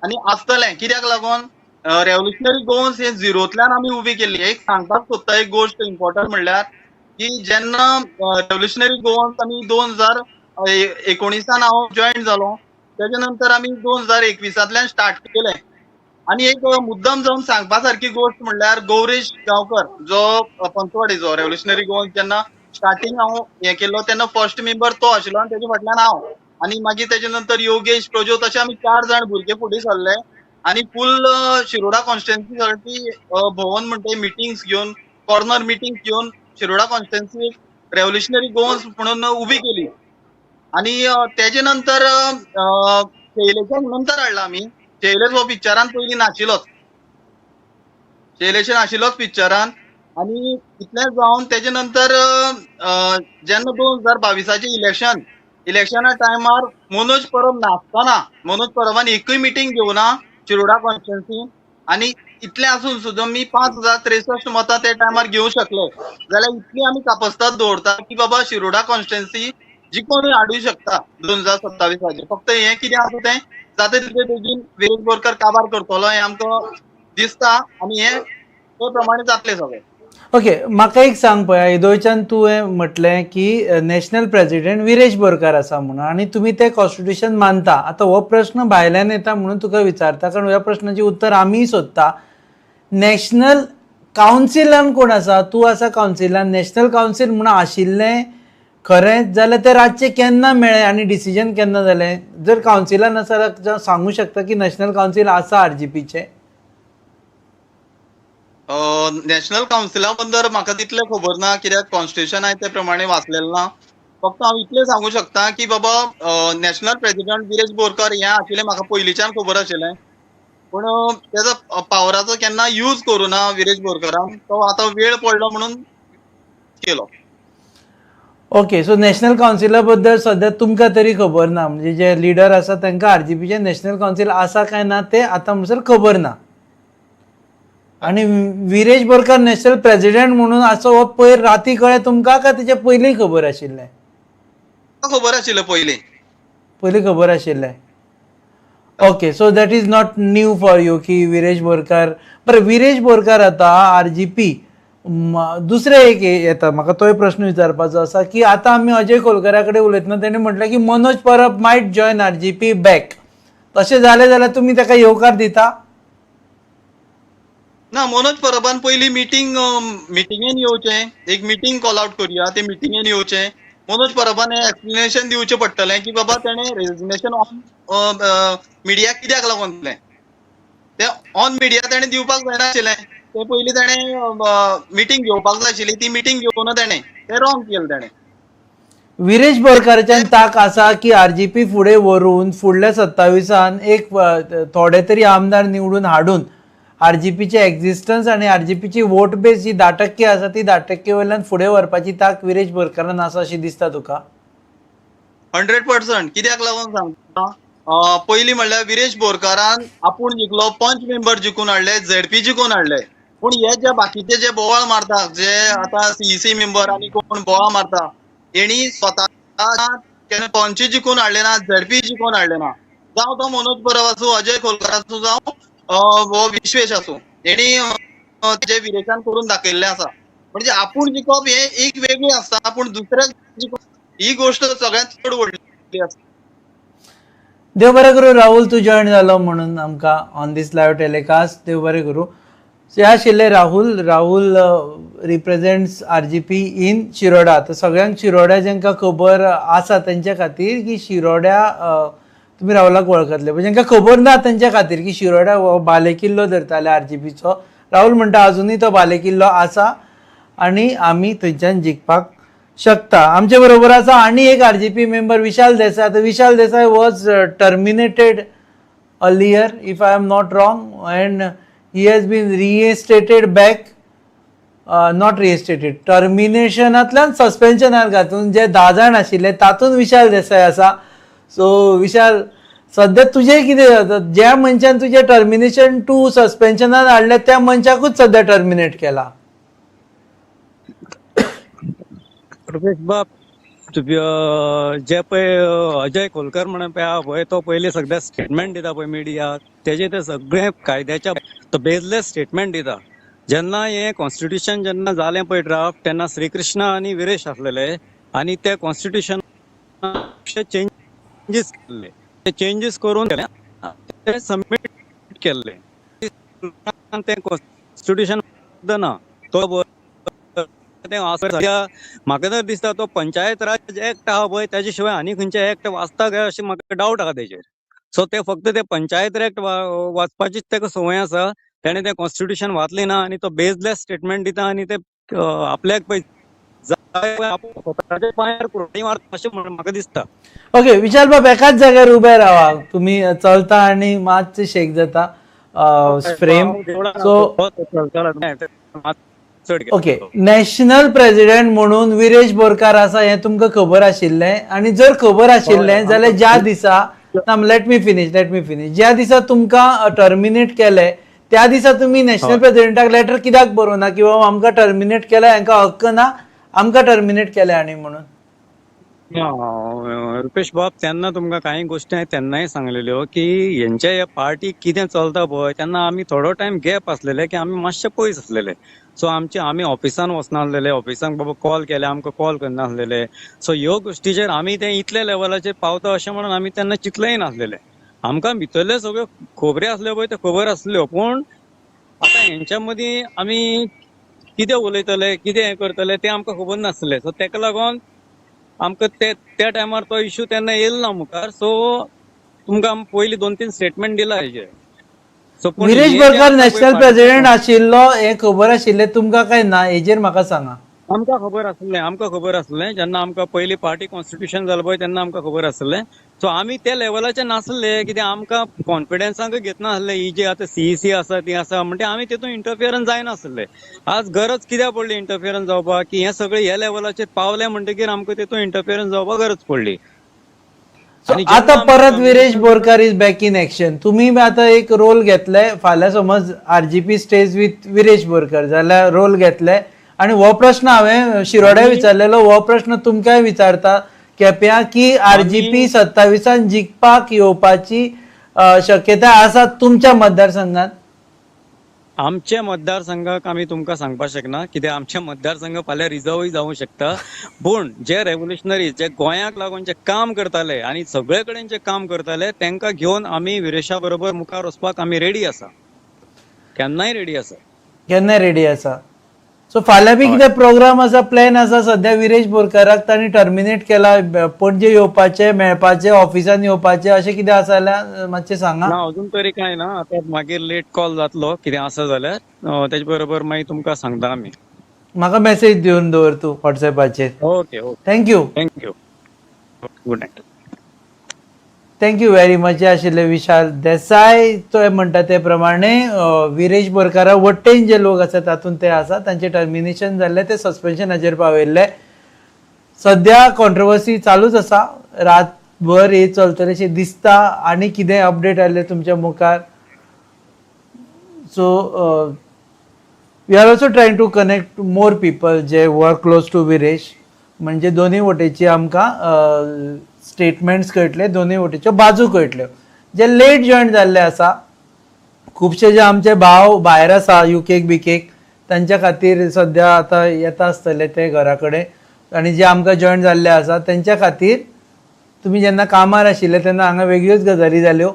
आनी आसतलें. कित्याक लागून रेव्होल्युशनरी गोवन्स हे झिरोंतल्यान आमी उबी केल्ली. एक सांगपाक सोदता एक गोश्ट इम्पॉर्टंट म्हणल्यार की जेन्ना रेव्होल्युशनरी गोवन्स आमी 2019 हांव जॉयन जालो, तेजे नंतर आमी 2021 स्टार्ट केलें. आनी एक मुद्दम जावन सांगपा सारकी गोश्ट म्हणल्यार गौरेश गांवकर जो पंचवाडीचो रेव्होल्युशनरी गोवन्स जेन्ना स्टार्टींग हांव हें केल्लो तेन्ना फर्स्ट मेंबर तो आशिल्लो आनी तेजे फाटल्यान हांव आनी मागीर तेजे नंतर योगेश प्रज्योत अशे आमी 4 जाण भुरगे फुडें सरले आनी फूल शिरोडा कॉन्स्टिट्युएन्सी सारकी भोंवन म्हणटा मिटिंग्स घेवन, कॉर्नर मिटिंग्स घेवन शिरोडा कॉन्स्टिट्युएन्सी रेव्होल्युशनरी गोवन्स म्हणून उबी केली. आनी तेजे नंतर शैलेशाक नंतर हाडला आमी. शैलेश हो पिक्चरान पयलीं नाशिल्लोच, शैलेश नाशिल्लोच पिक्चरान. आनी इतलें जावन तेजे नंतर जेन्ना 2022 इलेक्शन, इलेक्शना टायमार मनोज परब नासतना, मनोज परबान एकूय मिटींग घेवना शिरोडा कॉन्स्टिट्युएन्सी आनी इतलें आसून सुद्दां मी 5063 मतां त्या टायमार घेवंक शकले. जाल्यार इतली आमी कापस्ताद दवरता की बाबा शिरोडा कॉन्स्टिट्युएन्सी जिखून हाडूं शकता 2027. फक्त हें कितें आसा तें जाता तितले बेगीन विरेश बोरकर काबार करतलो हें आमकां दिसता आनी हें ते प्रमाणे जातलें सगळें. ओके, म्हाका एक सांग पळय, येदोळच्यान तुवें म्हटलें की नॅशनल प्रेसिडेंट विरेश बोरकार आसा म्हणून आनी तुमी तें कॉन्स्टिट्युशन मानता. आतां हो प्रश्न भायल्यान येता म्हणून तुका विचारता, कारण ह्या प्रश्नाचें उत्तर आमीय सोदता. नॅशनल कावन्सिलान कोण आसा? तूं आसा कावन्सिलान. नॅशनल कावन्सील म्हणून आशिल्लें खरें जाल्यार तें रातचें केन्ना मेळ्ळें आनी डिसिजन केन्ना जालें? जर कावन्सिलान आसा जाल्यार सांगूं शकता की नॅशनल कावन्सील आसा आरजीपीचें? नॅशनल कावन्सिला बद्दल म्हाका तितलें खबर ना, कित्याक कॉन्स्टिट्युशन हांवें ते प्रमाणे वाचलेलें ना. फक्त हांव इतलें सांगूं शकता की बाबा नॅशनल प्रेसिडेंट विरेश बोरकर हें आशिल्लें म्हाका पयलींच्यान खबर आशिल्लें, पूण तेजो पावराचो केन्ना यूज करूं ना विरेश बोरकरान, तो आतां वेळ पडलो म्हणून केलो. ओके, सो नॅशनल कावन्सिला बद्दल सद्या तुमकां तरी खबर ना, म्हणजे जे लिडर आसा तांकां आरजीपीचें नॅशनल कावन्सील आसा काय ना तें आतां म्हणसर खबर ना. आनी विरेश बोरकर नॅशनल प्रेसिडेंट म्हणून आसा हो पयर राती कळ्ळें तुमकां काय तेचे पयलीं खबर आशिल्लें? खबर आशिल्लें पयलीं. पयलीं खबर आशिल्लें. Okay, so that is not new for you की विरेश बोरकर. बरें, विरेश बोरकर आतां आरजीपी दुसरें एक येता म्हाका तोय प्रश्न विचारपाचो आसा की आतां आमी अजय खोलकरा कडेन उलयतना तेणें म्हटलें की Manoj Parab might join RGP back. तशें जालें जाल्यार तुमी ताका येवकार दिता? ना, मनोज परबान पयली मिटिंगेन येवचें, एक मिटींग कॉल आवट करुया, ते मिटिंगेन येवचें. मनोज परबान हें एक्सप्लेनेशन दिवचें पडटलें की बाबा तेणें रेजिग्नेशन ऑन मिडिया कित्याक लागून दिलें, तें ऑन मिडिया तेणें दिवपाक जायनाशिल्लें. ते पयलीं तेणें मिटींग घेवपाक जाय आशिल्ली, ती मिटींग घेवना तेणें, तें रॉंग केलें तेणें. विरेश बोरकाराच्यान ताक आसा की आरजीपी फुडें व्हरून फुडल्या 27 एक थोडे तरी आमदार निवडून हाडून आरजीपीचे एक्झिस्टन्स आनी आरजीपीची वोट बेस जी 10% आसा ती 10% वयल्यान फुडें व्हरपाची ताक विरेश बोरकारान आसा अशी दिसता तुका? 100%. कित्याक लागून सांगता, पयलीं म्हणल्यार विरेश बोरकारान आपूण जिखलो, पंच मेंबर जिखून हाडले, झेडपी जिखून हाडले, पूण हे जे बाकीचे जे बोवाळ मारता, जे आतां सीईसी मेंबर आनी कोण बोवाळ मारता, हेणी स्वता केन्ना पंच जिखून हाडले ना, झेडपी जिखून हाडले ना. जावं तो मनोज परब आसूं, अजय खोलकार आसूं, जावं हो विश्वेश आसूं, हेणी जे विरेशान करून दाखयल्लें आसा. म्हणजे आपूण जिखप हें एक वेगळें आसता, पूण दुसऱ्याक जिखप ही गोश्ट सगळ्यांत चड व्हडली आसता. देव बरें करूं राहुल, तूं जॉयन जालो म्हणून आमकां ऑन these live telecast. देव बरें करूं. सो हे आशिल्ले Rahul. Rahul represents RGP in Shiroda. तर सगळ्यांक शिरोड्या जांकां खबर आसा तेंच्या खातीर की शिरोड्या तुमी राहुलाक वळखतले, पण जांकां खबर ना तेंच्या खातीर की शिरोड्या हो बालेकिल्लो धरताले आरजीपीचो. राहुल म्हणटा अजुनूय तो बालेकिल्लो आसा आनी आमी थंयच्यान जिखपाक शकता. आमचे बरोबर आसा आनी एक आरजीपी मेंबर विशाल देसाय. आतां Vishal Desai was terminated earlier if I am not wrong and he has been reinstated back, not reinstated, टर्मिनेशनांतल्यान सस्पेन्शनार घातून जे 10 जाण आशिल्ले तातूंत विशाल देसाय आसा. सो विशाल, सद्या तुजें कितें जाता, ज्या मनशान तुजें टर्मिनेशन टू सस्पेन्शनान हाडलें त्या मनशाकूच सद्या टर्मिनेट केला. रुपेश बाब, जे पळय अजय खोलकर म्हणून पळय आहा पळय, तो पयलीं सगळें स्टेटमेंट दिता पळय मिडियाक, तेजे ते सगळे कायद्याच्या तो बेजलेस स्टेटमेंट दिता. जेन्ना हें कॉन्स्टिट्युशन जेन्ना जालें पळय ड्राफ्ट, तेन्ना श्रीकृष्ण आनी विरेश आसलेले आनी ते कॉन्स्टिट्युशन चेंजीस केल्ले, ते चेंजीस करून ते सबमीट केल्ले. तें कॉन्स्टिट्युशन ना तो म्हाका तर दिसता तो पंचायत राज एक्ट आहा पळय तेजे शिवाय आनी खंयचे एक्ट वाचता काय अशें म्हाका डावट आहा तेजेर. सो ते फक्त ते पंचायत एक्ट वाचपाचीच ताका संवय आसा, तेणें तें कॉन्स्टिट्युशन वाचलें ना आनी तो बेजलेस स्टेटमेंट दिता आनी ते आपल्याक पळय जाय स्वताच्या पांयार कुराडी मारता अशें म्हाका दिसता. ओके विशाल बाब, एकाच जाग्यार उबे रावा, तुमी चलता आनी मातशें शेक जाता frame. So okay, national president म्हणून विरेश बोरकार आसा हें तुमकां खबर आशिल्लें, आनी जर खबर आशिल्लें जाल्यार ज्या दिसा, let me finish, ज्या दिसा तुमकां टर्मिनेट केलें त्या दिसा तुमी नॅशनल प्रेसिडेंटाक लेटर कित्याक बरोवना की बाबा आमकां टर्मिनेट केलें, हांकां हक्क ना, आमकां टर्मिनेट केलें आनी म्हणून? रुपेश बाब, तेन्ना तुमकां कांय गोश्टी हांवें तेन्नाय सांगलेल्यो की हेंच्या ह्या पार्टीक कितें चलता पळय, तेन्ना आमी थोडो टायम गॅप आसलेले की आमी मातशे पयस आसलेले. सो आमचे आमी ऑफिसान वचनासलेले, ऑफिसान बाबा कॉल केले आमकां कॉल करनासलेले. सो ह्यो गोश्टीचेर आमी ते इतले लेवलाचेर पावता अशें म्हणून आमी तेन्ना चिंतलेंय नासलेले. आमकां भितरल्यो सगळ्यो खबरी आसल्यो पळय त्यो खबर आसल्यो, पूण आतां हेंच्या मदीं आमी कितें उलयतले कितें हें करतले तें आमकां खबर नासलें. सो तेका लागून आमकां ते त्या टायमार तो इशू तेन्ना येयल ना मुखार. सो तुमकां आमी पयलीं 2-3 स्टेटमेंट दिला हेजेर. So Viresh Borkar national president आशिल्लो हें खबर आशिल्लें तुमकां काय ना, हेजेर म्हाका सांगा. आमकां खबर आसलें, आमकां खबर आसलें जेन्ना आमकां पयलीं पार्टी कॉन्स्टिट्युशन जालें पळय तेन्ना आमकां खबर आसलें. सो आमी त्या लेवलाचे नासले कित्याक आमकां कॉन्फिडन्साक घेतनासले ही जी आतां सीईसी आसा ती आसा म्हणटे आमी तितून इंटरफियरन्स जायनासले. आज गरज कित्याक पडली इंटरफियरन्स जावपाक की हें सगळें ह्या लेवलाचेर पावलें म्हणटकीर आमकां तितून इंटरफियरन्स जावपाक गरज पडली. आतां परत Viresh Borkar is back in action. तुमी आतां एक रोल घेतले, फाल्यां समज RGP stays with Viresh Borkar जाल्यार रोल घेतले, आनी हो प्रश्न हांवें शिरोड्या विचारलेलो, हो प्रश्न तुमकांय विचारता केप्यां की आरजीपी 27 जिखपाक येवपाची शक्यता आसा तुमच्या मतदारसंघात? आमच्या मतदारसंघाक आमी तुमकां सांगपाक शकना, कित्याक आमचे मतदारसंघ फाल्यां रिजर्वूय जावंक शकता. पूण जे रेव्होल्युशनरी जे गोंयाक लागून जे काम करताले आनी सगळे कडेन जे काम करताले तांकां घेवन आमी विरेशा बरोबर मुखार वचपाक आमी रेडी आसा, केन्नाय रेडी आसा. केन्ना रेडी आसा. सो फाल्यां बी कितें प्रोग्राम आसा, प्लॅन आसा सद्या विरेश बोरकाराक तांणी टर्मिनेट केला, पणजे येवपाचें, मेळपाचें, ऑफिसान येवपाचें, अशें कितें आसा जाल्यार मातशें सांगा. ना, अजून तरी कांय ना. आतां मागीर लेट कॉल जातलो कितें आसा जाल्यार तेजे बरोबर मागीर तुमकां सांगता आमी. म्हाका मॅसेज दिवन दवर तूं वॉट्सएपाचेर. Okay okay, thank you. Thank you, good night. Thank you very much. हे आशिल्ले विशाल देसाय. तो म्हणटा ते प्रमाणे विरेश बोरकारा वटेन जे लोक आसा तातूंत ते आसा, तांचे टर्मिनेशन जाल्लें, ते सस्पेन्शनाचेर पावयल्ले. सद्या कॉन्ट्रोवर्सी चालूच आसा, रातभर हे चलतलें शें दिसता. आनी कितें अपडेट आयले तुमच्या मुखार. So we are also trying to connect more people J work close to Viresh, म्हणजे दोनूय वटेची आमकां स्टेटमेंट्स कळटले, दोनूय वटेच्यो बाजू कळटल्यो. जे लेट जॉयन जाल्ले आसा, खुबशे जे आमचे भाव भायर आसा युकेक बिकेक, तांच्या खातीर सद्या आतां येता आसतले ते घरा कडेन. आनी जे आमकां जॉयन जाल्ले आसा तेंच्या खातीर, तुमी जेन्ना कामार आशिल्ले तेन्ना हांगा वेगळ्योच गजाली जाल्यो.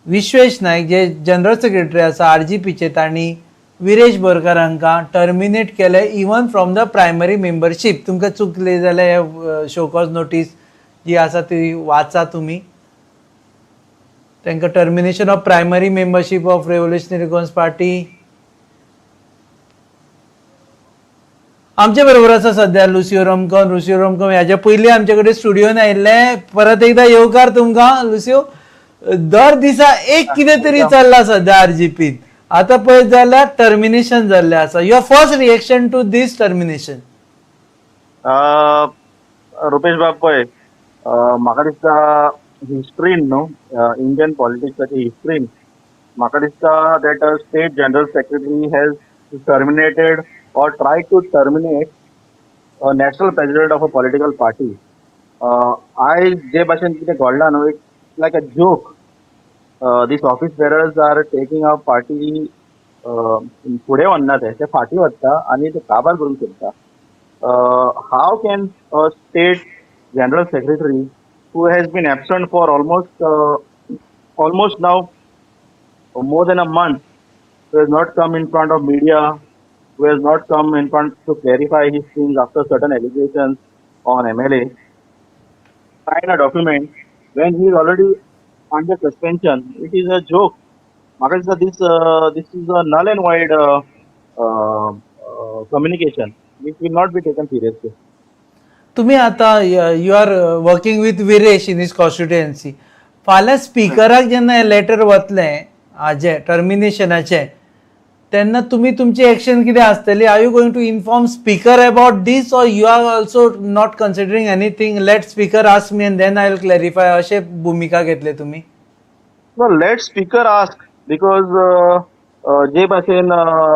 विश्वेश नायक जे जनरल सेक्रेटरी आसा आरजीपीचे, तांणी विरेश बोरकार हांकां टर्मिनेट केले even from the primary membership. तुमकां चुकले जाल्यार हे शोकॉज नोटीस जी आसा ती वाचा तुमी. तांकां termination of primary membership of Revolutionary Goans Party. आमचे बरोबर आसा सद्या लुसियो रोमकॉम. लुसियो रोमकॉम ह्याच्या पयलीं आमचे कडेन स्टुडियोन आयिल्ले. परत एकदा येवकार तुमकां लुसियो. दर दिसा एक कितें तरी चल्लां सद्या आरजीपीन. आतां पळयत जाल्यार टर्मिनेशन जाल्लें आसा. Your first reaction to this termination? Rupesh बाब पळय, म्हाका दिसता हिस्ट्रीन न्हू, इंडियन पॉलिटिक्साची हिस्ट्रीन म्हाका दिसता that a state general secretary has terminated or try to terminate a national president of a political party. आयज जे भाशेन कितें घडलां न्हू, it's like a joke. These office bearers are taking a party फुडें वचना, ते फाटीं वता आनी ते काबार करूंक सोदता. How can a state general secretary who has been absent for almost now more than a month, who has not come in front of media, who has not come in front to clarify his things after certain allegations on MLA, sign a document when he is already under suspension? It is a joke. म्हाका दिसता this is a null and void communication which will not be taken seriously. तुम्ही आता you are working with Viresh in his constituency. फाल्यां स्पिकराक जेन्ना हें letter वतलें हाजें टर्मिनेशनाचें, तेन्ना तुमी तुमची एक्शन कितें आसतली? Are you going to inform speaker about this or you are also not considering anything, let speaker ask me and then I will clarify, अशें भुमिका घेतले तुमी? No, let speaker ask because जे भाशेन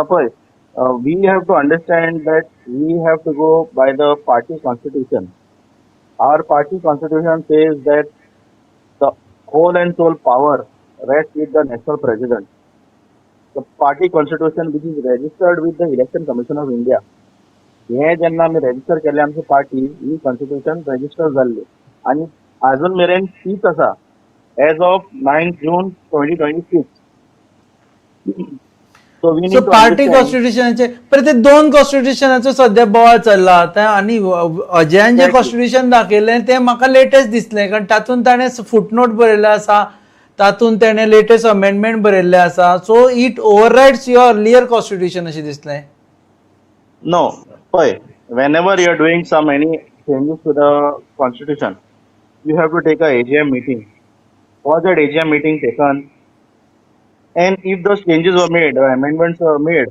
पळय, we have to understand that we have to go by the party constitution. Our party constitution says that the whole and sole power rests with the national president. The party constitution which is registered with the Election Commission of India. हे जेन्ना आमी register केल्ले आमची party, ही constitution register जाल्ली आनी आजून मेरेन तीच आसा as of 9 June 2026. So we so need to party understand. कॉन्स्टिट्युशनाचे पर ते दोन कॉन्स्टिट्युशनाचो सद्या बोवाळ चल्ला आतां. आनी अजयान जे कॉन्स्टिट्युशन दाखयलें तें म्हाका लेटेस्ट दिसलें, कारण तातूंत ताणें फुटनोट बरयल्ले आसा, तातूंत ताणें लेटेस्ट अमेंडमेंट बरयल्ले आसा. So it overrides your earlier constitution अशें दिसलें. No, पळय, whenever you are doing some any changes to the constitution, you have to take a AGM meeting. Was that AGM meeting taken? And if those changes were made or amendments were made,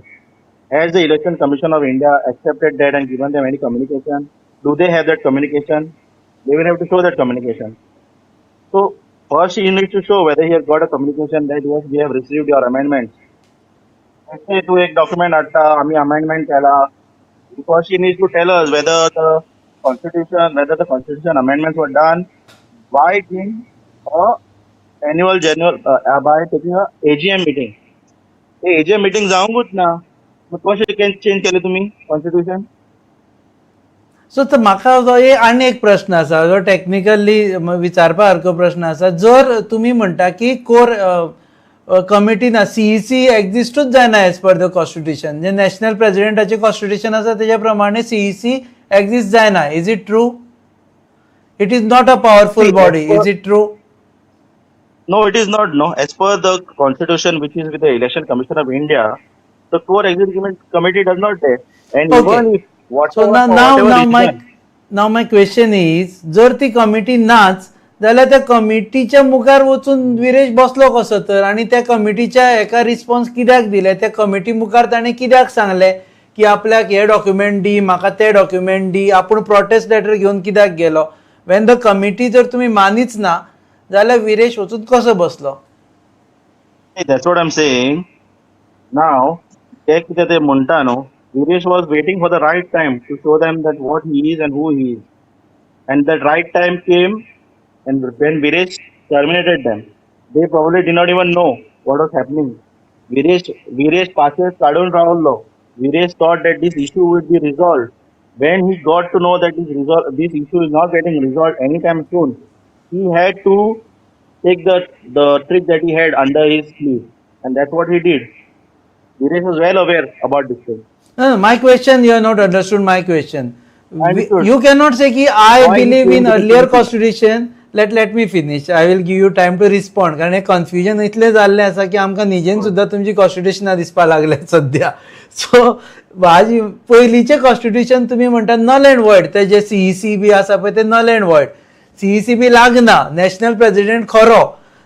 has the Election Commission of India accepted that and given them any communication? Do they have that communication? They will have to show that communication. So first he needs to show whether he has got a communication that yes, we have received your amendments. Let's say तू एक document हाडटा, आमी amendment केला. First he needs to tell us whether the constitution amendments were done by doing a annual general by taking a AGM meeting. ते AGM meeting जावंकूच ना. मग कशें change केलें तुमी कॉन्स्टिट्यूशन? सो तर म्हाका जो एक आनी एक प्रश्न आसा जो टॅक्निकली विचारपा सारको प्रश्न आसा. जर तुमी म्हणटा की कोर कमिटी ना, सीईसी एक्झिस्टूच जायना एज पर the constitution, जे नॅशनल प्रेसिडेंटाचें कॉन्स्टिट्यूशन आसा तेज्या प्रमाणे सीईसी एक्झिस्ट जायना, is it true? It is not a powerful See, as body, per is it true? No, it is not. No, as per the constitution, which is with the Election Commission of India, the core executive committee does not there. And okay, even if so whatever now for now whatever now my reason, now my question is, जर ती committee नाच जाल्यार त्या कमिटीच्या मुखार वचून विरेश बसलो कसो तर, आनी त्या कमिटीच्या हेका रिस्पॉन्स कित्याक दिले? त्या कमिटी मुखार ताणें कित्याक सांगलें की आपल्याक हे डॉक्युमेंट दी, म्हाका ते डॉक्युमेंट दी? आपूण प्रोटेस्ट लेटर घेवन कित्याक गेलो? When the committee जर तुमी मानीच ना जाल्यार विरेश वचून कसो बसलो? That's what I'm saying. Now, ते कितें ते म्हणटा न्हू, Viresh was waiting for the right time to show them that what he is and who he is. And that right time came, and when Viresh terminated them, they probably did not even know what was happening. Viresh passes काडून रावल्लो. Viresh thought that this issue would be resolved. When he got to know that this issue is not getting resolved anytime soon, he had to take the trick that he had under his sleeve, and that's what he did. Viresh was well aware about this thing. No, my question, you have not understood my question. Understood. You cannot say ki I Why he believe came in to the earlier CEC? Constitution. Let me finish. I will give you time to respond. कारण हे confusion इतलें जाल्लें आसा की आमकां निजेन सुद्दां तुमची कॉन्स्टिट्युशनां दिसपाक लागले सद्या. सो भाजी पयलींचें कॉन्स्टिट्युशन तुमी म्हणटा नल एंड वॉयड, ते जे सीईसी बी आसा पळय ते नल एंड वॉयड, सीईसी बी लागना, नॅशनल प्रेसिडेंट खरो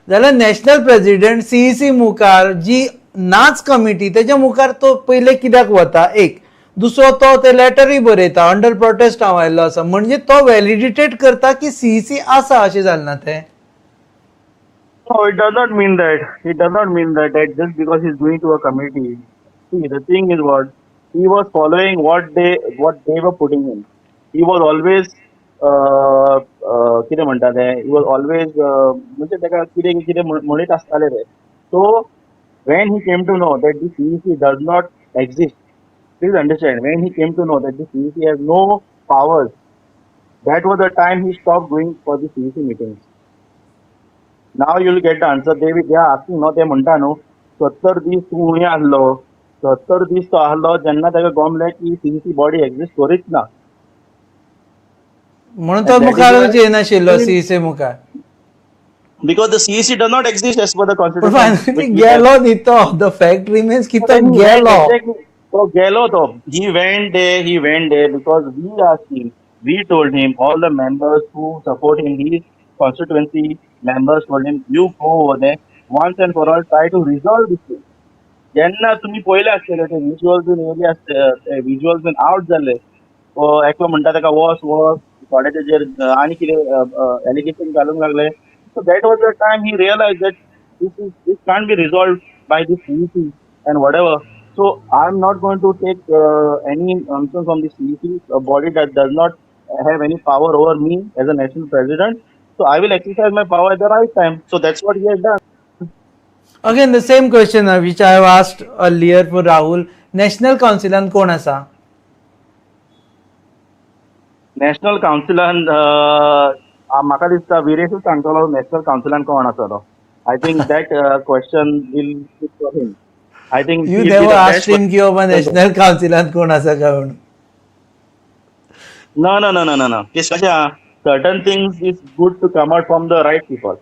जाल्यार नॅशनल प्रेसिडेंट सीईसी मुखार जी नाच कमिटी तेच्या मुखार तो पयले कित्याक वता? एक दुसरो तो ते लेटरूय बरयता अंडर प्रोटेस्ट हांव आयिल्लो आसा, म्हणजे तो व्हॅलिडिटेट करता की सीईसी आसा, अशें जालें ना तें? No, it does not mean that. It does not mean that just because he's going to a committee. See, the thing is what he was following what they were putting him. He was always कितें म्हणटा ते, he was always म्हणजे ताका कितें कितें म्हणीत आसताले ते. So when he came to know that the CEC does not exist, please understand, when he came to know that the CEC has no powers, that was the time he stopped going for the CEC meetings. Now you will get the answer. They are asking न्हू, ते म्हणटा न्हू 70 दीस तूं खंय आसलो? 70 दीस तो आसलो जेन्ना ताका गमलें की सीईसी बॉडी एक्झिस्ट करीच ना. म्हणून तो And that is मुखारूच why येनाशिल्लो सीईसी मुखार. Because the CEC does not exist as per the पूण constitution finally which we have. गेलो न्ही तो, the fact remains की तो Then he went, गेलो. Exactly. तो गेलो तो. He went there because we asked him, we told him, all the members who support him, his constituency members told him, you go over there once and for all, try to resolve this thing. जेन्ना तुमी पळयले आसतले ते visuals बीन येयले आसते, visuals बीन out जाल्ले, एकलो म्हणटा ताका वच वच, थोडे तेजेर आनी कितें एलिगेशन घालूंक लागले. So that was the time he realize that this can't be resolve by this CEC and whatever. So I am not going to take any nonsense from the CEC, a body that does not have any power over me as a national president. So I will exercise my power at the right time. So that's what he has done. Again, the same question which I have asked earlier for Rahul. National Council कोण आसा? National कावन्सिलान म्हाका दिसता विरेशूच सांगतलो national कावन्सिलान कोण आसा तो. I think that question will for him. I think You never asked him की बाबा नॅशनल कावन्सिलान कोण आसा काय म्हणून? No. It's कशें आहा, certain things is good to come out from the right people.